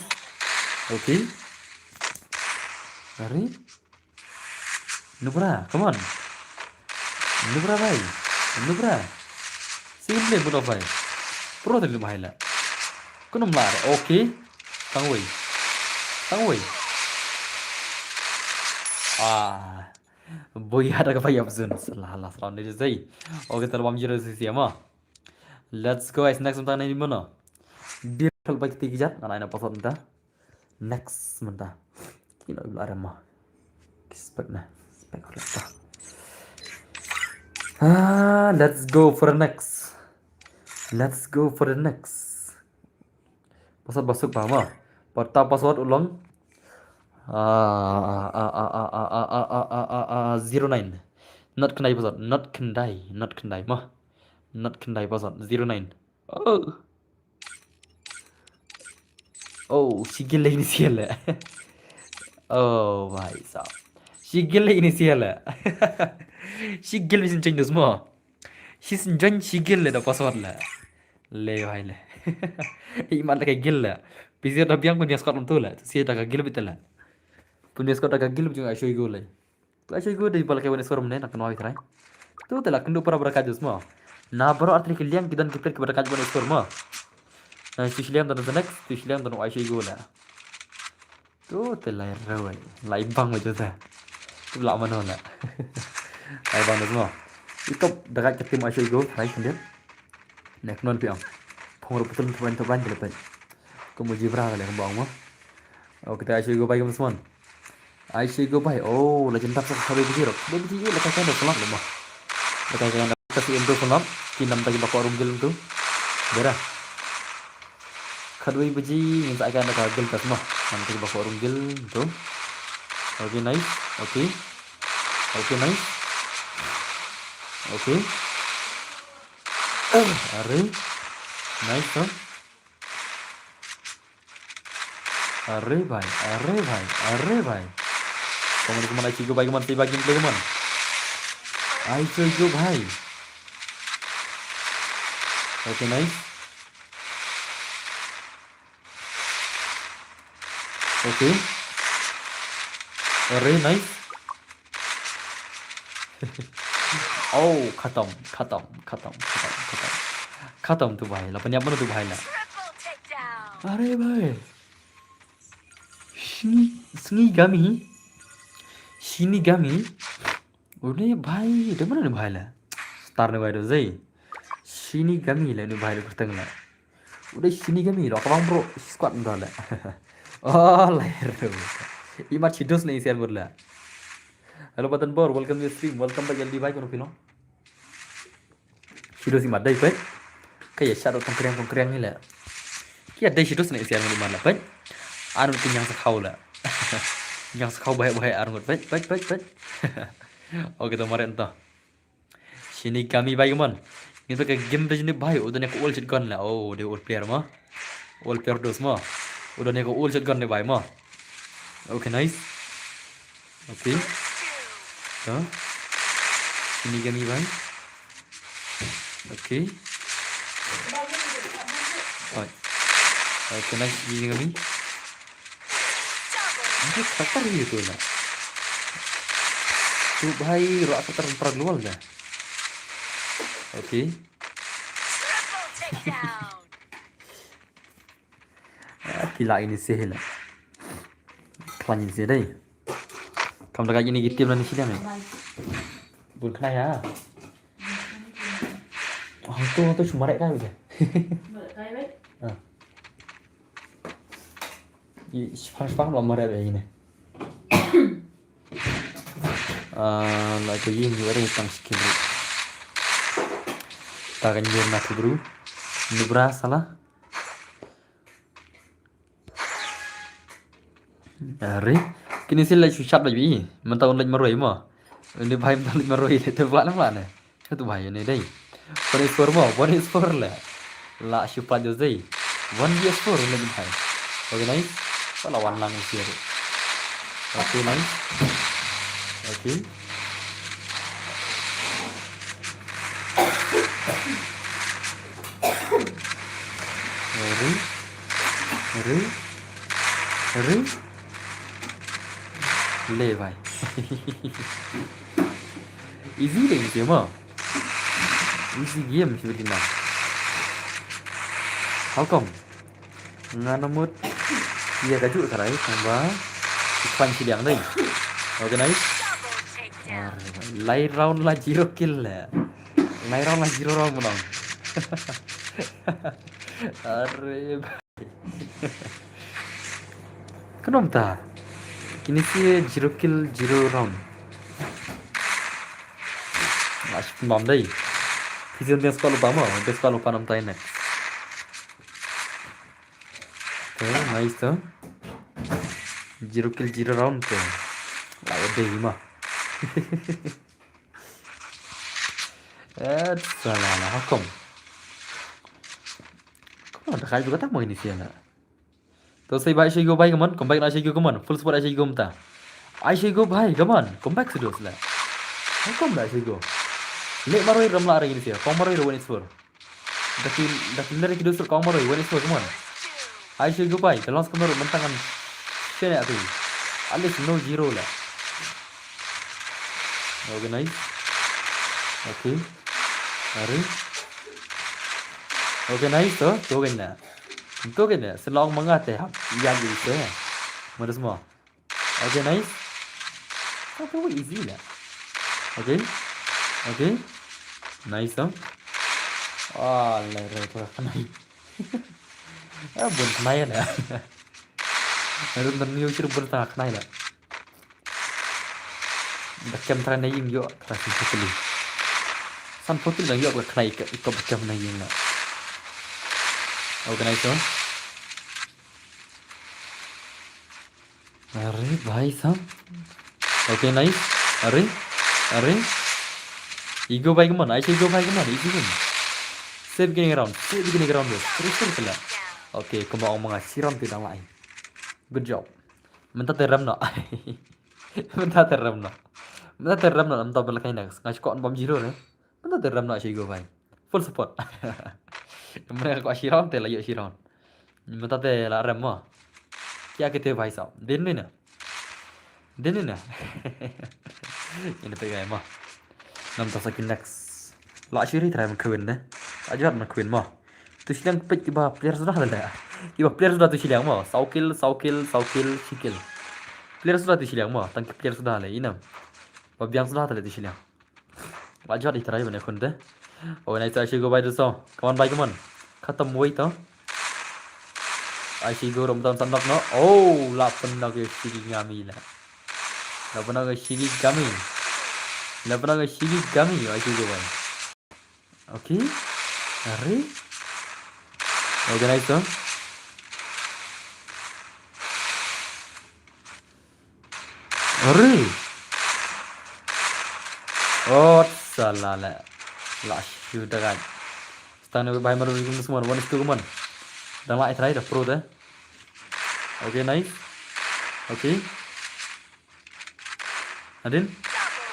Okay. Are. Nubra, kemon. Nubra bhai. Nubra. Simple, buno bhai. Pro tadi mahai la. Kunum lar. Okay. Tang wei. Tang wei. Ah. Boy ada ka bhai absun. Salah, salah, salah ni jai. Okay, terbam jiro si siama. Let's go, guys. Next mynta nai mano. Dir kal bhai kiti kijat. Nana ina password mynta. Next mynta. Kino ibu arama. Respect na. Respect for that. Ah, let's go for the next. Let's go for the next. Password basuk ba ma. Pata password ulong. Ah, ah, ah, zero nine. Not khyndai password. Not khyndai. Not khyndai ma. Not khyndai password. Zero nine. Oh. Oh, shi gil ini sial. Oh, bhai sahab. Shi gil ini sial. Shi gil bisin change dos mo. Shi sin join shi gil le da password le. Le bhai le. Iman le ka gil le. Pisi da biang pun dia squad tu le. Si da ka gil bit le. Pun dia squad da ka gil bit jong ai shoi go le. Tu ai shoi go dei bal ka wan squad ne na kanoi trai. Tu te la kendu para para kajus mo. Na bro artri ki liang ki don ki pet ki para kaj wan squad mo. Na si liang don the next, si liang don ai shoi go le. Tu te lai rawai. Lai bang ma jota. Tu la mano la. Lai bang da mo. Ikop dagat ka tim ai shoi go, lai kendit. Nek non piang. Phong rup tum tuan tuan jele pen. Ko muji bra le bang mo. Oh, kita ai shoi go bai kam smon. Ai shoi go bai. Oh, la jendap sa khabe biji rok. Khabe biji la ka kan da salam le mo. La ka kan da kasi improve salam. Ki nam ta ki ba ko rum gil tu. Bera. Khatwei baje ngin sa ai ka na ka gil ka sma. Ngin sa ba ko rung gil tu. Okay, nice. Okay. Okay, nice. Okay. Are. Nice, huh? Are bhai, are bhai, are bhai. Come on, come on, I see you, bhai, come on, stay back in play, come on. I see you, bhai. Okay, nice. Okay. Are, nice. Oh, khatam, khatam, khatam, khatam, khatam. Khatam tu bhai, la panyap mana tu bhai la. Are bhai. Shini, Shinigami. Shinigami. Une bhai, de mana ne bhai la. Star ne bhai do zai. Shinigami la ne bhai do kerteng la. Udah Shinigami lo, kabang bro, squad muda la. Oh, lahir. Imat Shidos la isi albur la. Hello, Button Bor, welcome to the stream. Welcome back, L D bhai, kono pino. Shidos imat dai, pai. Kaya shadow tongkriang, tongkriang ni la. Ki ïa dei shi dos ne siar ngut man la peit. Ar ngut ki ñiang sa khaw la. Ñiang sa khaw bhai bhai ar ngut peit peit peit peit. Okay, to mareh to. Shinigami bhai, come on. Ngin peit ka game de jini bhai, u don ïa ka old shotgun la. Oh, u dei old player mo. Old player dos mo. U don ïa ka old shotgun de bhai mo. Okay, nice. Okay. To. Shinigami bhai. Okay. Oi. Okay, nice, Shinigami. Aduh, karakter gitu lah. Tu bhai, ruh karakter perang luar dah. Okay. Ah, kila ini sih lah. Klan ini sih dai. Kam daga ini gitim lah ni sidang eh. Bun kena ya. Oh, tu, tu cuma rek kai je. Ah. Ï, shipang shipang ba mare ba ine. Ah, la ka ïing ïa ring tang skin ri. Ta ka nyir na tu bru. Nubra sala. Are. Kini sil la shu chat ba bi. Mynta un leit marwei mo. Ni bhai mynta leit marwei le te ba la ma ne. Katu bhai ne dei. One is four mo, one is four le. La shu plat jo dei. One V S four le bhai. Okay, nice. Wala wan lang is here. Okay, nice. Okay. Ready? Ready? Ready? Le bhai. Easy le easy mo. Easy game shu bit na. How come? Nga na mut ïa ka ju ka rai tang ba. Kwan shi liang dei. Okay, nice. Ar, lai round la zero kill le. Lai round la zero round mo nang. Are. Kano mta? Kini si zero kill, zero round. Ash pynbam dei. Phi zin deng squad lupa mo, deng squad lupa nam tai next. Okay, nice to. Zero kill, zero round to. Lah, dei ma. Eh, salah lah, hukum. Kano da kai juga tak mau ini sih na. To sei bhai, Aisha Ego bhai, come on, come back na Aisha Ego, come on. Full support Aisha Ego mynta. Aisha Ego bhai, come on, come back sudos la. How come da Aisha Ego? Leh marwei ram la ra ini sia, kong marwei ra one is four. Da ki, da ki leh ki dos kong marwei one is four, come on. Aisha Ego bhai, da long skam marwei mynta ngan shane ati. At least no zero la. Okay, nice. Okay. Are. Okay, nice to, to kena. To kena, selong manga te hap. Iya gitu ya. Modus mo. Okay, nice. Satu easy la. Okay. Okay. Nice to. Ah, le re to kena. Ah, bun kena la. Harus nang yo sir bun ta kena la. Da kem trai na ïing ïoh trai san phew tylli. San phew tylli dang ïoh ka khnai ka, ka ba kem na ïing na. Organize on. Are bhai sam. Okay, nice. Are. Are. Ego bhai, come on. Aisha Ego bhai, come on. Easy win. Save beginning round. Save beginning round. Terus terus kena. Okay, kumba ong manga shi round te dang lai. Good job. Mynta te rem noh. Mynta te rem noh. Mynta te rem noh, mynta ban lehkai next. Nga shu kwah ban bam zero ne. Mynta te rem noh Aisha Ego bhai. Full support. Mynta kwah shi round te la ïoh shi round. Mynta te la rem mo. Kya kete bhai sahab. Din ne na. Din ne na. Ina te gai mo. Namta sa ki next. La shiri trai ma kwin de. Ajat ma kwin mo. Tu shiliang peit kiba player suda le. Kiba player suda tu shiliang mo. Saw kill, saw kill, saw kill, shi kill. Player suda tu shiliang mo. Tang ki player suda le ina. Ba biang suda le tu shiliang. Ba jot i trai bane khun de. Oh, nice, Aisha Ego bhai do so. Come on bhai, come on. Khatam wei to. Aisha Ego rom down san nok no. Oh, la pynok ïa Shigigami la. La pynok ïa Shigigami. La pynok ïa Shigigami, Aisha Ego bhai. Okay. Are. Organize to. Are. Oh, salah la. La shu dagat. Stang ne bhai maru kum semua. One is two, come on. Dang la try da pro da. Okay, nice. Okay. Adin.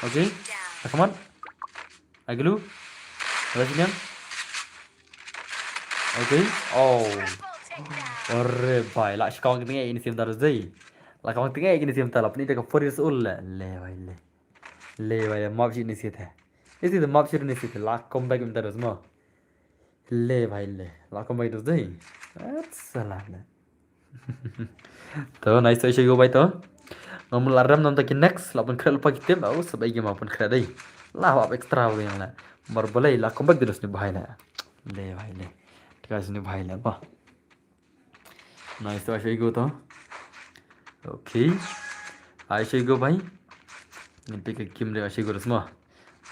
Okay. Come on. Ai gulu. Ada sini. Okay. Oh. Ore bhai, la shkawang tenge ini sim tarus dei. La kawang tenge ini sim tala pni teka four years old le. Le bhai le. Le bhai le map shi ini site. Isi de map shi ini site. La comeback im tarus mo. Le bhai le. La comeback tarus dei. At salah le. To, nice to, Aisha go bhai to. Ngam la ram nam ta ki next, la pun khreh la pa ki tim, oh, sab ai game pun khreh dei. La hap extra wing la. Mar balai la comeback terus ni bhai la. Le bhai le. Terus ni bhai la ba. Nice to, Aisha go to. Okay. Aisha go bhai. Ngin pick a game de Aisha go terus mo.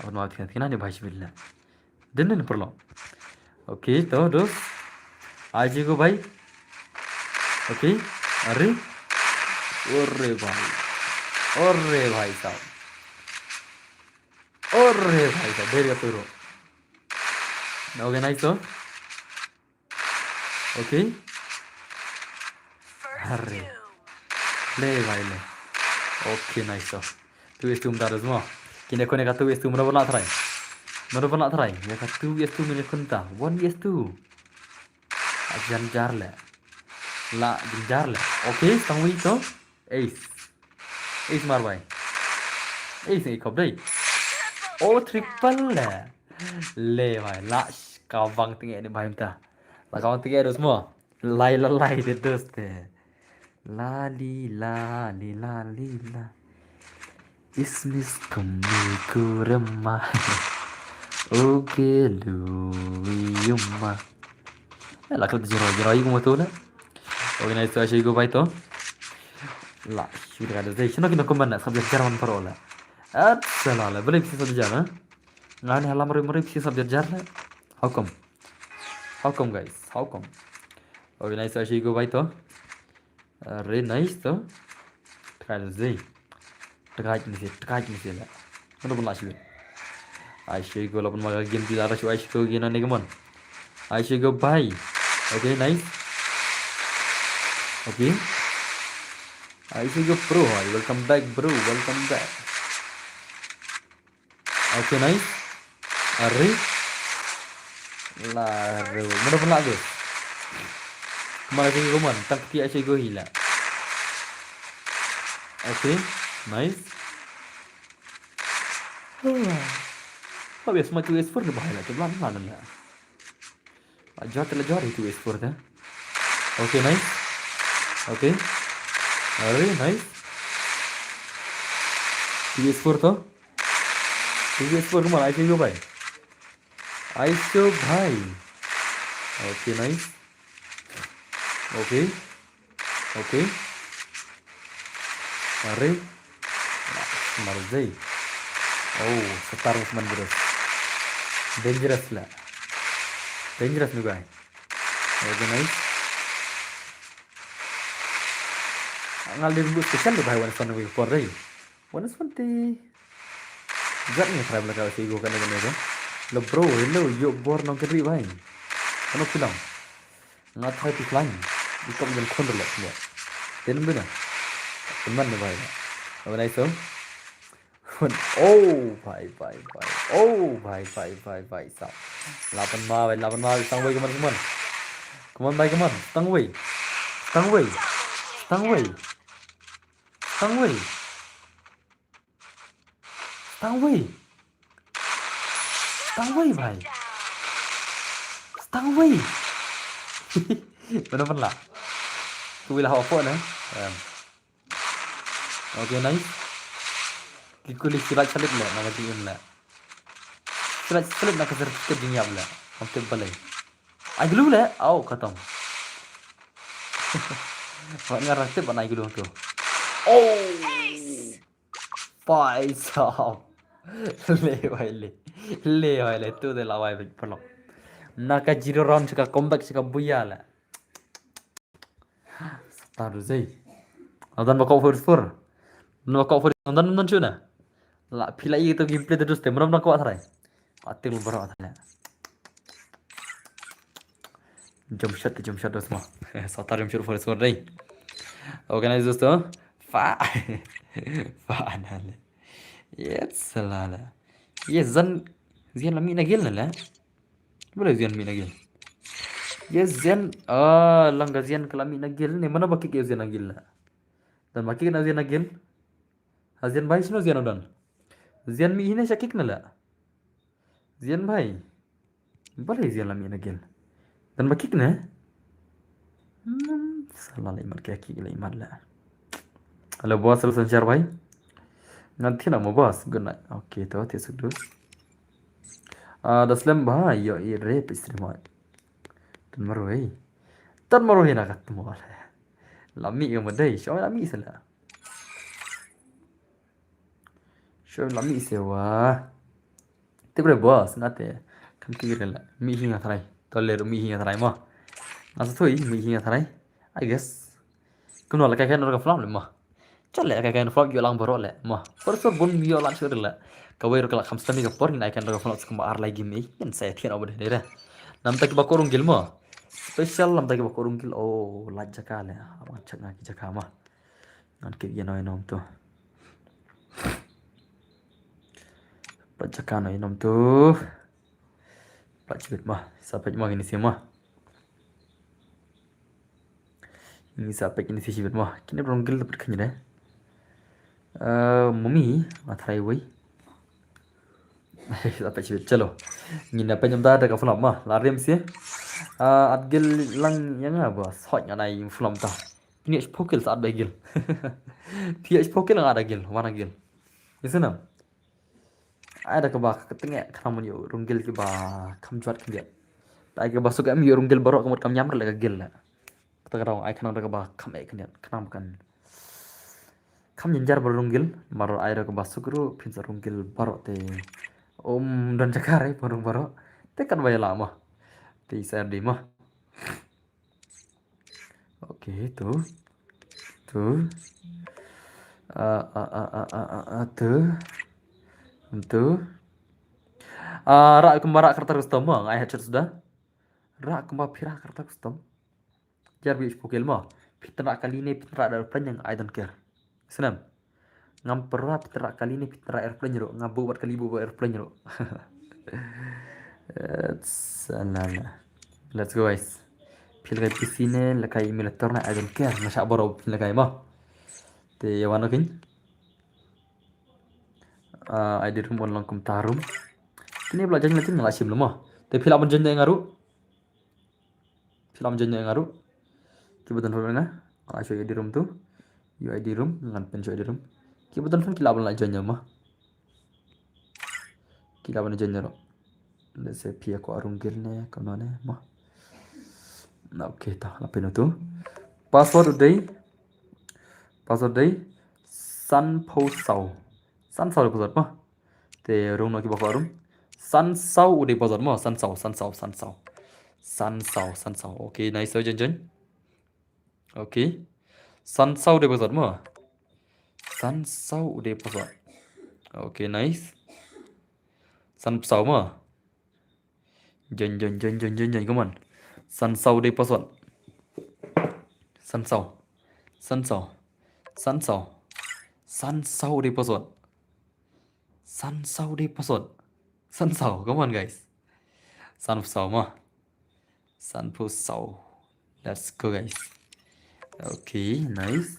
Apa nama kita, kita ni bhai sibilla. Din din perlu. Okay, to, dos. Aji go bhai. Okay, are. Ore bhai. Ore bhai sahab. Ore bhai sahab, bhai ka turu. Okay, nice to. Okay. Are. Le bhai le. Okay, nice to. Two is two mta dos mo. Kine kone ka two is two mano bana try. Mano bana try. Ya ka two is two mane kunta. One is two. Ajan jar le. La jar le. Okay, stang wi to. Ace. Ace mar bhai. Ace ni kop dei. Oh, triple le. Le bhai, la kawang tenge ni bhai mta. La kawang tenge dos mo. Lai la lai de dos te. La li la li la li la. Ismis kami kurema. Oke lu yuma. Eh, la kala jiro jiro iku mo tu le. Organize to Aisha go bhai to. La shu da dei. Shino kino kumana subject German paro la. At sala la. Balik si subject na. Ngani halam ri mari si subject jar la. How come? How come, guys? How come? Organize to Aisha go bhai to. Are nice to. Try to say. Try ni si, try ni si la. Mano pun la shi. Aisha go la pun maga game di la shu Aisha go gina ne, come on. Aisha go bhai. Okay, nice. Okay. Aisha go pro, hi. Welcome back, bro. Welcome back. Okay, nice. Are. La are. Mano pun la go. Mara sini go man. Tang ti Aisha go hila. Okay, nice. Tapi semua tu expert ni bahaya tu, pelan pelan lah. Jor te la jor itu expert eh. Okay, nice. Okay. Are nice. Itu expert tu. Itu expert, come on, Aisha go bhai. Aisha bhai. Okay, nice. Okay. Okay. Are. Mar zai. Oh, setar Usman Bros. Dangerous la. Dangerous ni guy. Okay, nice. Ngal di bu special di bhai wan son wi por ri. Wan son ti. Jat ni try bla ka si go kane kane ka. Lo bro, hello, yo bor nong kri bhai. Ano pilang. Nga thai pi klang. Ikam jan khon relo ya. Ten bina. Teman ni bhai. Apa nai so? Oh bhai bhai bhai. Oh bhai bhai bhai bhai sa. Lapan ma bhai, lapan ma bhai, stang wei, come on, come on. Come on bhai, come on. Stang wei. Stang wei. Stang wei. Stang wei. Stang wei. Stang wei bhai. Stang wei. Mana pun la. Tu wei la hok ne. Em. Okay, nice. Ki kuli sirat salit le, na ka jingim le. Sirat salit na ka certificate jingim le. Am tip balai. Ai gulu le. Au, khatam. Wat ngarang tip ban ai gulu tu. Oh. Bhai sahab. Le bhai le. Le bhai le. Tu de la bhai bhai palo. Na ka zero round sha ka comeback sha ka buya le. Star zai. Adan ba ko first four. Nang kwah forty seven, don don chuna. La phi la ïa to gameplay te dus te mram nang kwah tharai. Atil bro tharai. Jump shot te jump shot dus ma. Satar jump shot forty seven dei. Organize dus to. Fa. Fa anale. Yes la la. Yes zan zian la mi na gil na la. Boleh zian mi na gil. Yes zian. Ah, lang ka zian ka la mi na gil ne mana ba kick zian na gil la. Dan ba kick na zian na gil. Ha zian bai sino zian udan. Zian mi hine sha kick na la. Zian bai. Boleh zian la mi na gil. Dan ba kick ne. Hmm, salah la imat ke kick la imat la. Hello boss, hello Sanchar bai. Ngan thina mo boss. Good night. Okay, to thik suk dus. Ah, da slem ba yo i re pe stream bai. Tan marwei. Tan marwei na kat mo la. La mi ka mo dei. Show la mi sala. Show la mi sewa. Te bre boss na te. Kam ki la. Mi hinga tharai. Toler mi hinga tharai mo. Nga sa thui mi hinga tharai. I guess. Kumno la kai kai nor ka flam le mo. Chale kai kai nor flam yo lang baro le mo. Por so bun mi yo lang sure le. Ka wei ro ka la kham stami ka por ni kai nor ka flam skum ar lai gim ei. Yan sa thian obo de re. Nam ta ki ba korung gil mo. Special nam ta ki ba korung gil. Oh, la jaka le. Abang chak nga ki jaka mo. Ngan kit ïa noi nom tu. Pat jaka noi nom tu. Pat chibit ma. Sa pat ma kini sima. Ini sa pat kini si chibit ma. Kini brong gil dapat kini deh. Eh, mami, ma try wei. Sa pat chibit chalo. Ngin da penyam da da ka flop ma. La rim si. Eh, at gil lang yang apa? Sot nga nai flop ta. Pini ach pokil sa at ba gil. Pini ach pokil nga ada gil, wana gil. Isnam. Ai da kaba ka tengek khana mun ïoh rung gil kiba kham jwat khyndiat. Da ai kaba suk em ïoh rung gil baroh ka mut kam ñiam re le ka gil le. Kata ka daw ai khana da kaba kham eh khyndiat khana ba kan kham jynjar ba rung gil. Mar ai da kaba suk ruh phin sa rung gil baroh te. Um don jakar ai ba rung baroh. Te kan ba ïa la ma. Te isa di ma. Okay, tu. Tu. Ah, ah, ah, ah, ah, ah, ah, tu. Tu. Ah, rak kumba rak kereta custom ma, ngai headshot suda. Rak kumba phi rak kereta custom. Jar bi pokil ma. Phi tynrak kali ne, phi tynrak da aeroplane, I don't care. Snam. Ngam pyrwa phi tynrak kali ne, phi tynrak aeroplane ruh. Nga buh bad kali buh bad aeroplane ruh. Salala. Let's go, guys. Phi lehkai P C ne, lehkai emulator ne, I don't care. Nga shah baroh phi lehkai ma. Te ïa wan kin. Ah, I D room on long kumta room. Kine ba la join la tin nga la shim lama. Te phi lah ban join ïa nga ruh. Phi lah ban join ïa nga ruh. Kiba don phone nga. Nga la show I D room tu. U I D room, ngan pyn show I D room. Kiba don phone ki lah ban la join ïa ma. Ki lah ban join ïa ruh. Let's say phi ko arung gil ne, kumno ne ma. Na okay ta, la pyn tu. Password u dei. Password dei. San pho saw. San saw dei password ma. Te rung no kiba ko rung. San saw u dei password ma. San saw, san saw, san saw. San saw, san saw. Okay, nice, join, join. Okay. San saw u dei password ma. San saw u dei password. Okay, nice. San saw ma. Join, join, join, join, join, join, come on. San saw u dei password. San saw. San saw. San saw. San saw u dei password. San saw u dei password. San saw, come on, guys. San saw ma. San pho saw. Let's go, guys. Okay, nice.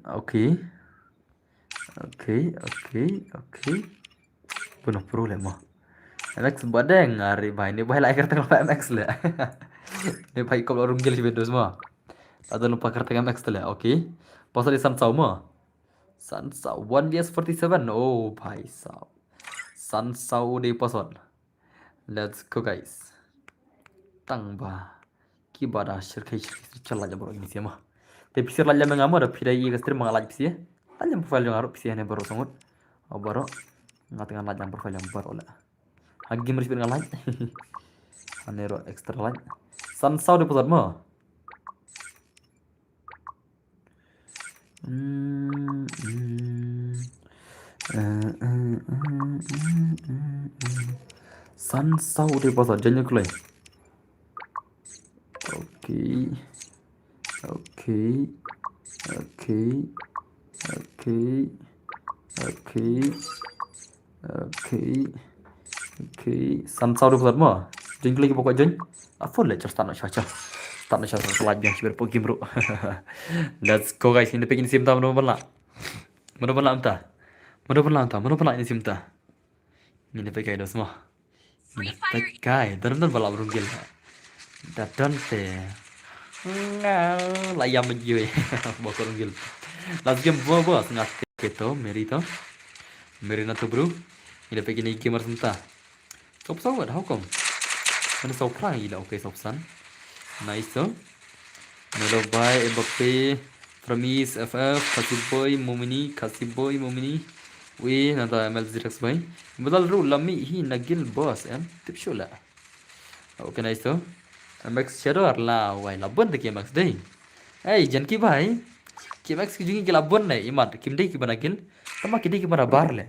Okay. Okay, okay, okay. Buno pro le mo. M X badeng ari bai ni bai lai kereta M X le. Ni bai kop rung gil si Windows mo. Ada lupa kereta M X le. Okay. Password san saw mo. San saw one V S forty-seven. Oh, bhai sahab. San saw u dei password. Let's go, guys. Tang ba. Kiba da shirkai shirkai shirkai laj baroh ini siama. Te phi sir laj lem nga mo da phi da i ka stream nga laj phi. Laj lem profile jong nga ruh phi ne baroh sangut. O baroh. Nga tengah laj lem profile jong baroh la. Ha game respect nga laj. Ane ruh extra laj. San saw u dei password mo. Mm, mm. Eh, eh, eh, eh, eh, eh. San saw de basa janya kulai. Okay. Okay. Okay. Okay. Okay. Okay. Okay. San saw de basa mo. Janya kulai ki bokok janya. Apa le, just start na sha sha. Start na sha sha, like biang shi ber pok game bro. Let's go guys. Ini pek ini sim ta mano bala. Mano bala anta. Mano bala anta. Mano bala ini sim ta. Ini pek kai dos mo. Ini pek kai. Dar dar bala rung gil. Dar dan te. Nga la yam jui. Bokor rung gil. Last game bo bo ngat keto Mary to. Mary na to bro. Ini pek ini gamer senta. Top forward, how come? Mana saw prang ila, okay, saw san. Nice to. Melo by Mbappe, Framis, F F, Kasiboy, Momini, Kasiboy, Momini. Wi, nata M L Zirax by. Badal ru lami hi nagil boss, em? Tip shu la. Okay, nice to. M X Shadow ar la, wai, la bun de ki M X dei. Hey, jan ki bai. Ki M X ki jungi ki la bun ne, imat, kim dei ki bana gil. Tama ki dei ki bana bar le.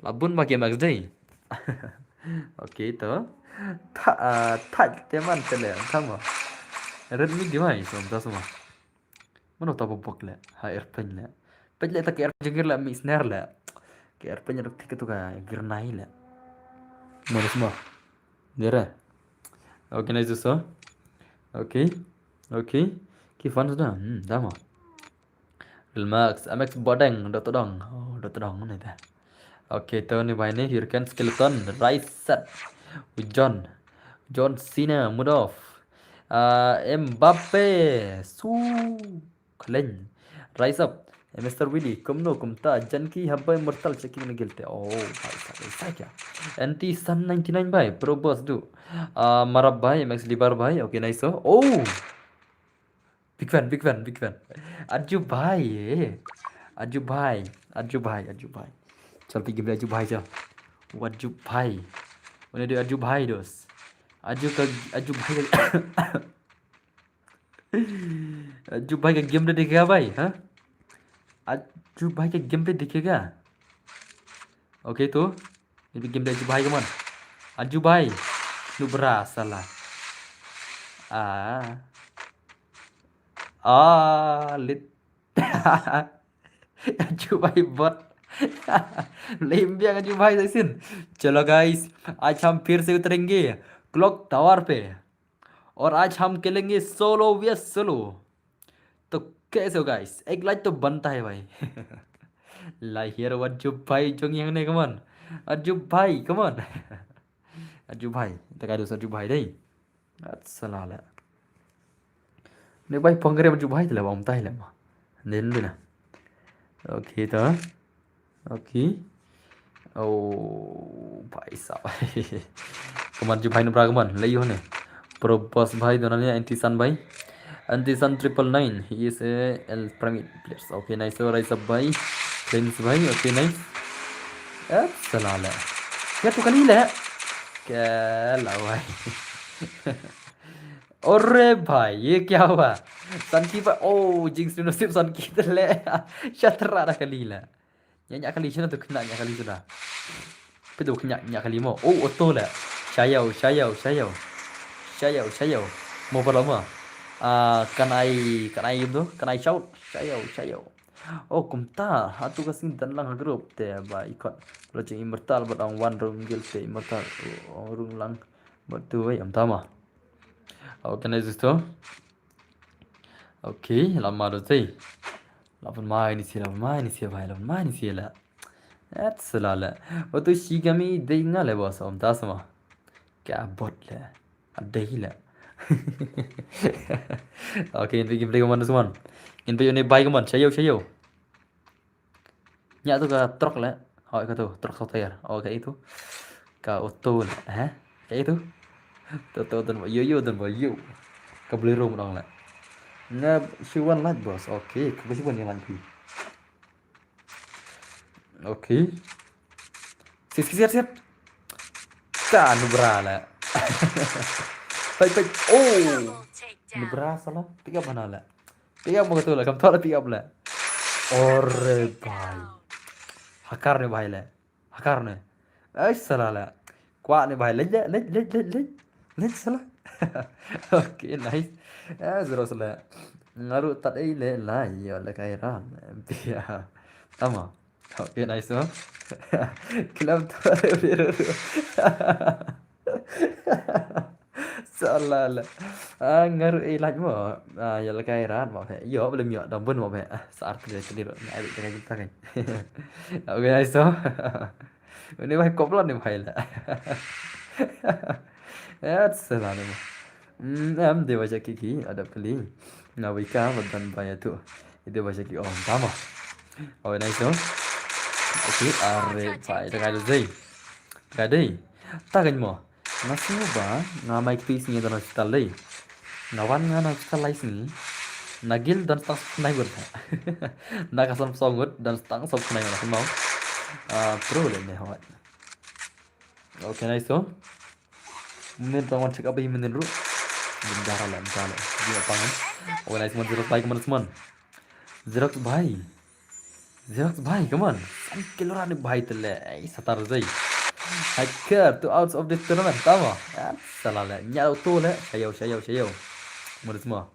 La bun ba ki M X dei. Okay, to. Tha, ah, tha, te man te le, tha mo. Redmi device, om ta suma. Mano ta bok le, ha airplane le. Pej le ta ki airplane jengir le, mi sner le. Ki airplane rak tik tu ka girnai le. Mano suma. Dere. Okay, nice so. Okay. Okay. Ki fans da. Hmm, da mo. Real Max, M X Bodeng, dot dong. Oh, dot dong ni ta. Okay, to ni bai ni Hurricane, Skeleton, Rise Set, John, John Cena, Mudov, uh, Mbappe, Su, Klen, Rise Up, eh, Mister Willy, kumno kumta, Janki, Habai, Mortal, checking ni gilte. Oh, bhai sahab, aisa kya? Anti Sun ninety nine bhai, Pro Boss du. Uh, Marab bhai, M X Libar bhai, okay, nice. Oh, oh. Big fan, big fan, big fan. Arju bhai, eh. Arju bhai, Arju bhai, Arju bhai. Chal, pik game Arju bhai chal. Arju bhai. Arju bhai, dos. Arju ka, Arju bhai ka, Arju bhai ka game da dikhe bhai, ha? Arju bhai ka game da dikhe. Okay, to. Ini game da Arju bhai, come on. Arju bhai. Nubra, sala. Ah. Ah, lit. Arju bhai bot. Lim biang Arju bhai saisin. Chalo guys, aaj hum phir se utarenge clock tower pe. और आज हम खेलेंगे solo vs solo. तो कैसे हो guys, एक like तो बनता है भाई. Lahir Arju bhai jong yang ne, come on. Arju bhai, come on. Arju bhai, ta ka dos Arju bhai dei. At sala le. Ne bhai pongre Arju bhai tele bam tai le ma. Nen dina. Okay ta. Okay. Oh, bhai sahab. Come on, Arju bhai nubra, come on. Lei ho ne. Pro Boss bhai, dona ne, Anti Sun bhai. Anti Sun triple nine. He is a El Pyramid players. Okay, nice. So, Rise Up bhai. Cleanse bhai. Okay, nice. Eh, salah le. Ya tu kali le. Kala bhai. Ore bhai, ye kya hua? Sanki bhai, oh, Jinx ni nasib Sanki te le. Shatra da kali le. Nya nya kali shina tu kena nya kali shina. Pido kena nya kali mo. Oh, auto le. Shayao, shayao, shayao. Shayao, shayao. Mo para mo. Ah, can I, can I do? Can I shout? Shayao, shayao. Oh, kumta. Hatu ka sing dan lang ha group te ba ikot. Lo jing Immortal bat ang wan rung gil te Immortal. Oh, rung lang. Bat tu wei am tama. Oh, can I just do? Okay, lama do te. Lapan mai ni sila, mai ni sila, bhai, lapan mai ni sila. At sila le. Watu Shigami dei nga le boss, om ta sama. Kya bot le. Adei le. Okay, in pe game play kaman semua. In pe ne bhai kaman, shayo, shayo. Nya tu ka truck le. Hoi ka tu, truck sawtayar. Oh, ka itu. Ka auto le, eh? Ka itu. Tu tu tu yo yo tu yo. Ka Bolero mo dong le. Nga shiwan light boss. Okay, ka shiwan yang light. Okay. Sit, sit, sit, sit. Ta nubra le. Pek, pek. Oh. Nubra salah. Pick up mana le? Pick up mo tu le. Kam tu le pick up le. Ore bhai. Hakar ne bhai le. Hakar ne. Ai sala le. Kwah ne bhai. Lej le, lej, lej, lej, lej. Lej sala. Okay, nice. Eh, zero sala. Nga ruh tat ei le la yo le kai ran. Bia. Tama. Okay, nice, oh. Kilam tu ada biru. Salah lah. Ah, nga ruh ei laj mo. Ah, ya lekai ran mo phe. Yo, belum yo, dam bun mo phe. Ah, sa art dia kali ruh. Nga ada tengah kita kan. Okay, nice, oh. Ini bhai koplan ni bhai lah. Ya, salah ni mo. Hmm, em, dia baca kiki, ada kali. Nga wika, badan bhai tu. Dia baca kiki, oh, tama. Oh, nice, oh. Okay, are bhai, tengah ada zai. Tengah dei. Tagan mo. Nga sngew ba nga mai kti sngi don hospital dei. Nga wan nga na hospital lai sngi. Na gil don stang sop khnai gur. Na ka sam song gur don stang sop khnai gur mo. Ah, pro le ne hawat. Okay, nice, oh. Min tang wan check up hi min ru. Min dara la, min dara la. Dia pangan. Oh, nice, man, zero spike man, man. Xerox bhai. Xerox bhai, come on. San kilo rani bhai tele. Ai, satar zai. Hacker, two outs of this tournament. Tama. Ah, salah le. Nyau tu le. Shayo, shayo, shayo. Mulut semua.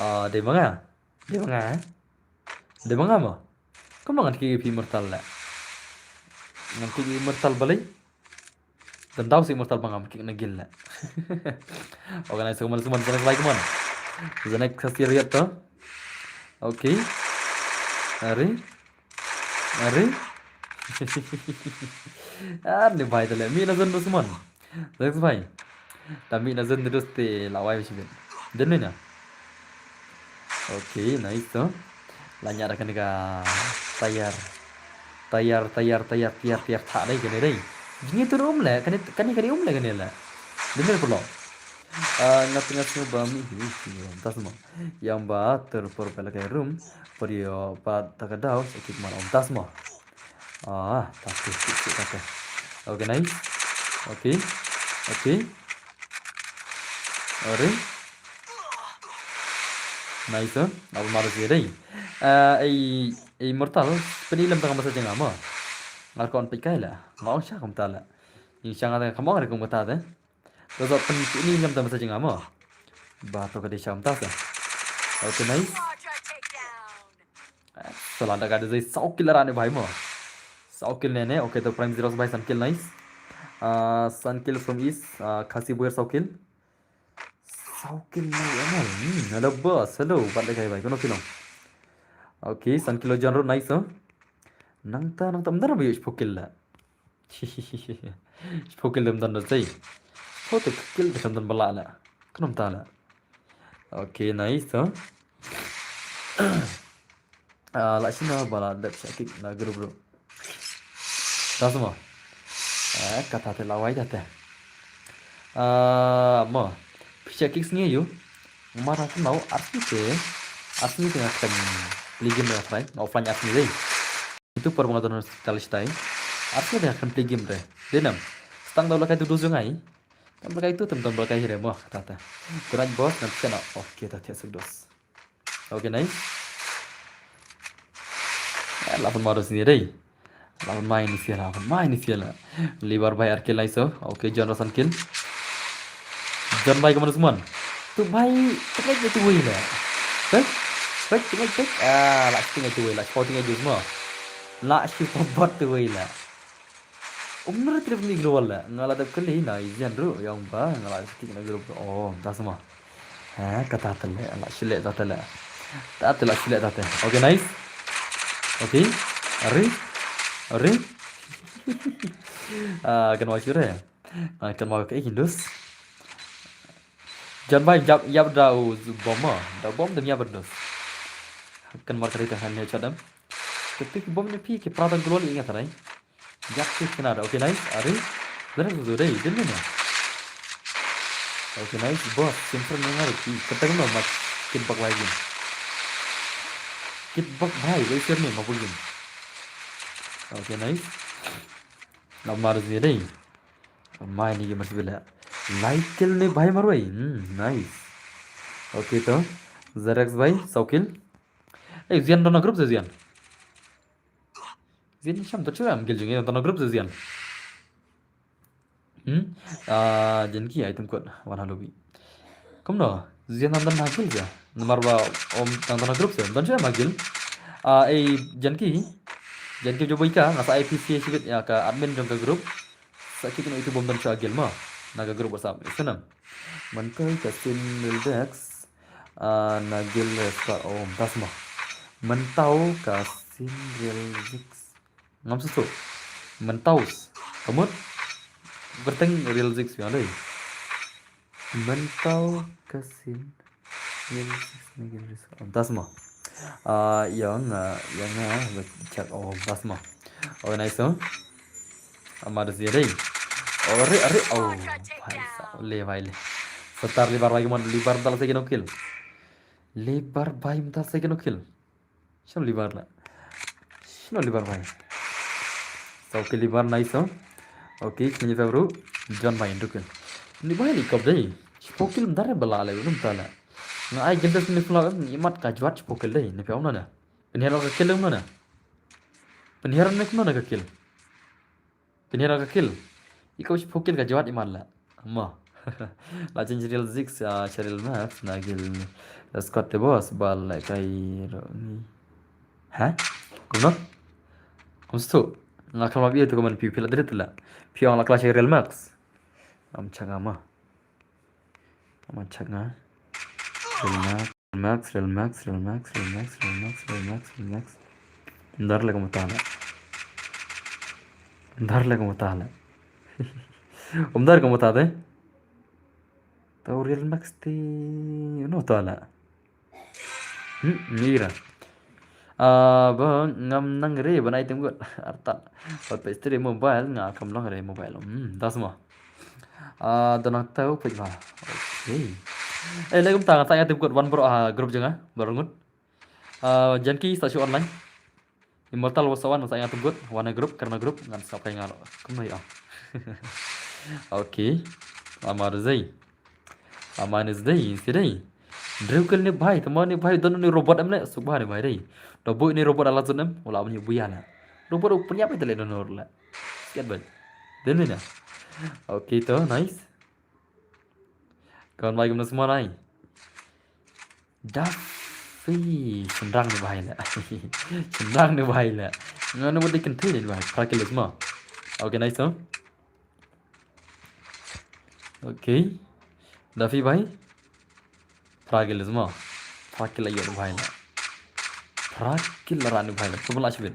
Ah, dia manga. Dia manga, eh? Dia manga mo? Come on, ngan ki immortal le. Ngan ki immortal balik. Dan tau si immortal bang am kick na gil la. Okay, nice, suman, suman, suman, suman, suman. Zanek kasi riat to. Okay. Ari. Ari. Ah, ni bhai tale. Mi na zan suman. Zanek bhai. Tami na zan terus te lawai bisi bin. Dan ni na. Okay, nice to. Lanya da kane ka tayar. Tayar, tayar, tayar, tayar, tayar tha dei kane dei. Jingi tu um le, kane, kane, kane um le kane le. Dene perlu. Ah, nga tengah sngew ba mi hi, hi, tas mo. Yang ba ter per pela kai room, per yo ba ta ka daw, sakit man om tas mo. Ah, tas tu, tu, tu, tas tu. Okay, nice. Okay. Okay. Ore. Nice, eh? Apa marah sih dei? Eh, ei, ei mortal, peni lem tang masa jengama. Ngar kon pik kai la. Ngau sha kum tala. Ing sha ngar kum ta de. Terus peni lem tang masa jengama. Ba to ka dei sha kum ta sa. Okay, nice. Salah da ka dei saw kill rani bhai mo. Saw kill ne ne. Okay, to Prime Zeros bhai san kill, nice. Ah, san kill from East. Ah, Khasi Boyer saw kill. Saw kill na ya na. Hmm, hello boss. Hello. Bat le kai bhai. Kono kilo. Okay, san kilo John Road, nice, oh. Nangta, nangta mdar ba yo shpo kill la. Shpo kill dem dan da sei. Shpo to kill de kan dan bala la. Kono mta la. Okay, nice, oh. Ah, la sina bala dep sha kick na group bro. Ta semua. Eh, kata te lawai kata. Ah, mo. Pisa kick sngi yu. Mara kenau arti te. Arti te ngakan play game ngakan offline arti dei. Itu por mga dono kali stai. Arti te ngakan play game dei. Denam. Stang dau lakai tu duzung ai. Tam lakai tu tem tam lakai hire mo kata te. Kurang bos nanti kena. Okay, ta tiap sedos. Okay, nice. Eh, lapan marus ni dei. Lapan mai ni sia, lapan mai ni sia la. Libar bai arkil lai so. Okay, John Rosan kill. John bai kemana semua? Tu bai, tu bai tu wei la. Bai, bai tu bai tu. Ah, la tu bai tu wei la. Sporting aja semua. La si bot tu wei la. Umnur trip ni global la. Ngala dep kali na ijan ru yang ba ngala sikit na global. Oh, ta semua. Ha, kata tele, la sile ta tele. Ta tele sile ta tele. Okay, nice. Okay. Ari. Ari. Ah, kan wa sure. Ah, kan wa ke hindus. Jan bai jap yap da u bomba. Da bom dem yap dus. Kan mar kali ta han ne chadam. Tapi bom ne pi ke pratan global ingat rai. Yak ti kena da. Okay, nice. Ari. Dana tu dei, dana ni. Okay, nice. Boss, simple ni ngar ki. Kata kena mat kit bak lagi. Kit bak bhai, wei sir ni mapugin. Okay, nice. Namar ni dei. Mai ni gamer sibila. Like kill ni bhai marwei. Hmm, nice. Okay to. Zerex bhai, saw kill. Eh, Zian dona group se Zian. Zin sham to chuam gil jong ngi tang tang group zin. Hmm? Ah, jan ki item code wan ha lobby. Kumno, zin tang tang gil ja. Namar ba ym tang tang group zin. Tang chuam gil. Ah, ei jan ki. Jan ki jo boy ka, nga sa I P C shibit ïa ka admin jong ka group. Sa ki kino itu bom tang chuam gil mo. Na ka group WhatsApp. Isnam. Mynta ka sin Lil Dex. Ah, na gil Squad, oh, das mo. Mynta ka sin Lil Dex. Ngam susu. Mynta. Kamut. Berteng Real Zix ïa dei. Mynta ka sin Real Zix ni gil Real Zix. Oh, das mo. Ah, ïa nga, ïa nga, check, oh, das mo. Oh, nice, oh. Ama da zia dei. Oh, re, re, oh. Bhai sa, le bhai le. Star libar bhai mon, libar dal sa kino kill. Libar bhai dal sa kino kill. Shano libar la. Shano libar bhai. So, okay, libar nice, oh. Okay, kini fa bro. John bhai, endu kill. Ni bhai ni kop dei. Shipokil mdare bala le, um tala. Nga ai gildas ni flower, ni mat ka jwat shipokil dei. Ni fa umna na. Penhiar ka kill umna na. Penhiar ni kumna ka kill. Penhiar ka kill. Iko shipokil ka jwat iman la. Mo. La change Real Zix, ah, Cheryl Max, na gil Squad the boss, bal la kai ro ni. Ha? Kumno? Kumstu. Nga kama bi tu kaman piu pila drit la. Piu ang la clash Real Max. Am changa ma. Am changa. Real Max. Real Max, Real Max, Real Max, Real Max, Real Max, Real Max, Real Max. Ndar le kumta la. Ndar le kumta la. Umdar kumta de. Tau Real Max ti no ta la. Hmm, mira. Ah, ba ngam nang re ban item good. Artat. Pat pe stream mobile nga kam long re mobile. Hmm, das mo. Ah, da nang tau pek ba. Okay. Eh, le kumta nga ta ïa tip kut wan bro, ah, group jong nga, bro ngut. Ah, Janki sa shu online. Immortal was one sa ïa tip kut wan group karna group ngan sa kai nga lo. Kumno ïa. Okay. Amar zei. Amar zei, si dei. Drewkel ni bhai, tama ni bhai don ni robot em le, suk bhai ni bhai dei. Da bui ni robot ala zun em, wala bani buya na. Robot u pnyap ite le don la. Siat bhai. Den ni na. Okay to, nice. Kawan bhai kumna semua nai. Daffy, sendang ni bhai la. Sendang ni bhai la. Ngano bodi kenthe ni bhai, prakil semua. Okay, nice to. Okay. Daffy bhai. Prakil zma. Prakil ayo bhai la. Prakil la rani bhai la. Coba la shibit.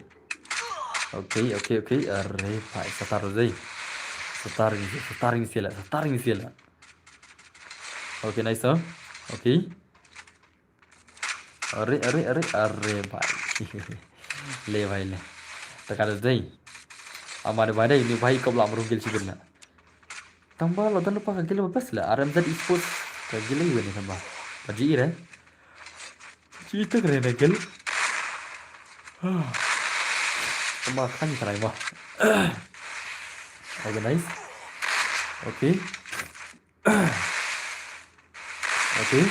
Okay, okay, okay. Are bhai, satar zai. Satar ni, satar ni sila, satar ni sila. Okay, nice, sir. Okay. Are, are, are, are, bhai. Le, bhai, le. Taka da dei. Ama da bhai dei, ni bhai kop la mrung gil shibit na. Tamba la dan lupa ka gil ba best la. R M Z Esports. Ka gil ayu ni tamba. Ba ji ire. Ji ite kare na gil. Tamba kan try ba. Organize. Okay. Okay.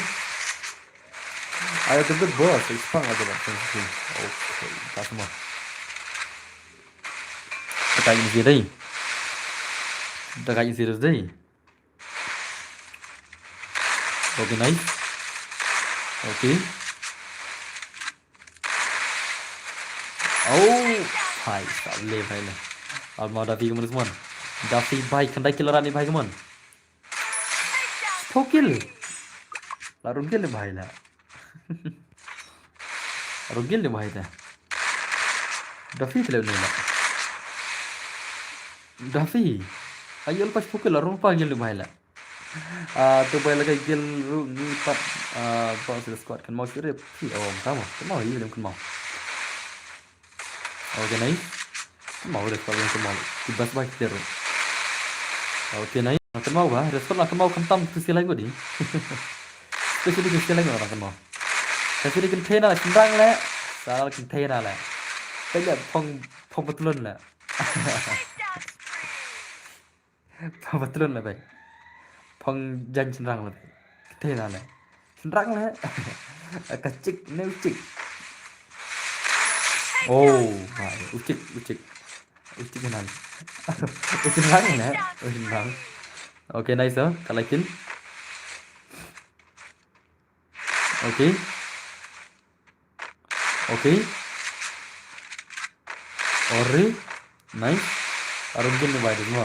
Ayo tebet bos, expang aja bos. Okay, tak semua. Tekan isi deh. Tekan isi deh. Okay, nice. Okay. Oh, bhai, sable bhai le. Alma Daffy kemon semua. Daffy bhai, khandai kill rani bhai kemon. Four kill. La rung kill bhai la. Rung kill bhai ta. Daffy tele ni la. Daffy. Ayol pas four kill la rung pa kill bhai la. Ah, tu bhai la kai kill ru ni pat, ah, ba sila squad kan mau sila. Phi, oh, kan mau. Kan mau, iya, kan mau. Okay, nice. Kan mau, dah, kan mau. Di bas bhai kill. Okay, nice. Kan mau ba, respond lah kan mau kan tam tu sila gua di. Especially tu sila gua kan mau. Especially kan thena sendang le. Sal kan thena le. Kaja phong, phong betulan le. Phong betulan le bai. Phong jan sendang le bai. Thena le. Sendang le. Ka chik, new chik. Oh, hai, u chick, u chick. U chick nang. U chick nang ne? U chick nang. Okay, nice, oh. Ka lai kin. Okay. Okay. Ori. Nice. Arun kin ni bai dum.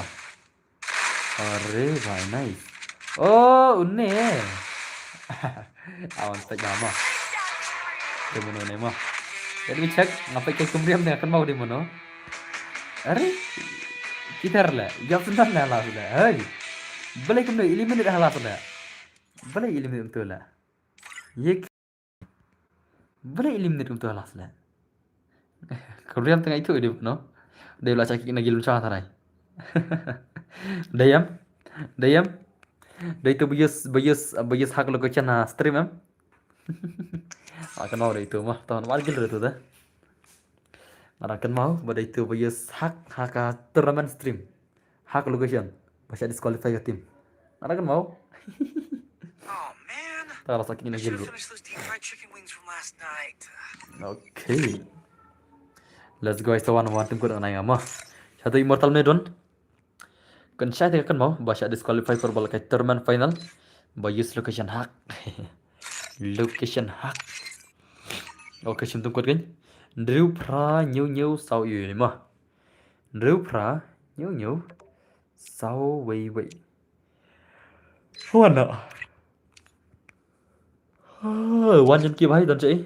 Are bhai, nice. Oh, une. Awan pek nama. Dei mano ne ma. Let me check. Nga pek ka kumriam ne kan mau dei mano. Are. Kitar le. Yap sendan le halas le. Hey. Balei kumno eliminate halas le. Balei eliminate tu le. Ye Balei eliminate kumta last le. Ka Riam tengah itu dia, no? Dia la chaki na gilum cha tarai. Dayam. Dayam. Dai tu bias bias bias hak lo ko chana stream em. Akan mau dai tu mah. Tahan war gil tu dah. Ngara kan mau ba dai tu bias hak hak ka tournament stream. Hak location. Ba sha disqualify ka team. Ngara kan mau. Oh man. Ta la sakin I ina should gil have ru. Finished those deep fried chicken wings from last night. Okay. Let's go. Isa wan wan tim ko na nga ma. Sha tu Immortal ne don. Kan sha te kan mau ba sha disqualify for bal ka tournament final. Ba use location hak. Location hak. Okay, shim tum kot kan. Ndriu pra nyu nyu sau yu ma. Ndriu pra nyu nyu sau wei wei. Wana. Wan jan ki bhai don chai.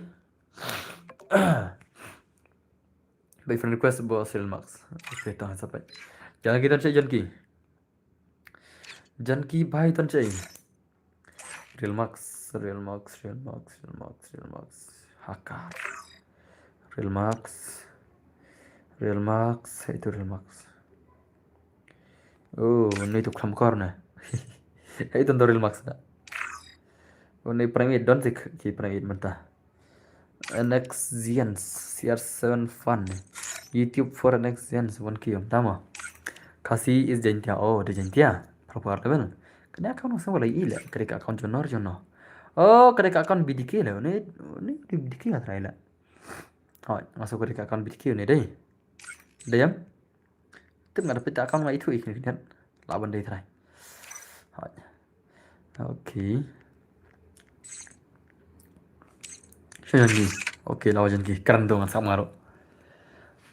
By friend request bo serial max. Okay, tang sa pai. Jan ki don chai jan ki. Jan ki bhai ton chai. Real Max, Real Max, Real Max, Real Max, Real Max. Hakar. Real Max. Real Max, itu Real Max. Oh, ini tu klam kor na. Itu ndo Real Max na. Oh, ini private don sik ki private mentah. N X Zians, C R seven Fun. YouTube for N X Zians, one K. Tama. Khasi is Jaintia. Oh, the Jaintia. Proper level. Kane account ngasa wala i le. Kane ka account Jonor Jonor. Oh, kane ka account B D K le. Ni ni B D K la try le. Oh, ngasa kane ka account B D K ni dei. Dei em? Tip nga da peit account nga itu ik ni kan. Laban dei try. Hai. Okay. Shu jan ki. Okay, lawa jan ki. Kren tu ngan sap ngaru.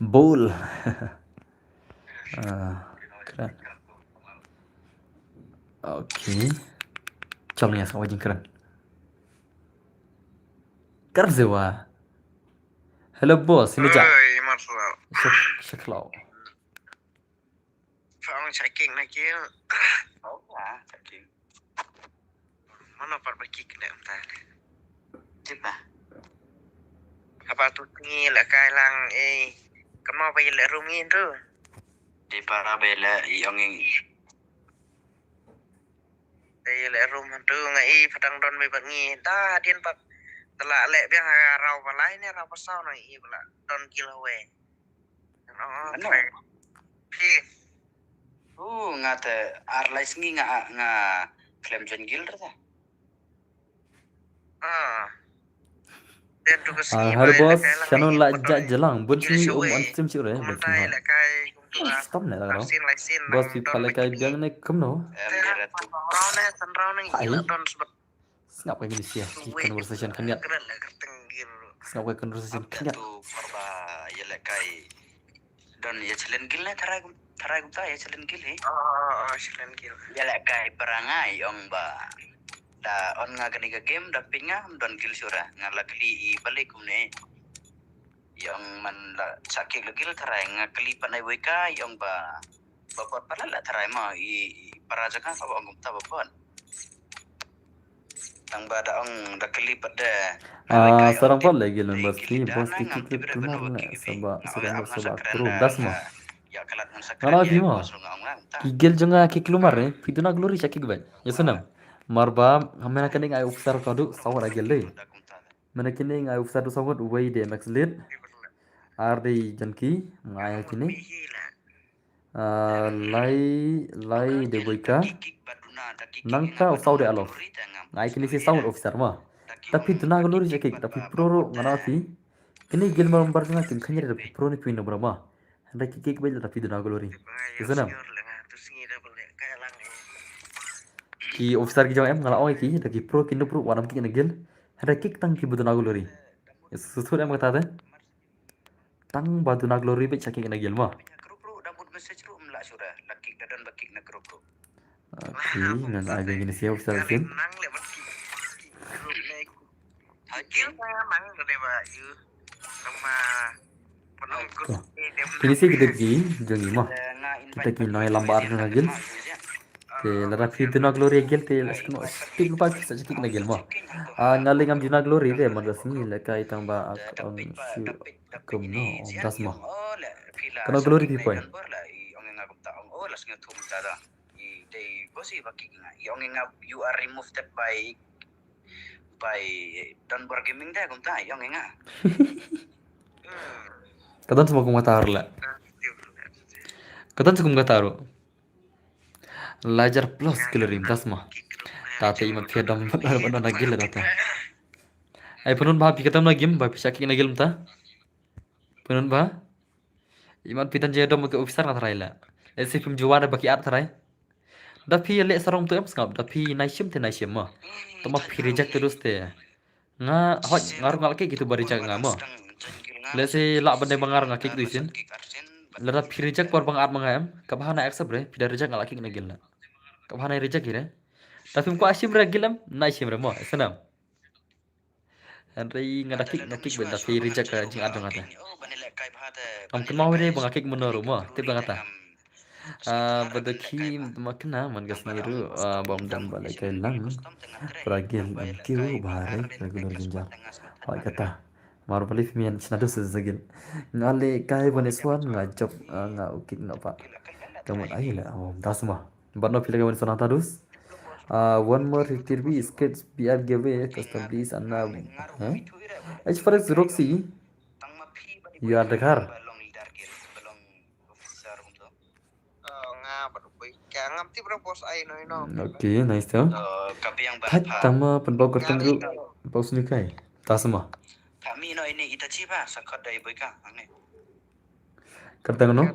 Bol. Ah, kren. Okay. Chal ni asap wajin kren. Kren sewa. Hello boss, ini jak. Oi, Marcel. Shek, shek lau. Fa ong checking na ki. Oh, ah, checking. Mano par ba ki kne mta. Tipa. Apa tu ngi la kai lang eh. Kama ba ila room ngi tu. Di para ba ila i ong ngi. Te ila room tu nga i phatang don ba ngi. Ta din pa. Tala le biang ha rau ba lai ne rau ba sau na i bala don gil we. Ano? Phi. Uh, nga te ar lai sngi nga nga klem jon gil rta. Ah. Ah, hello boss, channel la ja jalang, bun sngi um on stream shu re, bun sngi. Stop ne la. Boss, phi pha le kai biang ne kumno? Hai. Sngap ka Indonesia, ki conversation khyndiat. Sngap ka conversation khyndiat. Tu parba ïa lehkai. Don ïa challenge guild ne tharai kum tharai kumta ïa challenge guild hi. Oh, oh, oh, challenge guild. Ïa lehkai para nga i ong ba da on nga kane ka game da ping nga don guild shuh ra nga la kylli i balei kumne. I ong man la sakhi la guild tharai nga kylli pat na i wei ka i ong ba Ba bot palat la tharai ma i para jaka ka ba ong kumta ba bot. Tang ba da ong da kali pat da. Ah, sarang pat lagi lun bas ti bos ti ti ti tumar ne saba saba saba kru das ma. Ngana ti ma. Ki gel jong nga ki klumar ne phi duna glori sha ki gbai. Ya sanam. Mar ba hamena kane ngai upsar ka du sawat a gel dei. Mena kine ngai upsar du sawat wei de max lead. Ar dei janki ngai kine. Ah, lai lai de boika. Nangta u saw de alof. Ngai kini si sound officer ma. Tapi tu na glori je kik tapi pro ro ngana ti. Ini gil mar bar jong nga kim khyndiat da phi pro ne phi no bra ma. Hynda ki kick beit lada phi duna glory. Isn't em? Ki officer ki jong em nga la ong ïa ki da ki pro ki no pro wat nym kick na gil. Hynda kick tang ki ba duna glory. Sut em kata te. Tang ba duna glory beit sha kick na gil ma. Okay, nan ai beit kine ki officer sien. To. Kine ki dei ki jong ngi ma. Kita ki nongïalam ba ar jong ka gil. Te lada phi duna glory gil te la sngewno stick ba ki sa kick na gil ma. Ah, nga lei ngam duna glory te man ka sngi lehkai tang ba ak ong shu kumno ong das ma. Kano glory phi poi? I dei bosi ba kick nga. I ong nga you are removed by by Don Bor Gaming da kumta i ong nga. Ka don sma kum kata ruh la. Ka don sma kum kata ruh. Lajar plus killerim das ma. Ta te imat phi dam ban na gil da ta. Ai pynun ba phi katam na gim ba phi sha kick na gil ta. Pynun ba. Imat phi tan je dom ka officer nga tharai la. Lehse phim juwa da ba ki at tharai. Da phi leh sarong tu em sngap da phi nai shim te nai shim ma. Tama phi reject te dus te. Nga hot nga ruh nga la kick itu ba reject nga ma. Lehse lah ban dei ba nga ruh nga kick tu isin. Lada phi reject por ba nga at ma nga em. Ka ba hana accept re phi da reject nga la kick na gil na. Ka ba hana reject hi re. Da phim kwah shim re gil em nai shim re ma. Sanam. Hynrei nga da kick nga kick ban da phi reject ka jingat jong nga te. Ngam kynmaw hi re ba nga kick mynno ruh ma tip ba nga ta. Ah, ba da ki ma kena man ka sngi ruh ah, bam dam ba lehkai lang. Pra gil em kiu ba re regular jinjar. Hoi kata. Mar ba lif mian sna dus sa gil. Nga lehkai ba ne swan nga jop ah, nga u kick nga pat. Ka mut ai la oh, das ma. But no phi lehkai ba ne swan ta dus. Ah, one more fifty rupees, kids B R giveaway, custom please, Anna. Huh? H four X Roxy, you are the car. Okay, nice to. Thait tang ma pynpaw kyrteng ruh, pynpaw snikai. Ta sma. Kyrteng no?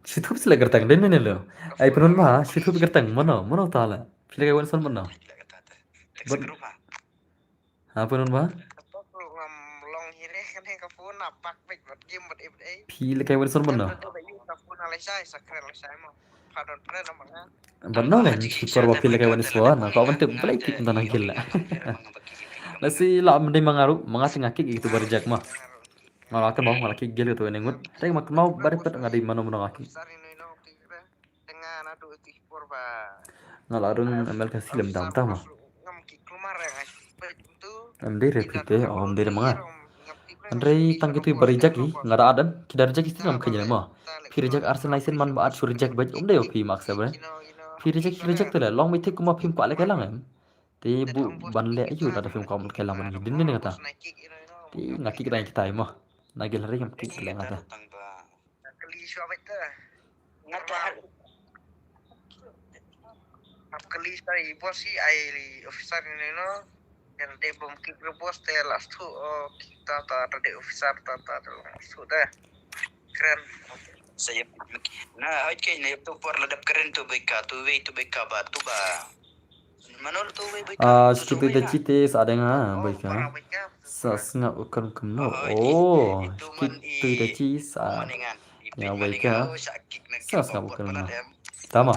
Shi thup sila kyrteng dei ne lo. Ai pynun ba, shi thup kyrteng mano, mano ta la. Phi lehkai wan son mano. Ha pynun ba. Phi lehkai wan son mano. Ban no ngan shi por ba phi lehkai wan son na ko ban tip ba lehkai phi na gil la. Lasi la mending mangaru, mangati ngaki gitu ba reject ma. Nga la kynmaw nga la kick gel kato ine ngut. Hynrei ma kynmaw ba dei pet nga dei mano mano nga kick. Nga la rung M L K C lem dam ta ma. Em dei re phi te, oh, em dei re ma nga. Hynrei tang kitu ba reject hi, nga da adan, ki da reject hi ngam kynjel ma. Phi reject arsen laisen man ba at shu reject bad um dei phi mak sa ba. Phi reject, reject te le, long mi thik kuma phim kwah le kai lang em. Te bu ban leh ayu da da phim kwah mut kai lang ban din ne kata. Te nga kick dang kitai ma. Na gel hari ngam kick leh nga ta. Kali sa i boss i ai officer ni no. Yang de bom kick re boss te last two oh kick ta ta de officer ta ta last two de. Kren. Saya na hoi ke ne tu por la dep kren tu beka tu we tu beka ba tu ba. Ah, skip ita chite sa deng ha, baika. Sa sngap ukan kumno. Oh, skip tu ita chi sa. Ya, baika. Sa sngap ukan kumno. Tama.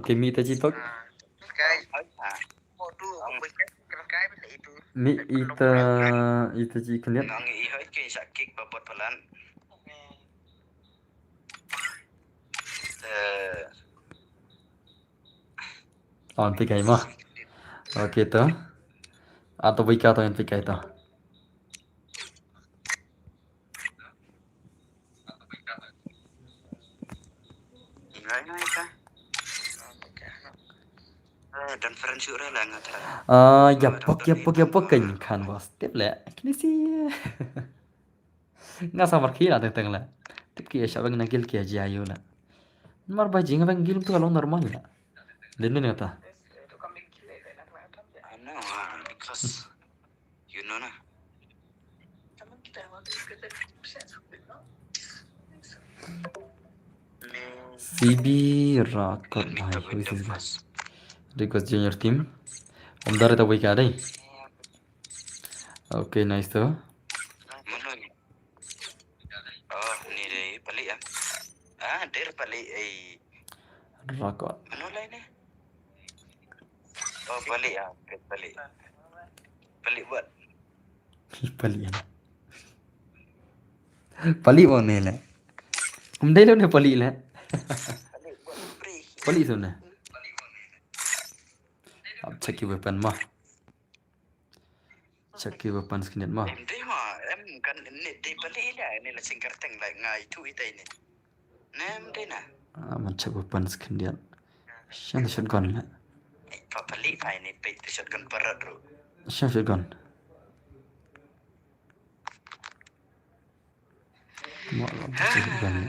Okay, mi ita chi tok. Mi ita, ita chi kyndiat. Eh, On pikai ma. Okay to. Ato bika to en pikai to. Ah, ya pok ya pok ya pok kan kan bos. Tip le. Kini si. Nga sa mar khi la teng teng la. Tip ki sha bang na gil ki ji ayu la. Mar ba jing bang gil tu long normal la. Din ne ta. C B Rakot, hi, who is this guy? Request join your team. Om dare ta wika dai. Okay, nice to. Mano ni? Oh, ni dei palik ah. Ah, der palik ai. Rakot. Mano lai ni? Oh, palik ah, palik. Palik buat. Palik. Palik mo ne le. Om dei lo ne palik le. Palik buat free. Palik so ne. Ap check ki weapon ma. Check ki weapon skin ma. Em dei ma, em kan ne dei palik le, ne la singkar teng la ngai tu itai ne. Nem dei na. Ah, man check weapon skin dia. Shan shotgun le. Ei, pa palik pa ini pe shotgun parat ru. Shan shotgun. Mo la check shotgun le.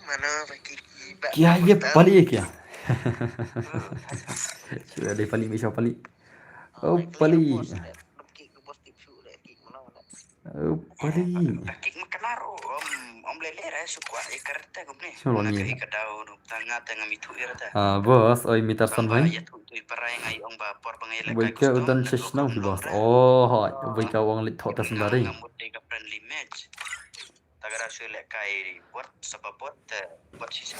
Mana bagi kiba. Kya ye palik ye kya? Sudah dei palik, bisa palik. Oh, palik. Oh, palik. Kick makan aro, om, om lele ra sukwa ikarta kumne. Sure, naka ikadau tanga tanga mitu irata. Ah, boss, oi mitar san bhai. Ya tu tu iparai ngai ong ba por bangai le. Boy ka udan sesnau hi boss. Oh, hoi, boy ka wang lit thok tas dari. Ngamut de ka friendly match. Tagara shu le kai bot sapa bot, bot sisa.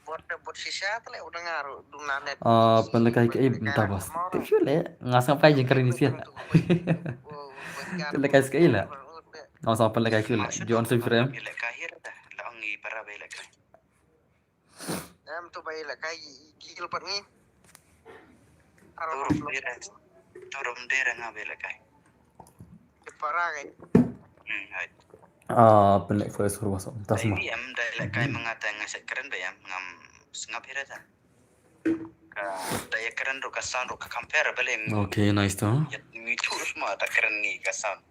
Bot da bot shisha ta le udah ngaru dum na net. Ah, pynlekai ka ib ta bos. Tip shu le, nga sngap kai jingkari ni sia. Pynlekai ska ila. Nga sngap pynlekai shu le. John Sui Frame. Le kahir da, la ong i para ba le kai. Em tu ba le kai i gil pat ni. Turum dera, turum dera nga ba le kai. Para kai. Hmm, hai. Ah, pynlek forest forest om tas ma. Em da le kai manga ta nga sek keren ba em ngam sngap hira ta. Ka da ya keren ru ka sound ru ka compare ba le. Okay, nice to. Ya mi tu ma ta keren ni ka sound.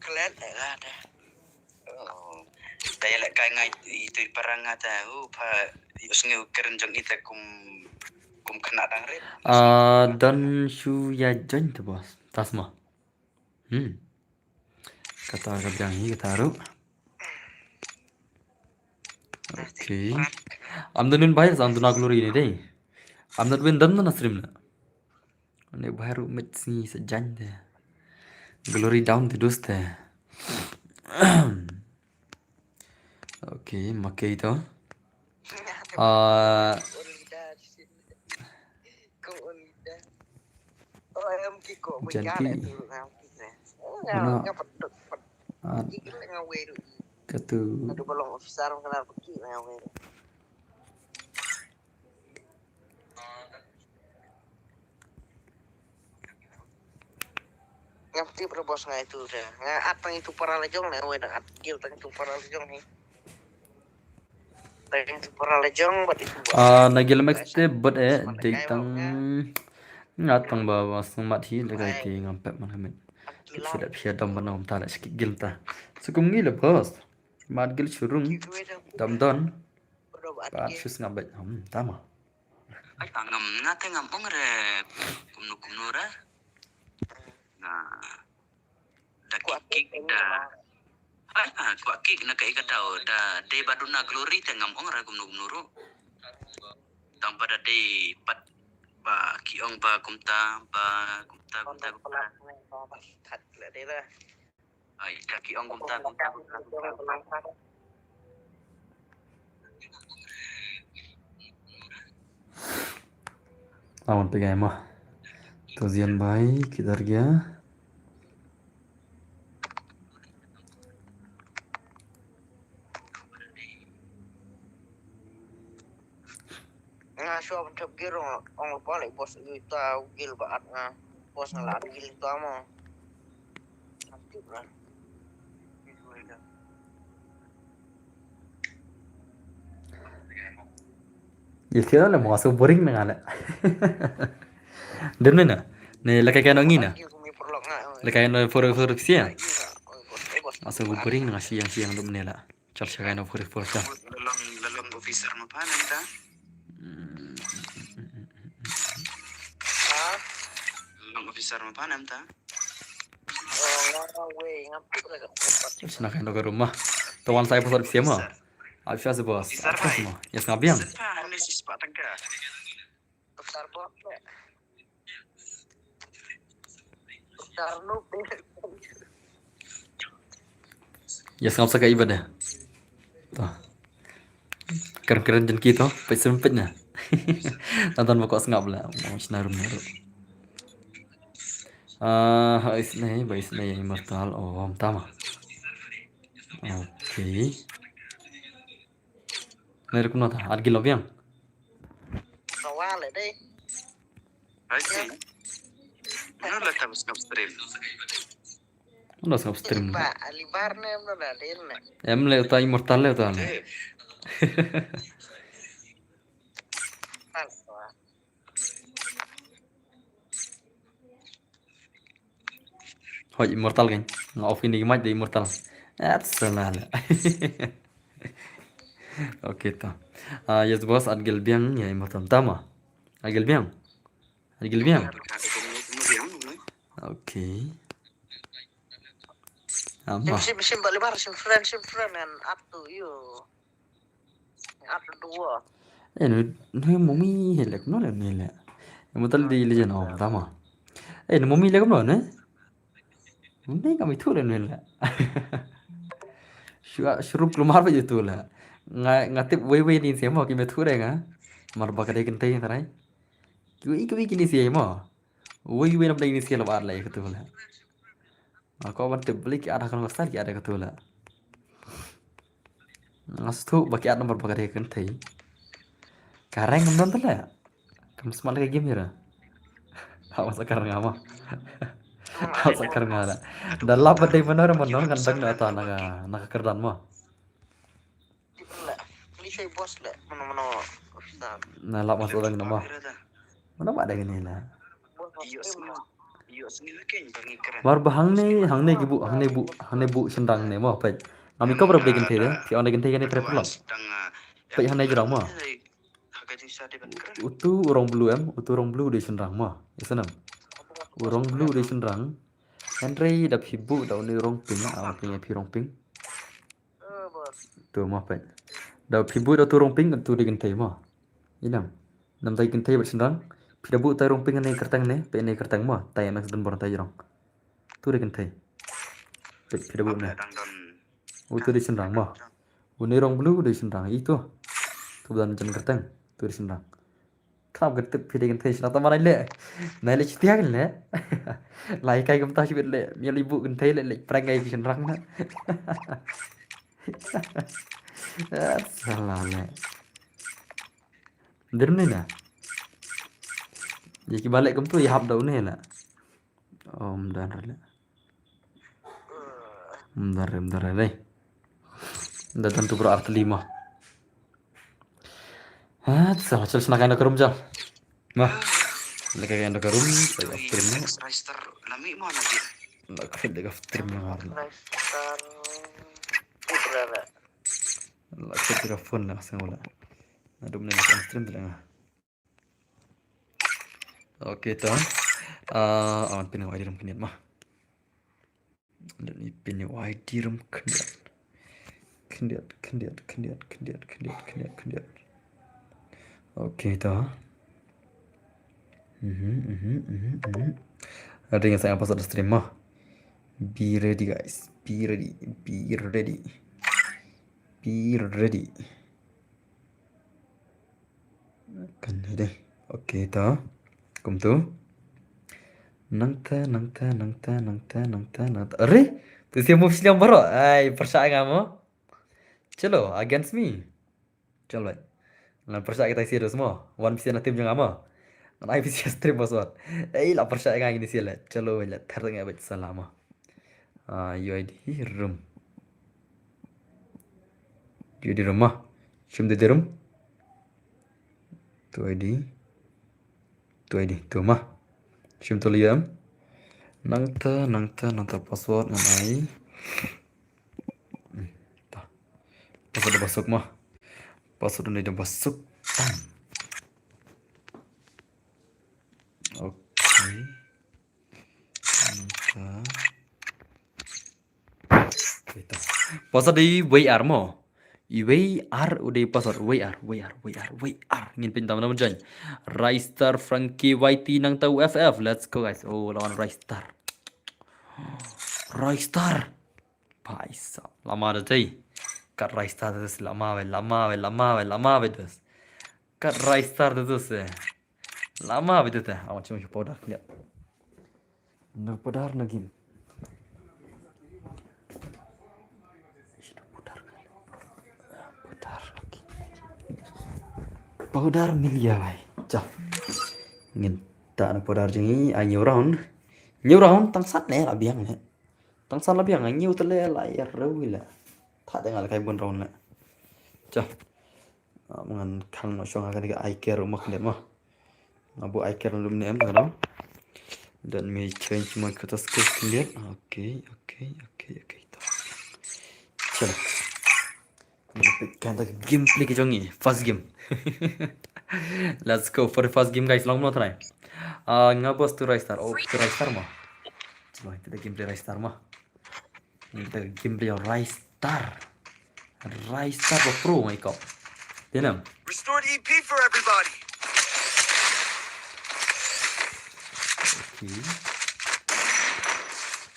Klet la da. Oh. Da ya le kai ngai itu parang ata u pa usngi keren jong ita kum kum kena dang re. Ah, dan shu ya join tu bos. Tas ma. Hmm. Kata ka biang hi kata ru. Okay. Am dun bai sang duna glory ni dei. Am dun win dan na stream na. Ne bai ru mit sngi sa jan de. Glory down te dus te. Okay, makai to. Ah, Janki. Mana? Ah, katu. Ngam tip re bos ngai tu re. Nga at tang itu para lejong ne, wei dang at gil tang itu para lejong ni. Tang itu para lejong bat itu. Ah, na gil mek te bat eh, dei tang ngat tang ba ba sngmat hi le kai te ngam pep man hamit. Shu dep shu dam ban om ta le skik gil ta. Sukum ngi le bos. Mat gil shurung. Dam don. Ba shu sngap bet. Hmm, tama. Ai ta ngam nga te ngam ong re kumno kumno re. Nga da kick kick da. Ai ta kwah kick na ka ikatau da dei ba duna glory te ngam ong re kumno kumno ru. Tang ba da dei pat ba ki ong ba kumta ba kumta kumta kumta. Ai, da ki ong kumta, kumta, kumta, kumta, kumta. Awan pegai mah. To zian bai, kidar gya. Nga shuwa ban thep gear ong, ong lypa lei boss, ïa uta u gear ba at nga. Boss nga la at gear uta mo. Active la. Ïa shuwa la mo, nga shu boring na nga la. Dem ne na. Ne la kai kai no ngi na. Active kumi perlok nga. La kai no for for sia. Active la. Oi boss, oi boss. Nga shu boring na nga siang siang dem ne la. Chal shakai na phuri phuri ta. Lalong, lalong officer ma pa nam ta? Hmm. Ha? Lalong officer ma pa nam ta? Shna kain ka room ma. To wan sa ai password phi siem ma. Ai phi sa boss. Ai phi sa ma. Yes nga biang. Yes ngam sa ka iba de. To. Keren keren jen ki to. Peit sem peit na. Nonton ba ko sngap la. Mo shna room na room. Ah, ha isne ba isne immortal. Oh, tama. Okay. Nai rukum nota. At gilo biang. Sawale dei. Ai si. Mana la tam sngap stream. Mana sngap stream. Ba alibar ne mana la dei ne. Em le uta immortal le uta le. Hoi immortal kan. Nga off ini mic de immortal. Absolala. Okay to. Ah, yes boss, at gel biang ya immortal tama. At gel biang. At gel biang. Okay. Ama. Sim sim balibar sim friend sim friend and up to you. Up to dua. Eh, no, no mummy hele no le no le. Mutal di le jeno tama. Eh, no mummy le no ne. Mummy kami tu le no le. Shua shuru klumar ba tu le. Nga nga tip wei wei ni siamo ki me tu le nga. Mar ba ka de kente trai. Kiwi kiwi kini siamo. Wei wei na ba de ni siamo ar le ka tu le. Ako ban tip beli ki ada kan style ki ada ka tu le. Nga sngewthuh ba ki at number ba ka dei kynthei. Ka rank kam don tala. Kam smat ka game ira. Ha wa sakar nga ma. Ha wa sakar nga la. Da lap ba dei manor manor ngan dang na ta na ka na ka kyrdan ma. Na lap ma sa dang na ma. Mana ba dei ni la. Mar ba hangne hangne ki bu hangne bu hangne bu shynrang ne mo peit. Ngam i cover ba dei kynthei de. Phi on dei kynthei kane pre pre. Peit hangne jrong mo. Utu u rong blue em, utu u rong blue dei shynrang mo. Isnam. U rong blue dei shynrang. Hynrei da phi bu da une u rong pink, ah phi phi rong pink. Tu mo peit. Da phi bu da utu u rong pink utu dei kynthei mo. Inam. Nam dei kynthei bad shynrang. Phi da bu tai rong pink ne kyrteng ne, pe ne kyrteng mo. Tai M X don bor tai jrong. Tu dei kynthei. Peit phi da bu ne. Utu dei shynrang mo. Une rong blue dei shynrang itu. Tu dan jan kyrteng. Tu dei shynrang. Khnap kyrteng phi dei kynthei shynrang ta ma nai le. Nai le chitia kan le. Lai kai kumta shibit le. Mia li bu kynthei le le prank kai shynrang na. Salah le. Dir ne na. Ye ki balek kumtu ye hap da une la. Om dan le. Mdar mdar dei. Da tentu bro artylli ma. Ha, sa chal sna kain da ka room jal. Ma. Leka kain da ka room, sa ka stream ma. Extra star lami ma na dia. Da krit da ka stream na ngar na. Da krit da ka phone na ka sngewla. Na dum ne ka stream da nga. Okay to. Ah, awan pin ïa u I D rum khyndiat ma. Let me pin ïa u I D rum khyndiat. Khyndiat, khyndiat, khyndiat, khyndiat, khyndiat, khyndiat, khyndiat. Okay to. Mhm, mhm, mhm, mhm. Ada yang saya pasal stream ma. Be ready guys. Be ready. Be ready. Be ready. Kan dei. Okay to. Kumtu. Nangta, nangta, nangta, nangta, nangta, nangta. Are? Tu siapa move siliam baru? Ai, pyrshah nga mo. Chalo, against me. Chalo. Ngan pyrshah kita serious mo. Wan pisa na team jong nga mo. Ngan ai pisa stream password. Ei, la pyrshah nga ini sila. Chalo, la thar nga bet salah mo. Ah, U I D room. U I D room ma. Shim de room. Tu I D. Tu I D tu ma. Shim tu liam. Nangta, nangta, nangta password ngan ai. Hmm, ta. Password ba suk ma. Password ni ba suk. Okay. Nangta. Password dei wei ar mo. I wei ar u dei password, wei ar, wei ar, wei ar, wei ar. Ngin pyntam na mynjan. Raistar Frankie Y T nangta u F F. Let's go guys. Oh, lawan Raistar. Raistar. Paisa. Lama da tei. Kat Raistar das lama we, lama we, lama we, lama we das. Kat Raistar das eh. Lama we das eh. Awan cuma powder. Ya. No powder no game. Powder, okay. Powder milia bai. Cha. Ngin ta na powder jing i, a new round. New round, tang sat ne la biang ne. Tang sat la biang, a new tele la ya rewi la. Ta de ngal kai bun round le. Cha. Ah, ngan khang no shong ha ka eye care mo khyndiat mo. Nga buh eye care lum ne em tang no. Let me change my cutter skill khyndiat. Okay, okay, okay, okay. To. Chalo. Kan ta gameplay ki jong i. First game. Let's go for the first game guys. Long mo try. Ah, nga boss tu Raistar. Oh, tu Raistar mo. Chalo, kita gameplay Raistar mo. Kita gameplay Raistar. Raistar ba pro ngai kop. Tenam. Restored E P for everybody. Okay.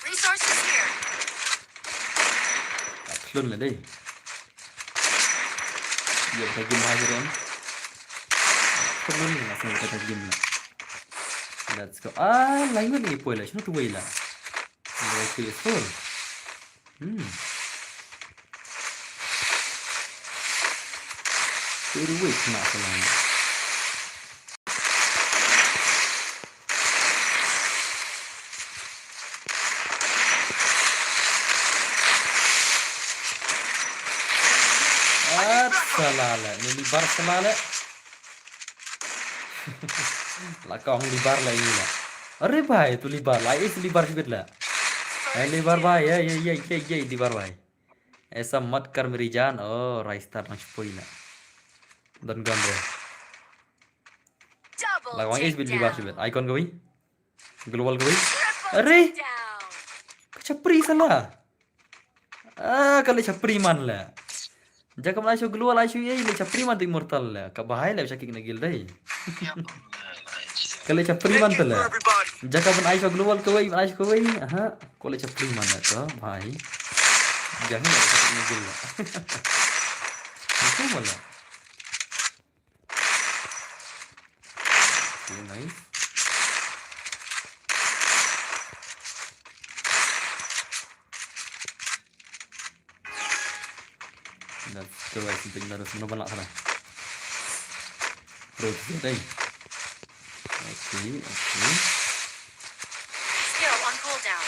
Resources here. Klun la dei. Yo, ta game ha jeren. Klun la, sa ta game la. Let's go. Ah, lain ngut ni poi la. Shano tu wei la? Wei tu is full. Hmm. Pure wait na salam. At salale, ni libar salale. La kong libar la ini la. Are bhai, tu libar la, is libar sibit la. Eh, libar bhai, ye, ye, ye, ye, ye, libar bhai. Aisa mat kar meri jaan. Oh, Raistar nang shpoi la. Don gun re. Double. La wang is bit libar shibit. Icon kawei. Global kawei. Triple. Are. Takedown. Ka chapri sala. Ah, ka le chapri man la. Jaka ban ai shu global ai shu ei le chapri man tu immortal la. Ka bahai la sha kick na gil dei. Ka le chapri man tu la. Jaka ban ai shu global kawei, ban ai shu kawei. Aha. Ko le chapri man la tu, bhai. Jangan la sha kick na gil la. Itu malah. Okay, nice. Let's go, guys. Untuk Narus mano ban lah sana. Pro tu dai. Okay, okay. Skill on cooldown.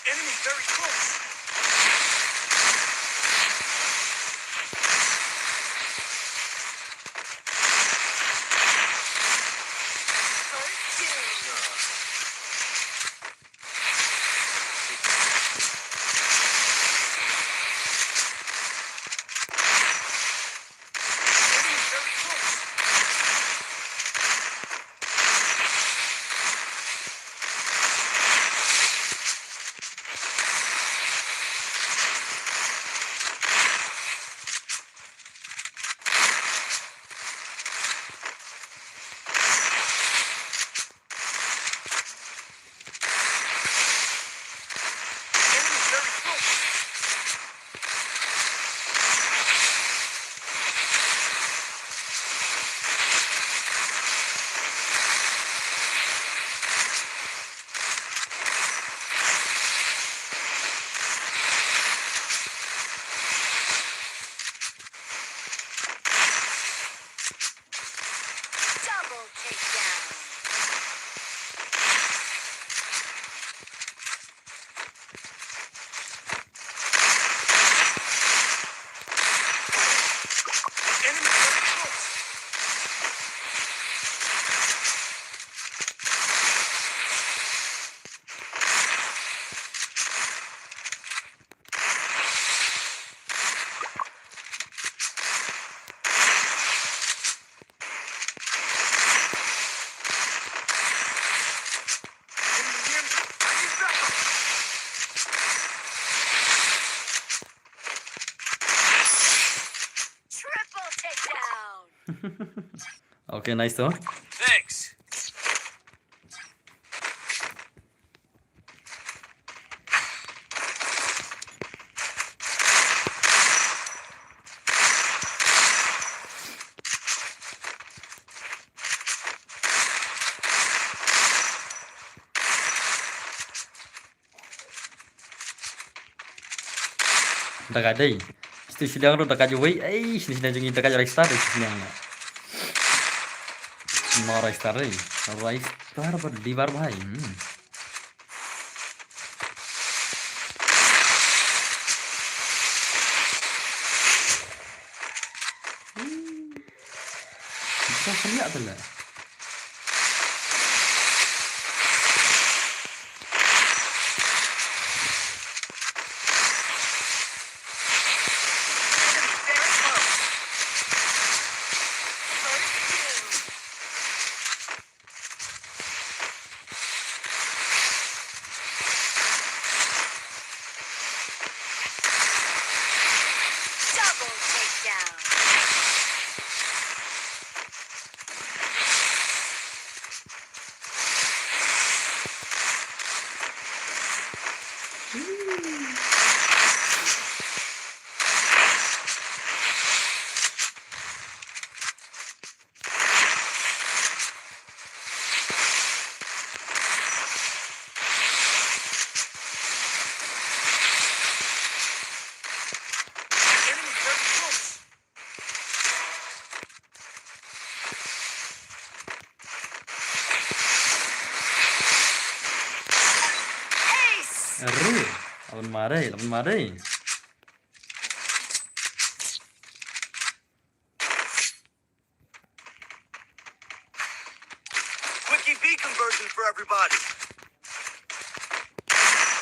Enemy very close. First down. Okay, nice to. Thanks. Daga dei. Situ siliang ruh daga jowei. Ei, sini sini jong ngi daga Ristar dei siliang na. Ma Ristar dei. Ristar bad liver bhai. Hmm. Kita seliak tu lah. Double takedown. Ace! Aduh, lawan Mare, lawan Mare. Quick E V conversion for everybody.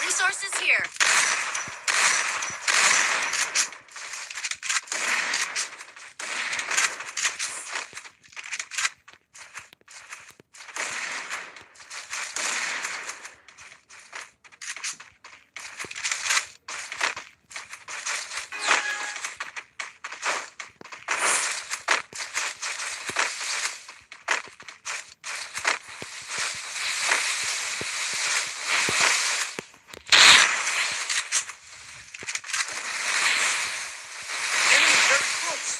Resources here. Enemy very close.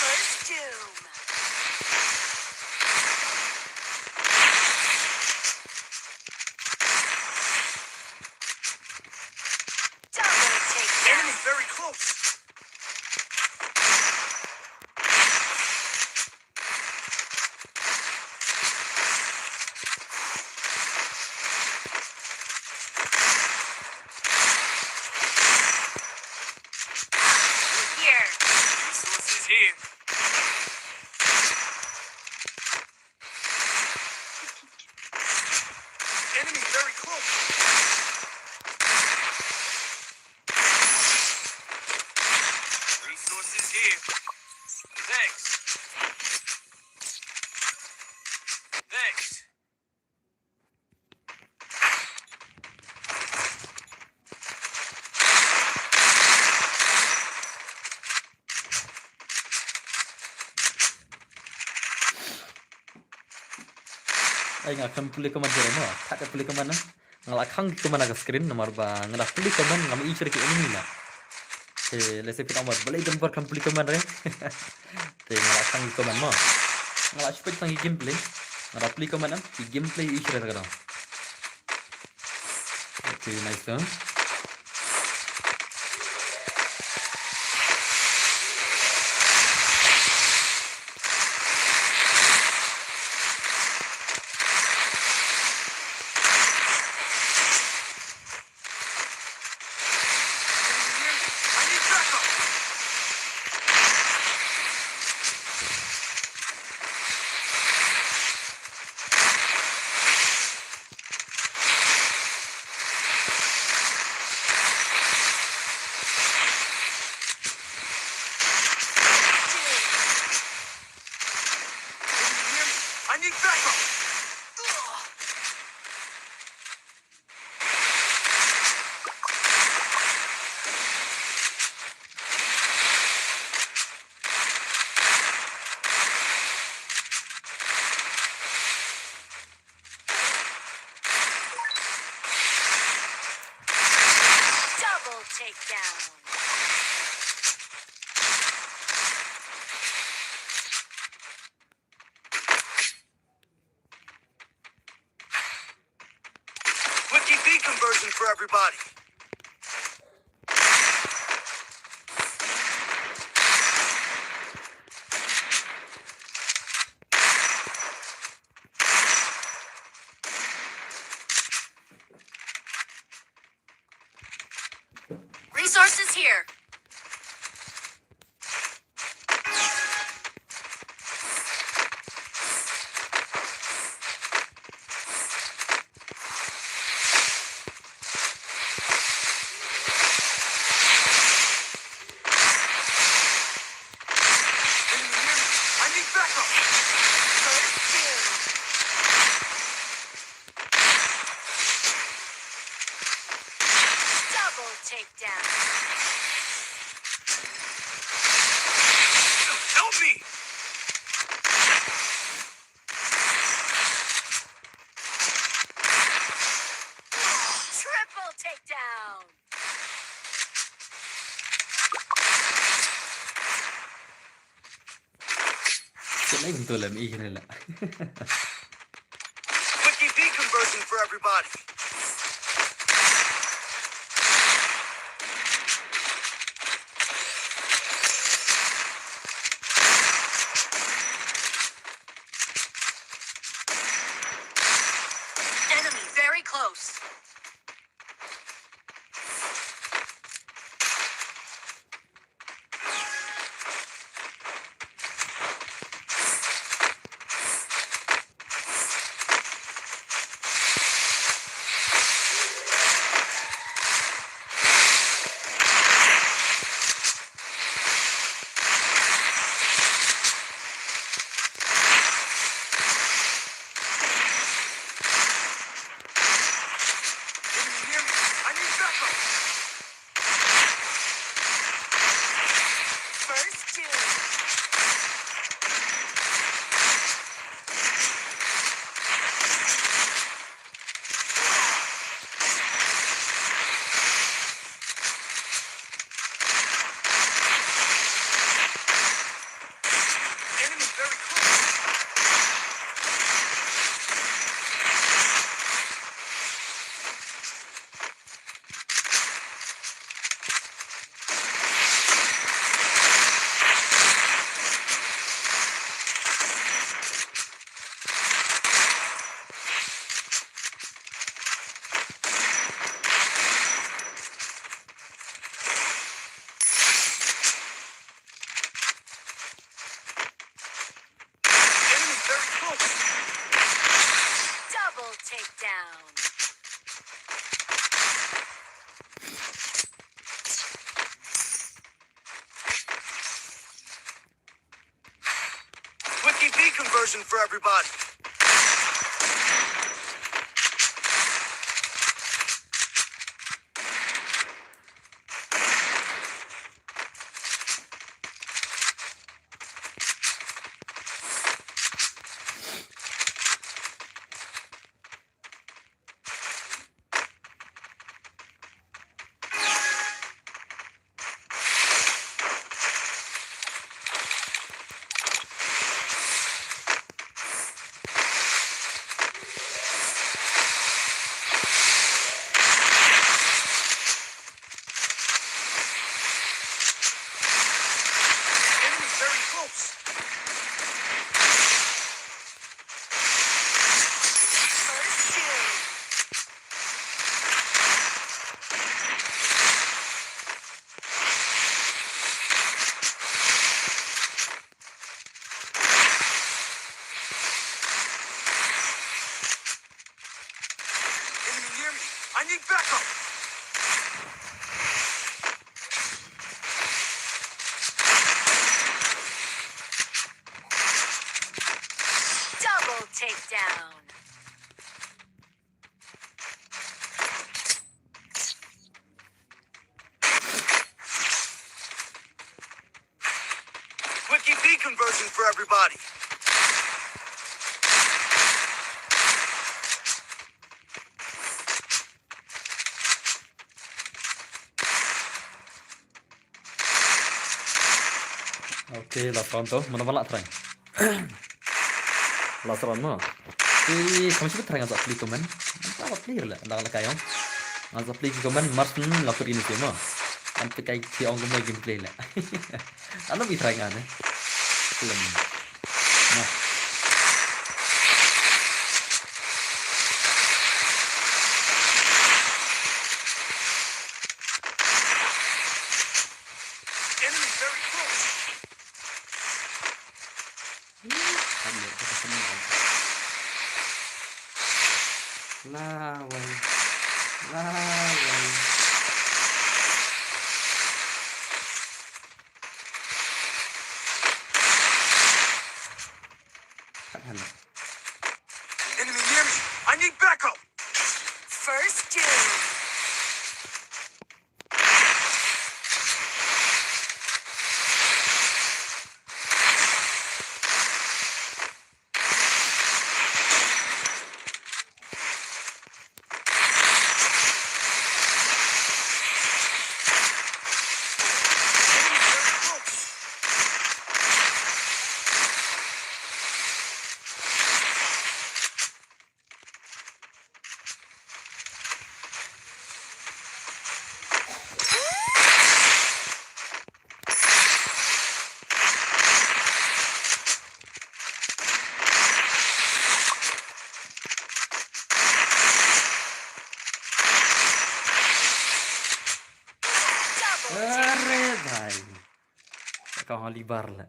First Doom. Double takedown. Enemy very close. Here. Resources here. Enemy very close. Resources here. Thanks. Thanks. Ai, nga khlem pule comment jong mo. Kata pule comment na. Nga la khang ki comment ha ka screen namar ba nga la pule comment ngam i shuh ki enemy la. Te lehse phi ong ba balei don por khlem pule comment re. Te nga la khang ki comment mo. Nga la expect tang ki gameplay. Nga la pule comment em ki gameplay i shuh ka dong. Okay, nice dong. Wiki V conversion for everybody. Resources here. Enemy near me. I need backup. Double takedown. Help me! Triple takedown. Kane kumto lem i kane la. Wiki V conversion for everybody. Enemy very close. Enemy near me. I need backup. First doom. Enemy very close. Enemy very close. Double takedown. Wiki V conversion for everybody. Enemy very close. First doom. Enemy near me. I need backup. Double takedown. Wiki V conversion for everybody. Okay, last round to. Mano ba lah thrang? Last round mo. Te kam shi thrang nga sa plie comment. Nga sa plie la, la, la ka ïong. Nga sa plie comment, Martin la kut ini mo. An te kai ki ong mo gameplay la. Ano bi thrang ane. Film. Mo. Enemy very close. Lawei. Lawei. Enemy near me. I need backup. First down. Are bhai. Ka holi bar la.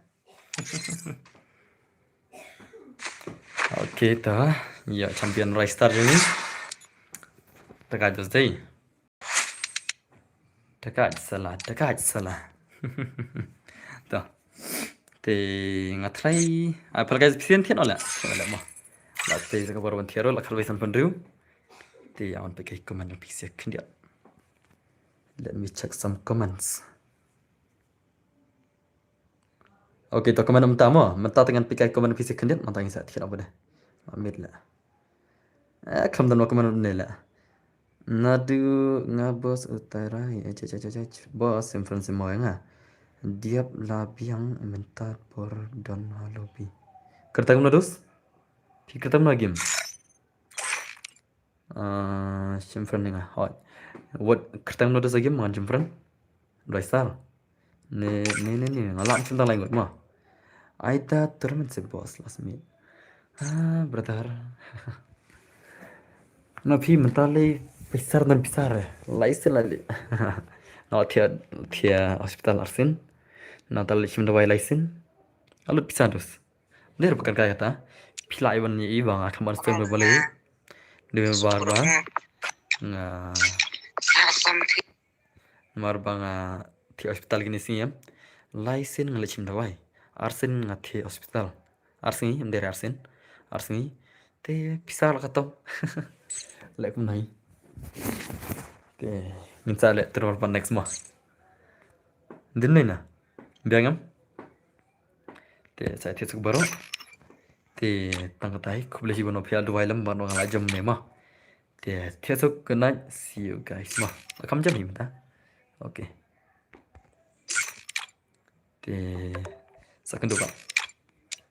Okay, ta. Ya, champion Ristar jong ngi. Ta ka just dei. Ta ka sala, ta ka sala. Ta. Te nga try. Ah, pal guys, pisian thian ola. Ola mo. La te sa ka bor ban thiaro la khalwei san pynriew. Te awan peit ki comment pisian khyndiat. Let me check some comments. Okay, to comment mynta mo. Mynta te ngan peit ki comment pisian khyndiat, mynta ngin sa thian oba deh. Amit la. Eh, kham dan comment ne la. Nadu nga boss utai rai. Eh, cha, cha, cha, cha. Boss, em friend si mo nga. Diap la biang mynta por don ha lobby. Kyrteng na dus? Phi kyrteng na game? Ah, shim friend nga. Hoi. What kyrteng na dus game ngan shim friend? Ristar. Ne, ne, ne, ne. Nga lam shim tang lai ngut mo. Aita tournament se boss last minute. Ah, brother. Na phi mynta le pisar dan pisar. Lai se lai le. Na thia, thia hospital arsin. Na ta le shim dawai lai sin. Alut pisar dus. Ler bukan kaya ta. Phi la iwan ni i bang akan ban stem bale. Demi bar ba. Nga. Mar ba nga thie hospital kine sngi em. Lai sin nga leit shim dawai. Ar sin nga thie hospital. Ar sngi, em dei ar sin. Ar sngi. Te pisa la kato. Leh kumno hi. Te ngin sa leh terus pan next mo. Dei na. Biang em. Te sa thied suk baroh. Te tang katai, khublei shibun ïa phi ïa duwai lem ba nga la jem ne mo. Te thied suk, good night, see you guys mo. Kam jem hi mynta. Okay. Te sa kynduh ba.